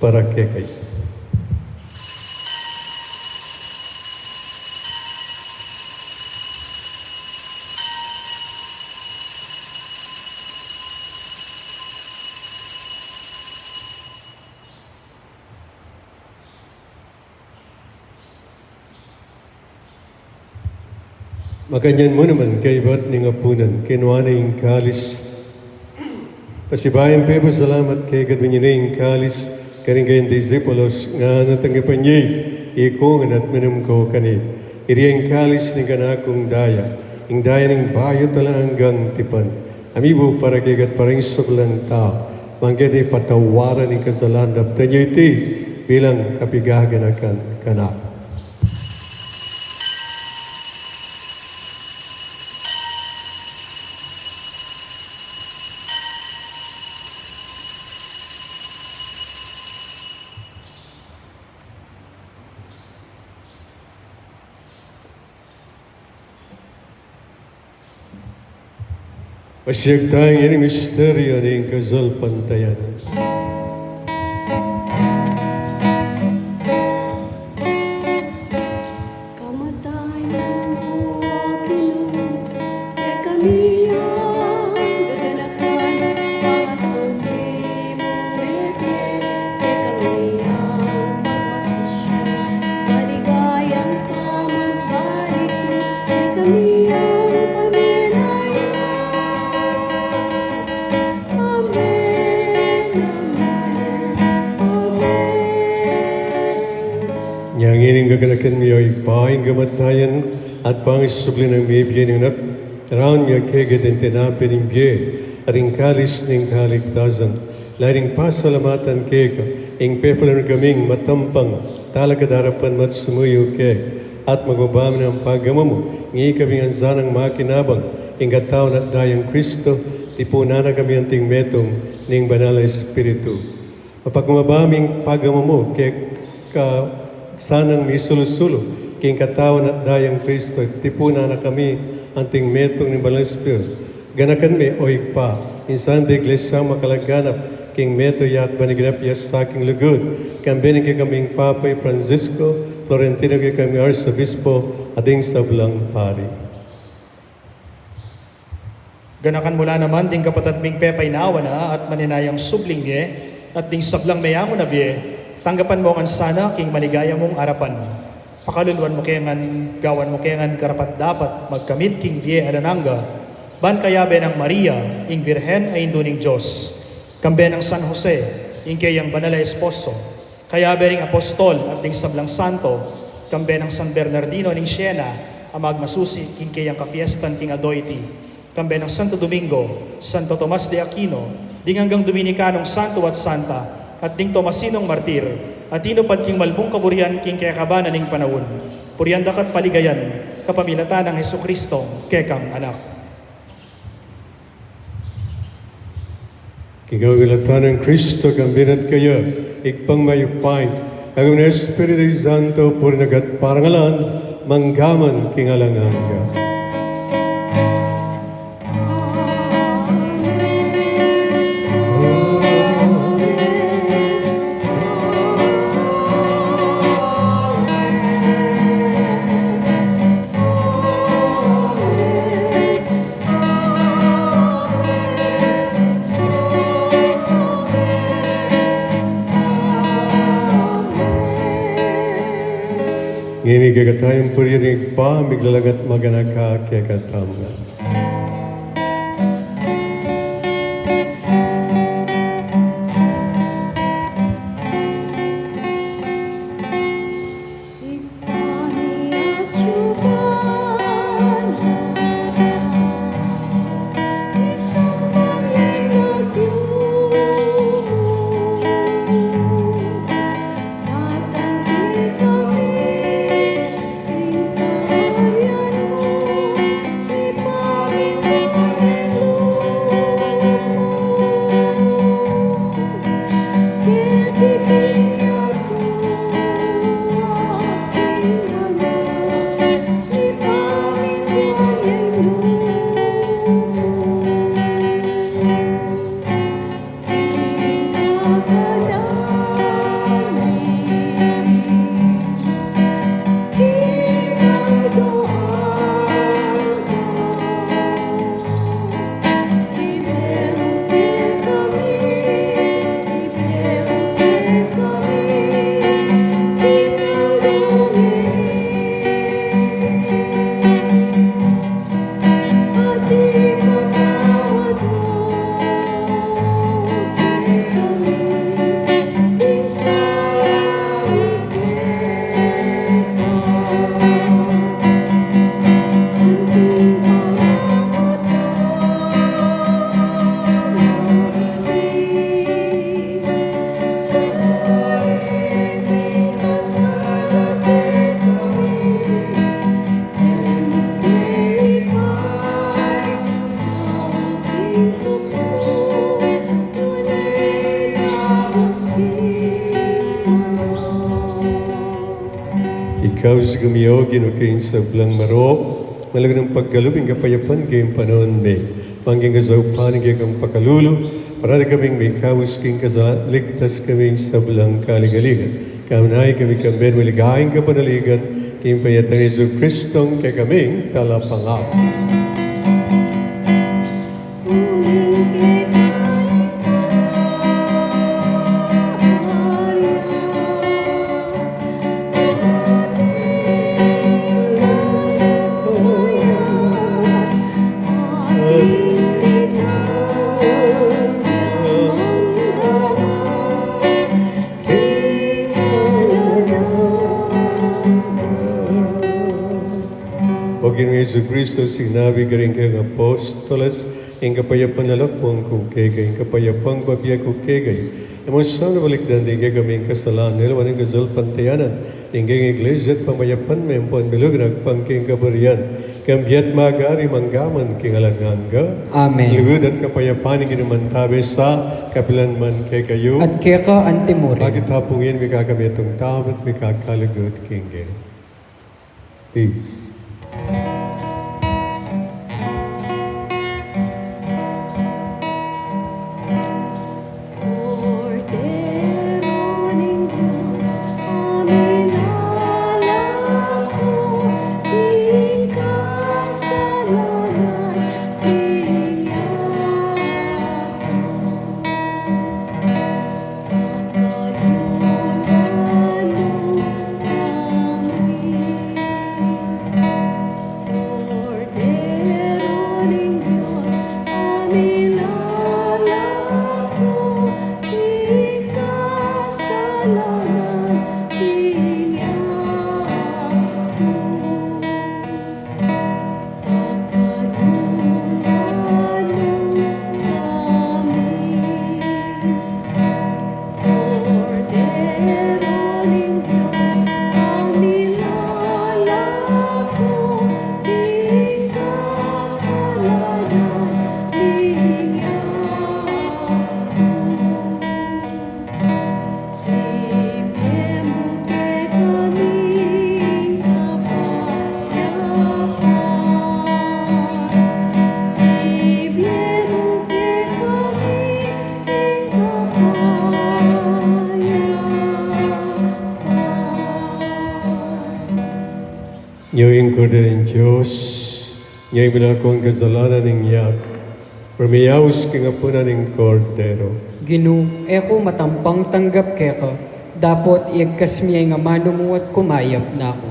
para kekayu. Makanyan mu naman, kaybat ning apunan, kinua ne ing kalis, pasibayu yang pepasalamat keka at binye ne ing kalis karing kayang disipulos, ngana, tanggapan ye iti, ikongan at minum kayu keni, iti ing kalis ning kanakung daya, ing daya ning bayu at alang anggang tipan, a mibu para kekayu at para king sablang tau, ban keti patawaran ing kasalanan. Daptan ye iti bilang kapaganakan kanaku. Pasiag taya king misteryu ning kasalpantayanan. Kamatayan mu, O Ginu, kekami yang gaganakan, pangasubli mung mebie, kekami yang pagmasisyu, maligayang pamagbalik mu, kekami yang panenayan. Amen, amen, amen. Inya ngeni gaganakan mi, O Ibpa, ing kamatayan at pangasubli nang mebie ning Anak, daraun mi keka iting tinape ning bie at ing kalis ning kaligtasan, lalu ring pasalamatan keka, ing pepalu na kaming matampang talakad arapan mu at sumuyu keka, at magbaba mi nang pagmamuna, ngening ikami ngan sanang makinabang king katawan at dayang Kristo, tipunan na kami anting metung ning Banal a Espiritu. Mapakumbaba mi ing pagmamuna keka, sanang misulu-sulu king katawan at dayang Kristo, tipunan na kami anting metung ning Banal a Espiritu. Ganakan me, O Ibpa, ing Santa Iglesia makalaganap king metung ya at ban iganap ya sa king lugud, kambe ning kekaming Papa i Francisco, Florentino kekaming Arsobispo, at ding sablang pari. Ganakan mu la naman ding kapatad ming pepainawa na at maninayang subling mie, at ding sablang meyangu na bie, tanggapan mu ngan sana king maligaya mung arapan. Pakaluluan mu ke ngan, gawan mu ke ngan karapat-dapat magkamit king bie alang angga, ban kayabe nang Maria, ing Virgen a Indu ning Dios, kambe nang San Jose, ing keyang banal a esposo, kayabe ring apostol at ding sablang santo, kambe nang San Bernardino ning Siena, a magmasusi king keyang kafiestan king aldo iti, kambe nang Santo Domingo, Santo Tomas de Aquino, ding anggang Dominikanong santo at santa, at ding Tomasinong martir, a tinupad king malmung kaburian king kekaban ning panaun. Purian da ka at paligayan, kapamilatan nang Jesucristo, kekang Anak. King kapamilatan nang Kristo, kambe na at keya, Ibpang mayupaya, kambe ning Espiritu Santo, purian da ka at parangalan, mangga man king alang angga. Ngeni kekatamu ing purian ning Ibpa, miglalang at maganaka kekatamu ngan. Kaus kami, O Ginu, king sablang marok, malagyu nang pagkalub ing kapayapan king panaun mi. Mangking kasaupan ning kekang pakalulu, parati kaming mikaus king kasa, ligtas kaming sablang kaligaligan. Kaunay kami kambe ning maligayang kapanaligan, king pamanyatang Jesucristong kekaming Talapangabus. O Ginu Jesucristo, sinabi karing kekang apostoles, ing kapayapan lalakwan ku kekayu, ing kapayapan ku bibie ku kekayu. E mu sana balikdan ding kekaming kasalanan, aliwa ing kasalpantayanan ning kekang Iglesia at pamayapan me, ampo milugan agpang king kaburian, kambe at magari mangga man king alang angga. Amen. Lugud at kapayapan ning Ginu mantabe sa kapilan man kekayu. At keka anti mu rin. Bakit hapungin mi kekami atung tamu at mikakalugud king Ginu. Peace. Kordero ning Dios, a milalako king kasalanan ning yapo. Pakalulu mu kami. Kordero ning Dios, a milalako king kasalanan ning yapo. Pakalulu mu kami. Kordero ning Dios, a milalako king kasalanan ning yapo. Ibie mu kekami ing kapayapan. Ibie mu kekami ing kapayapan. Nya ing Kordero ning Dios, nya ing milalako king kasalanan ning yapo. Remiyaus king apunan ning Kordero. Ginu, e ku matampang tanggap keka, dapot iyagkas mu ya ing amanu mu at kumayap na ku.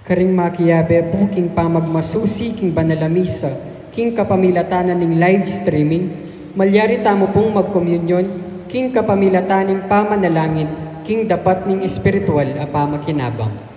Karing makiabe pu king pamagmasusi king banal a misa king kapamilatan na ning live streaming, malyari tamu pung magkomunyon king kapamilatan ning pamanalangin king dapat ning espiritual a pamakinabang.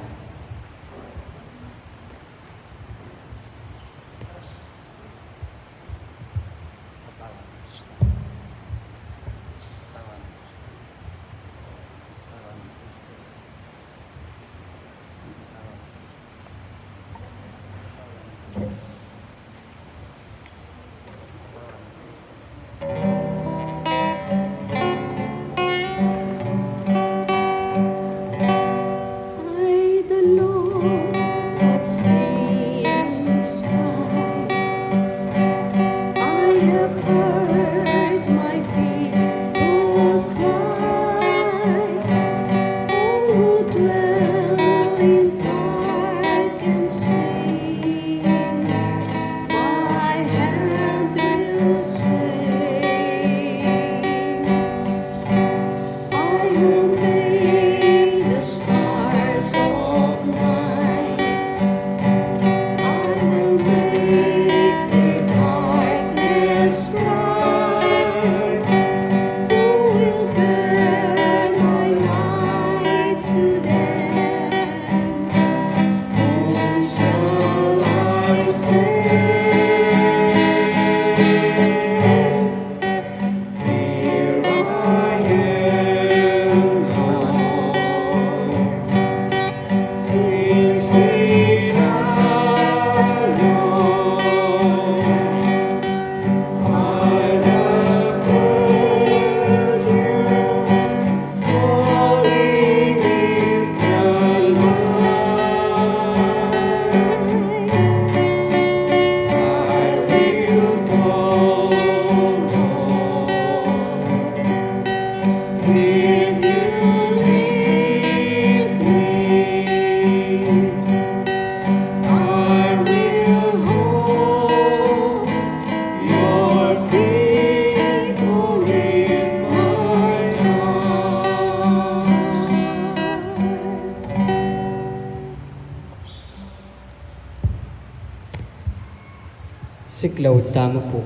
Laud tamu pu.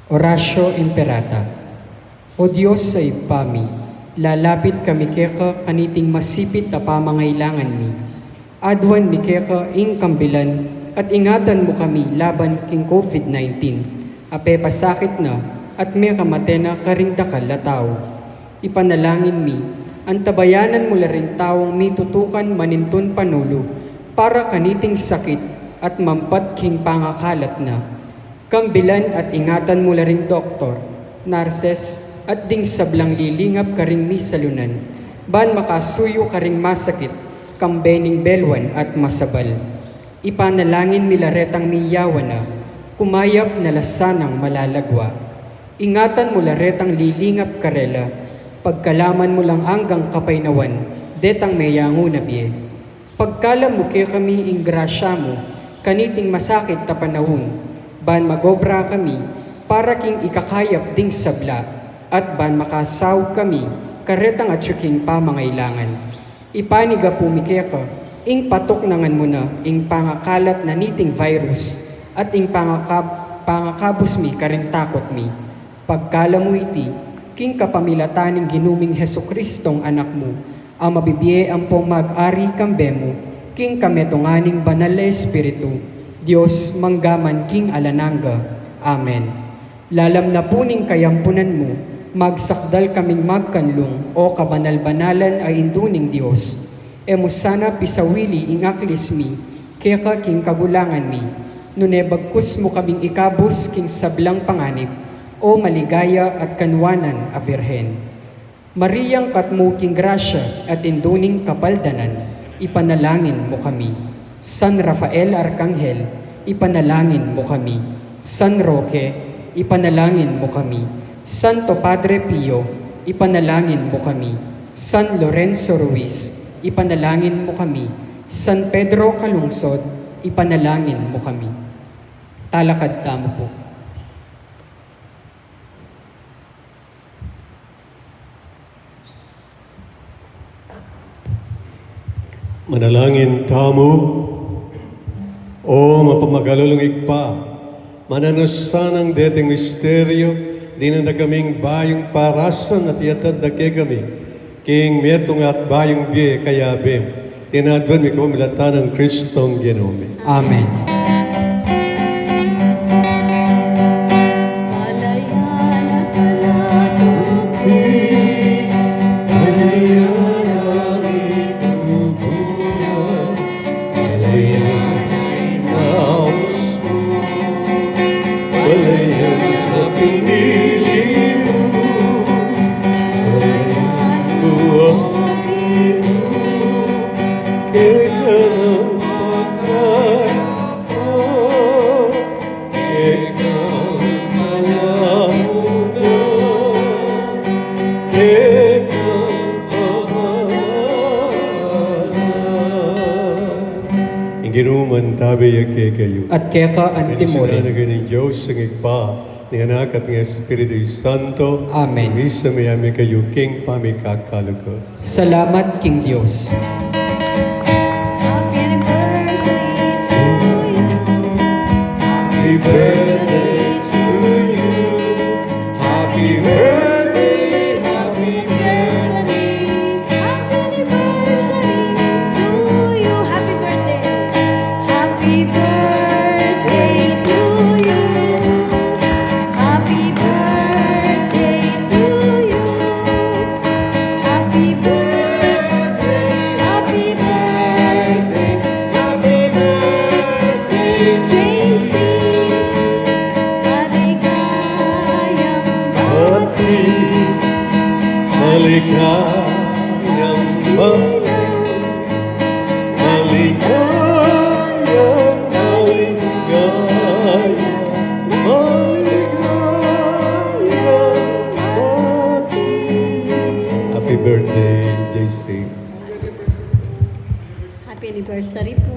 Oratio Imperata. O Dios a Ibpa mi, lalapit kami keka kaniting masipit a pamangailangan mi. Aduan mi keka ing kambilan at ingatan mu kami laban king COVID nineteen, a pepasakit na at mekamate na karing dakal a tau. Ipanalangin mi, antabayanan mu la ring taung mitutukan manintun panulu para kaniting sakit at mampat king pangakalat na. Kambilan at ingatan mu la ring doktor, narses, at ding sablang lilingap karing misalunan, ban makasuyu karing masakit, kambe ning belwan at masabal. Ipanalangin mi la retang miyawan na, kumayap na la sanang malalagwa. Ingatan mu la retang lilingap karela, pagkalaman mu lang anggang kapaynawan detang meyangu na bie. Pagkalam mu kekami ing grasya mu kaniting masakit a panaun, ban magobra kami para king ikakayap ding sabla, at ban makasaup kami karetang atyu king pamangailangan. Ipanigapu mi keka ing patuknangan mu na ing pangakalat na niting virus at ing pangakab-, pangakabus mi karing takot mi. Pagkalam mu iti king kapamilatan ning Ginu ming Jesucristong Anak mu, a mabibie ampong mag-ari kambe mu king kametungan ning Banal a Espiritu, Dios, mangga man king alang angga. Amen. Lalam na pu ning kayampunan mu, magsakdal kaming magkanlung, o kabanal-banalan a Indu ning Dios. E mu sana pisawili ing aklis mi keka king kagulangan mi, nune bagkus mu kaming ikabus king sablang panganib, o maligaya at kanuanan a Birhen. Mariang katmu king grasya at Indu ning kapaldanan, ipanalangin mu kami. San Rafael Arkanghel, ipanalangin mu kami. San Roque, ipanalangin mu kami. Santo Padre Pio, ipanalangin mu kami. San Lorenzo Ruiz, ipanalangin mu kami. San Pedro Calungsod, ipanalangin mu kami. Talakad tamu pu. Manalangin tamu. O mapamakalulung Ibpa, mananu sanang deting misteryu, dinan da kaming bayung parasan at iatad da kekami king metung at bayung bie kayabe mu. Iti aduan mi kapamilatan nang Kristong Ginu mi. Amen. Ing Ginu mantabe ya kekayu. At keka antimurin. Ing Dios, ing Ibpa, ning Anak at ning Espiritu Santo. Amen. Misa meyame kayu king pamikakalugud. Salamat king Dios. Happy anniversary to you. Happy birthday to you. Happy birthday, happy anniversary. Happy anniversary to you. Happy birthday. Happy birthday to you. Happy birthday to you. Happy birthday, happy birthday, happy birthday, J C. Maligayang bati, maligayang bati. Maligaya, maligaya, maligaya. Happy birthday, J C. Happy anniversary po.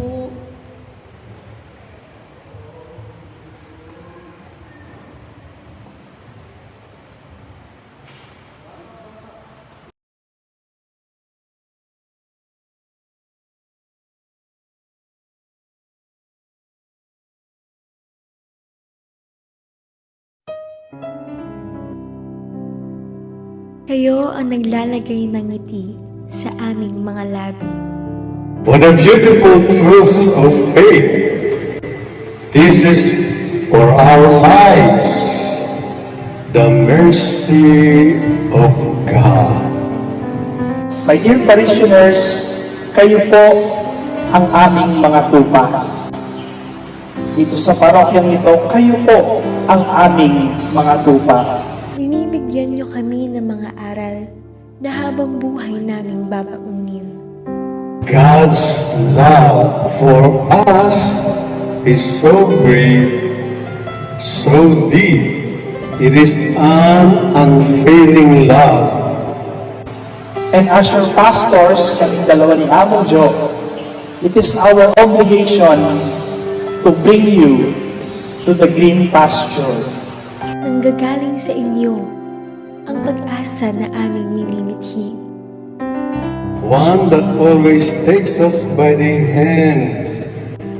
Kayo ang naglalagay ng ngiti sa aming mga labi. What a beautiful truth of faith. This is for our lives, the mercy of God. My dear parishioners, kayo po ang aming mga tupa. Dito sa parokyang ito, kayo po ang aming mga tupa. Binibigyan niyo kami ng mga aral na habang buhay naming babaunin. God's love for us is so great, so deep. It is an unfailing love. And as your pastors, kaming dalawa ni Among Jo, it is our obligation to bring you to the green pasture. Nanggagaling sa inyo ang pag-asa na aming minimithi. One that always takes us by the hands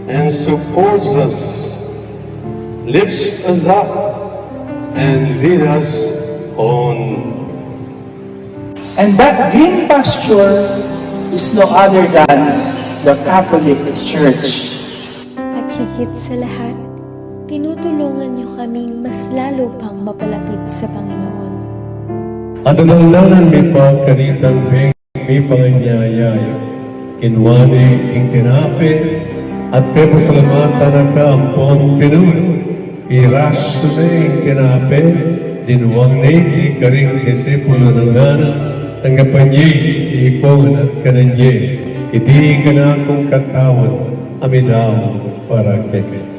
and supports us, lifts us up, and lead us on. And that green pasture is no other than the Catholic Church. At higit sa lahat, tinutulungan niyo kaming mas lalo pang mapalapit sa Panginoon. At dadalan mi pa kanitang beng mipanganyaya, kinua ne ing tinape, at pepasalamatan na ka ampon pinuno. Pirasu ne ing tinape, dinuang ne iti karing disipulus na, ngana, tanggapan ye iti ikong at kanan ye, iti ing kanakung katawan a midaun para kekayu.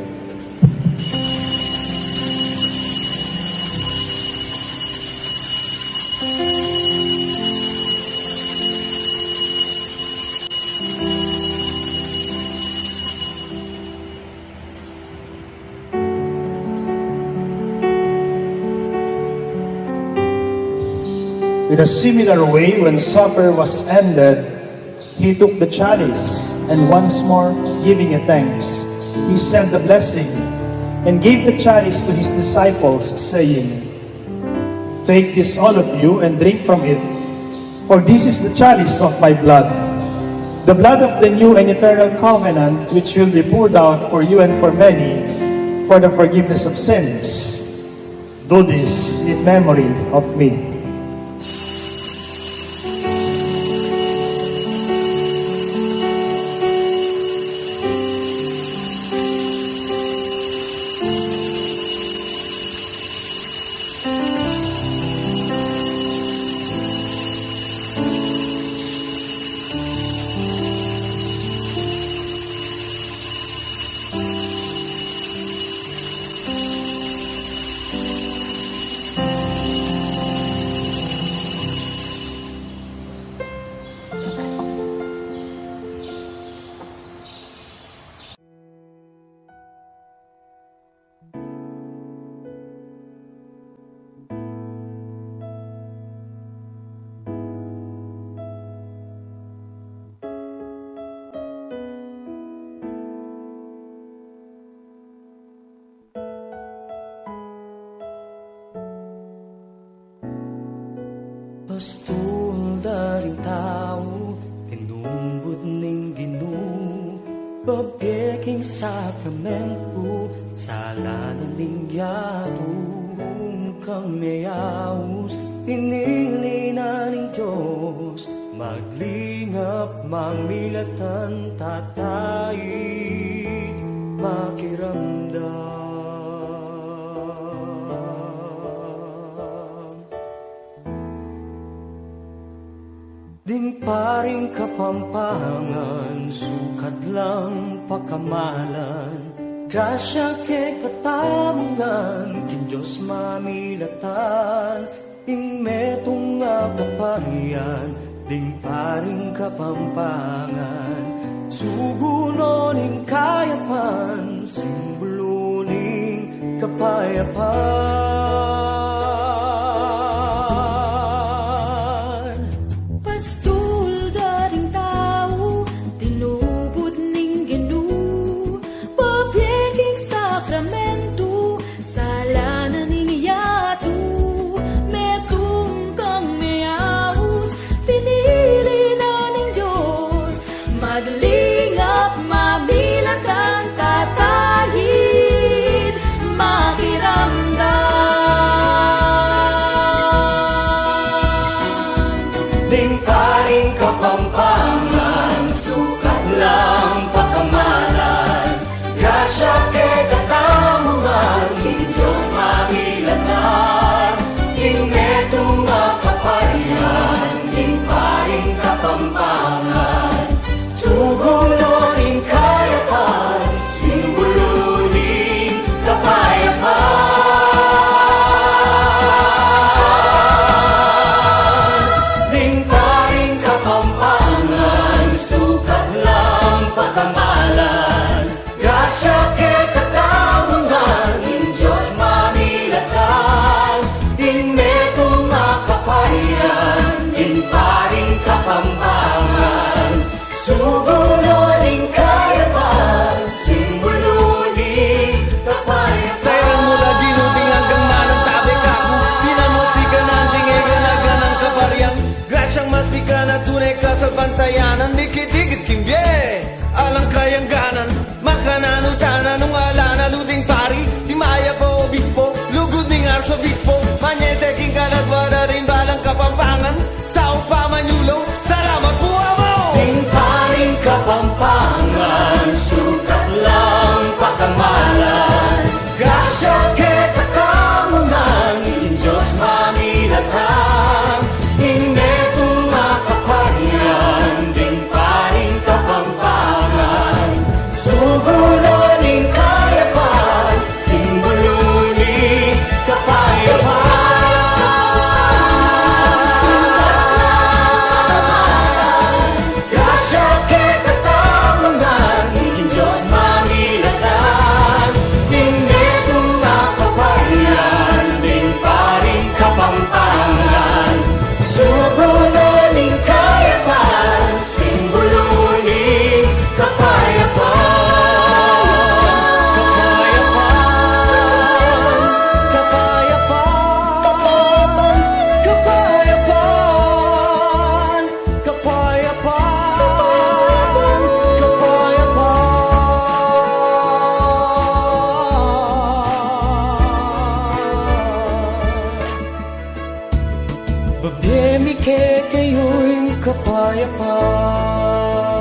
In a similar way, when supper was ended, he took the chalice, and once more giving you thanks, he said the blessing and gave the chalice to his disciples, saying, "Take this, all of you, and drink from it, for this is the chalice of my blood, the blood of the new and eternal covenant, which will be poured out for you and for many for the forgiveness of sins. Do this in memory of me." Pastul da ring tau, tinubud ning Ginu, bibie king sakramentu, sala na ning yatu, kang meyaus, pinili na ning Dios, maglingap, mamilatan, tatai, makiramdam. Ding paring Kapampangan, sukat lang pakamalan, grasya kekatamu ngan, king Dios mamilatan, ing metung a kapayan, ding paring Kapampangan, sugunan ning kayapan, simbulu ning kapayapan. Pastul da ring tau, tinubud ning Ginu, bibie king sakramentu, sala na ning yatu, Babie mi kekayung kapayapan.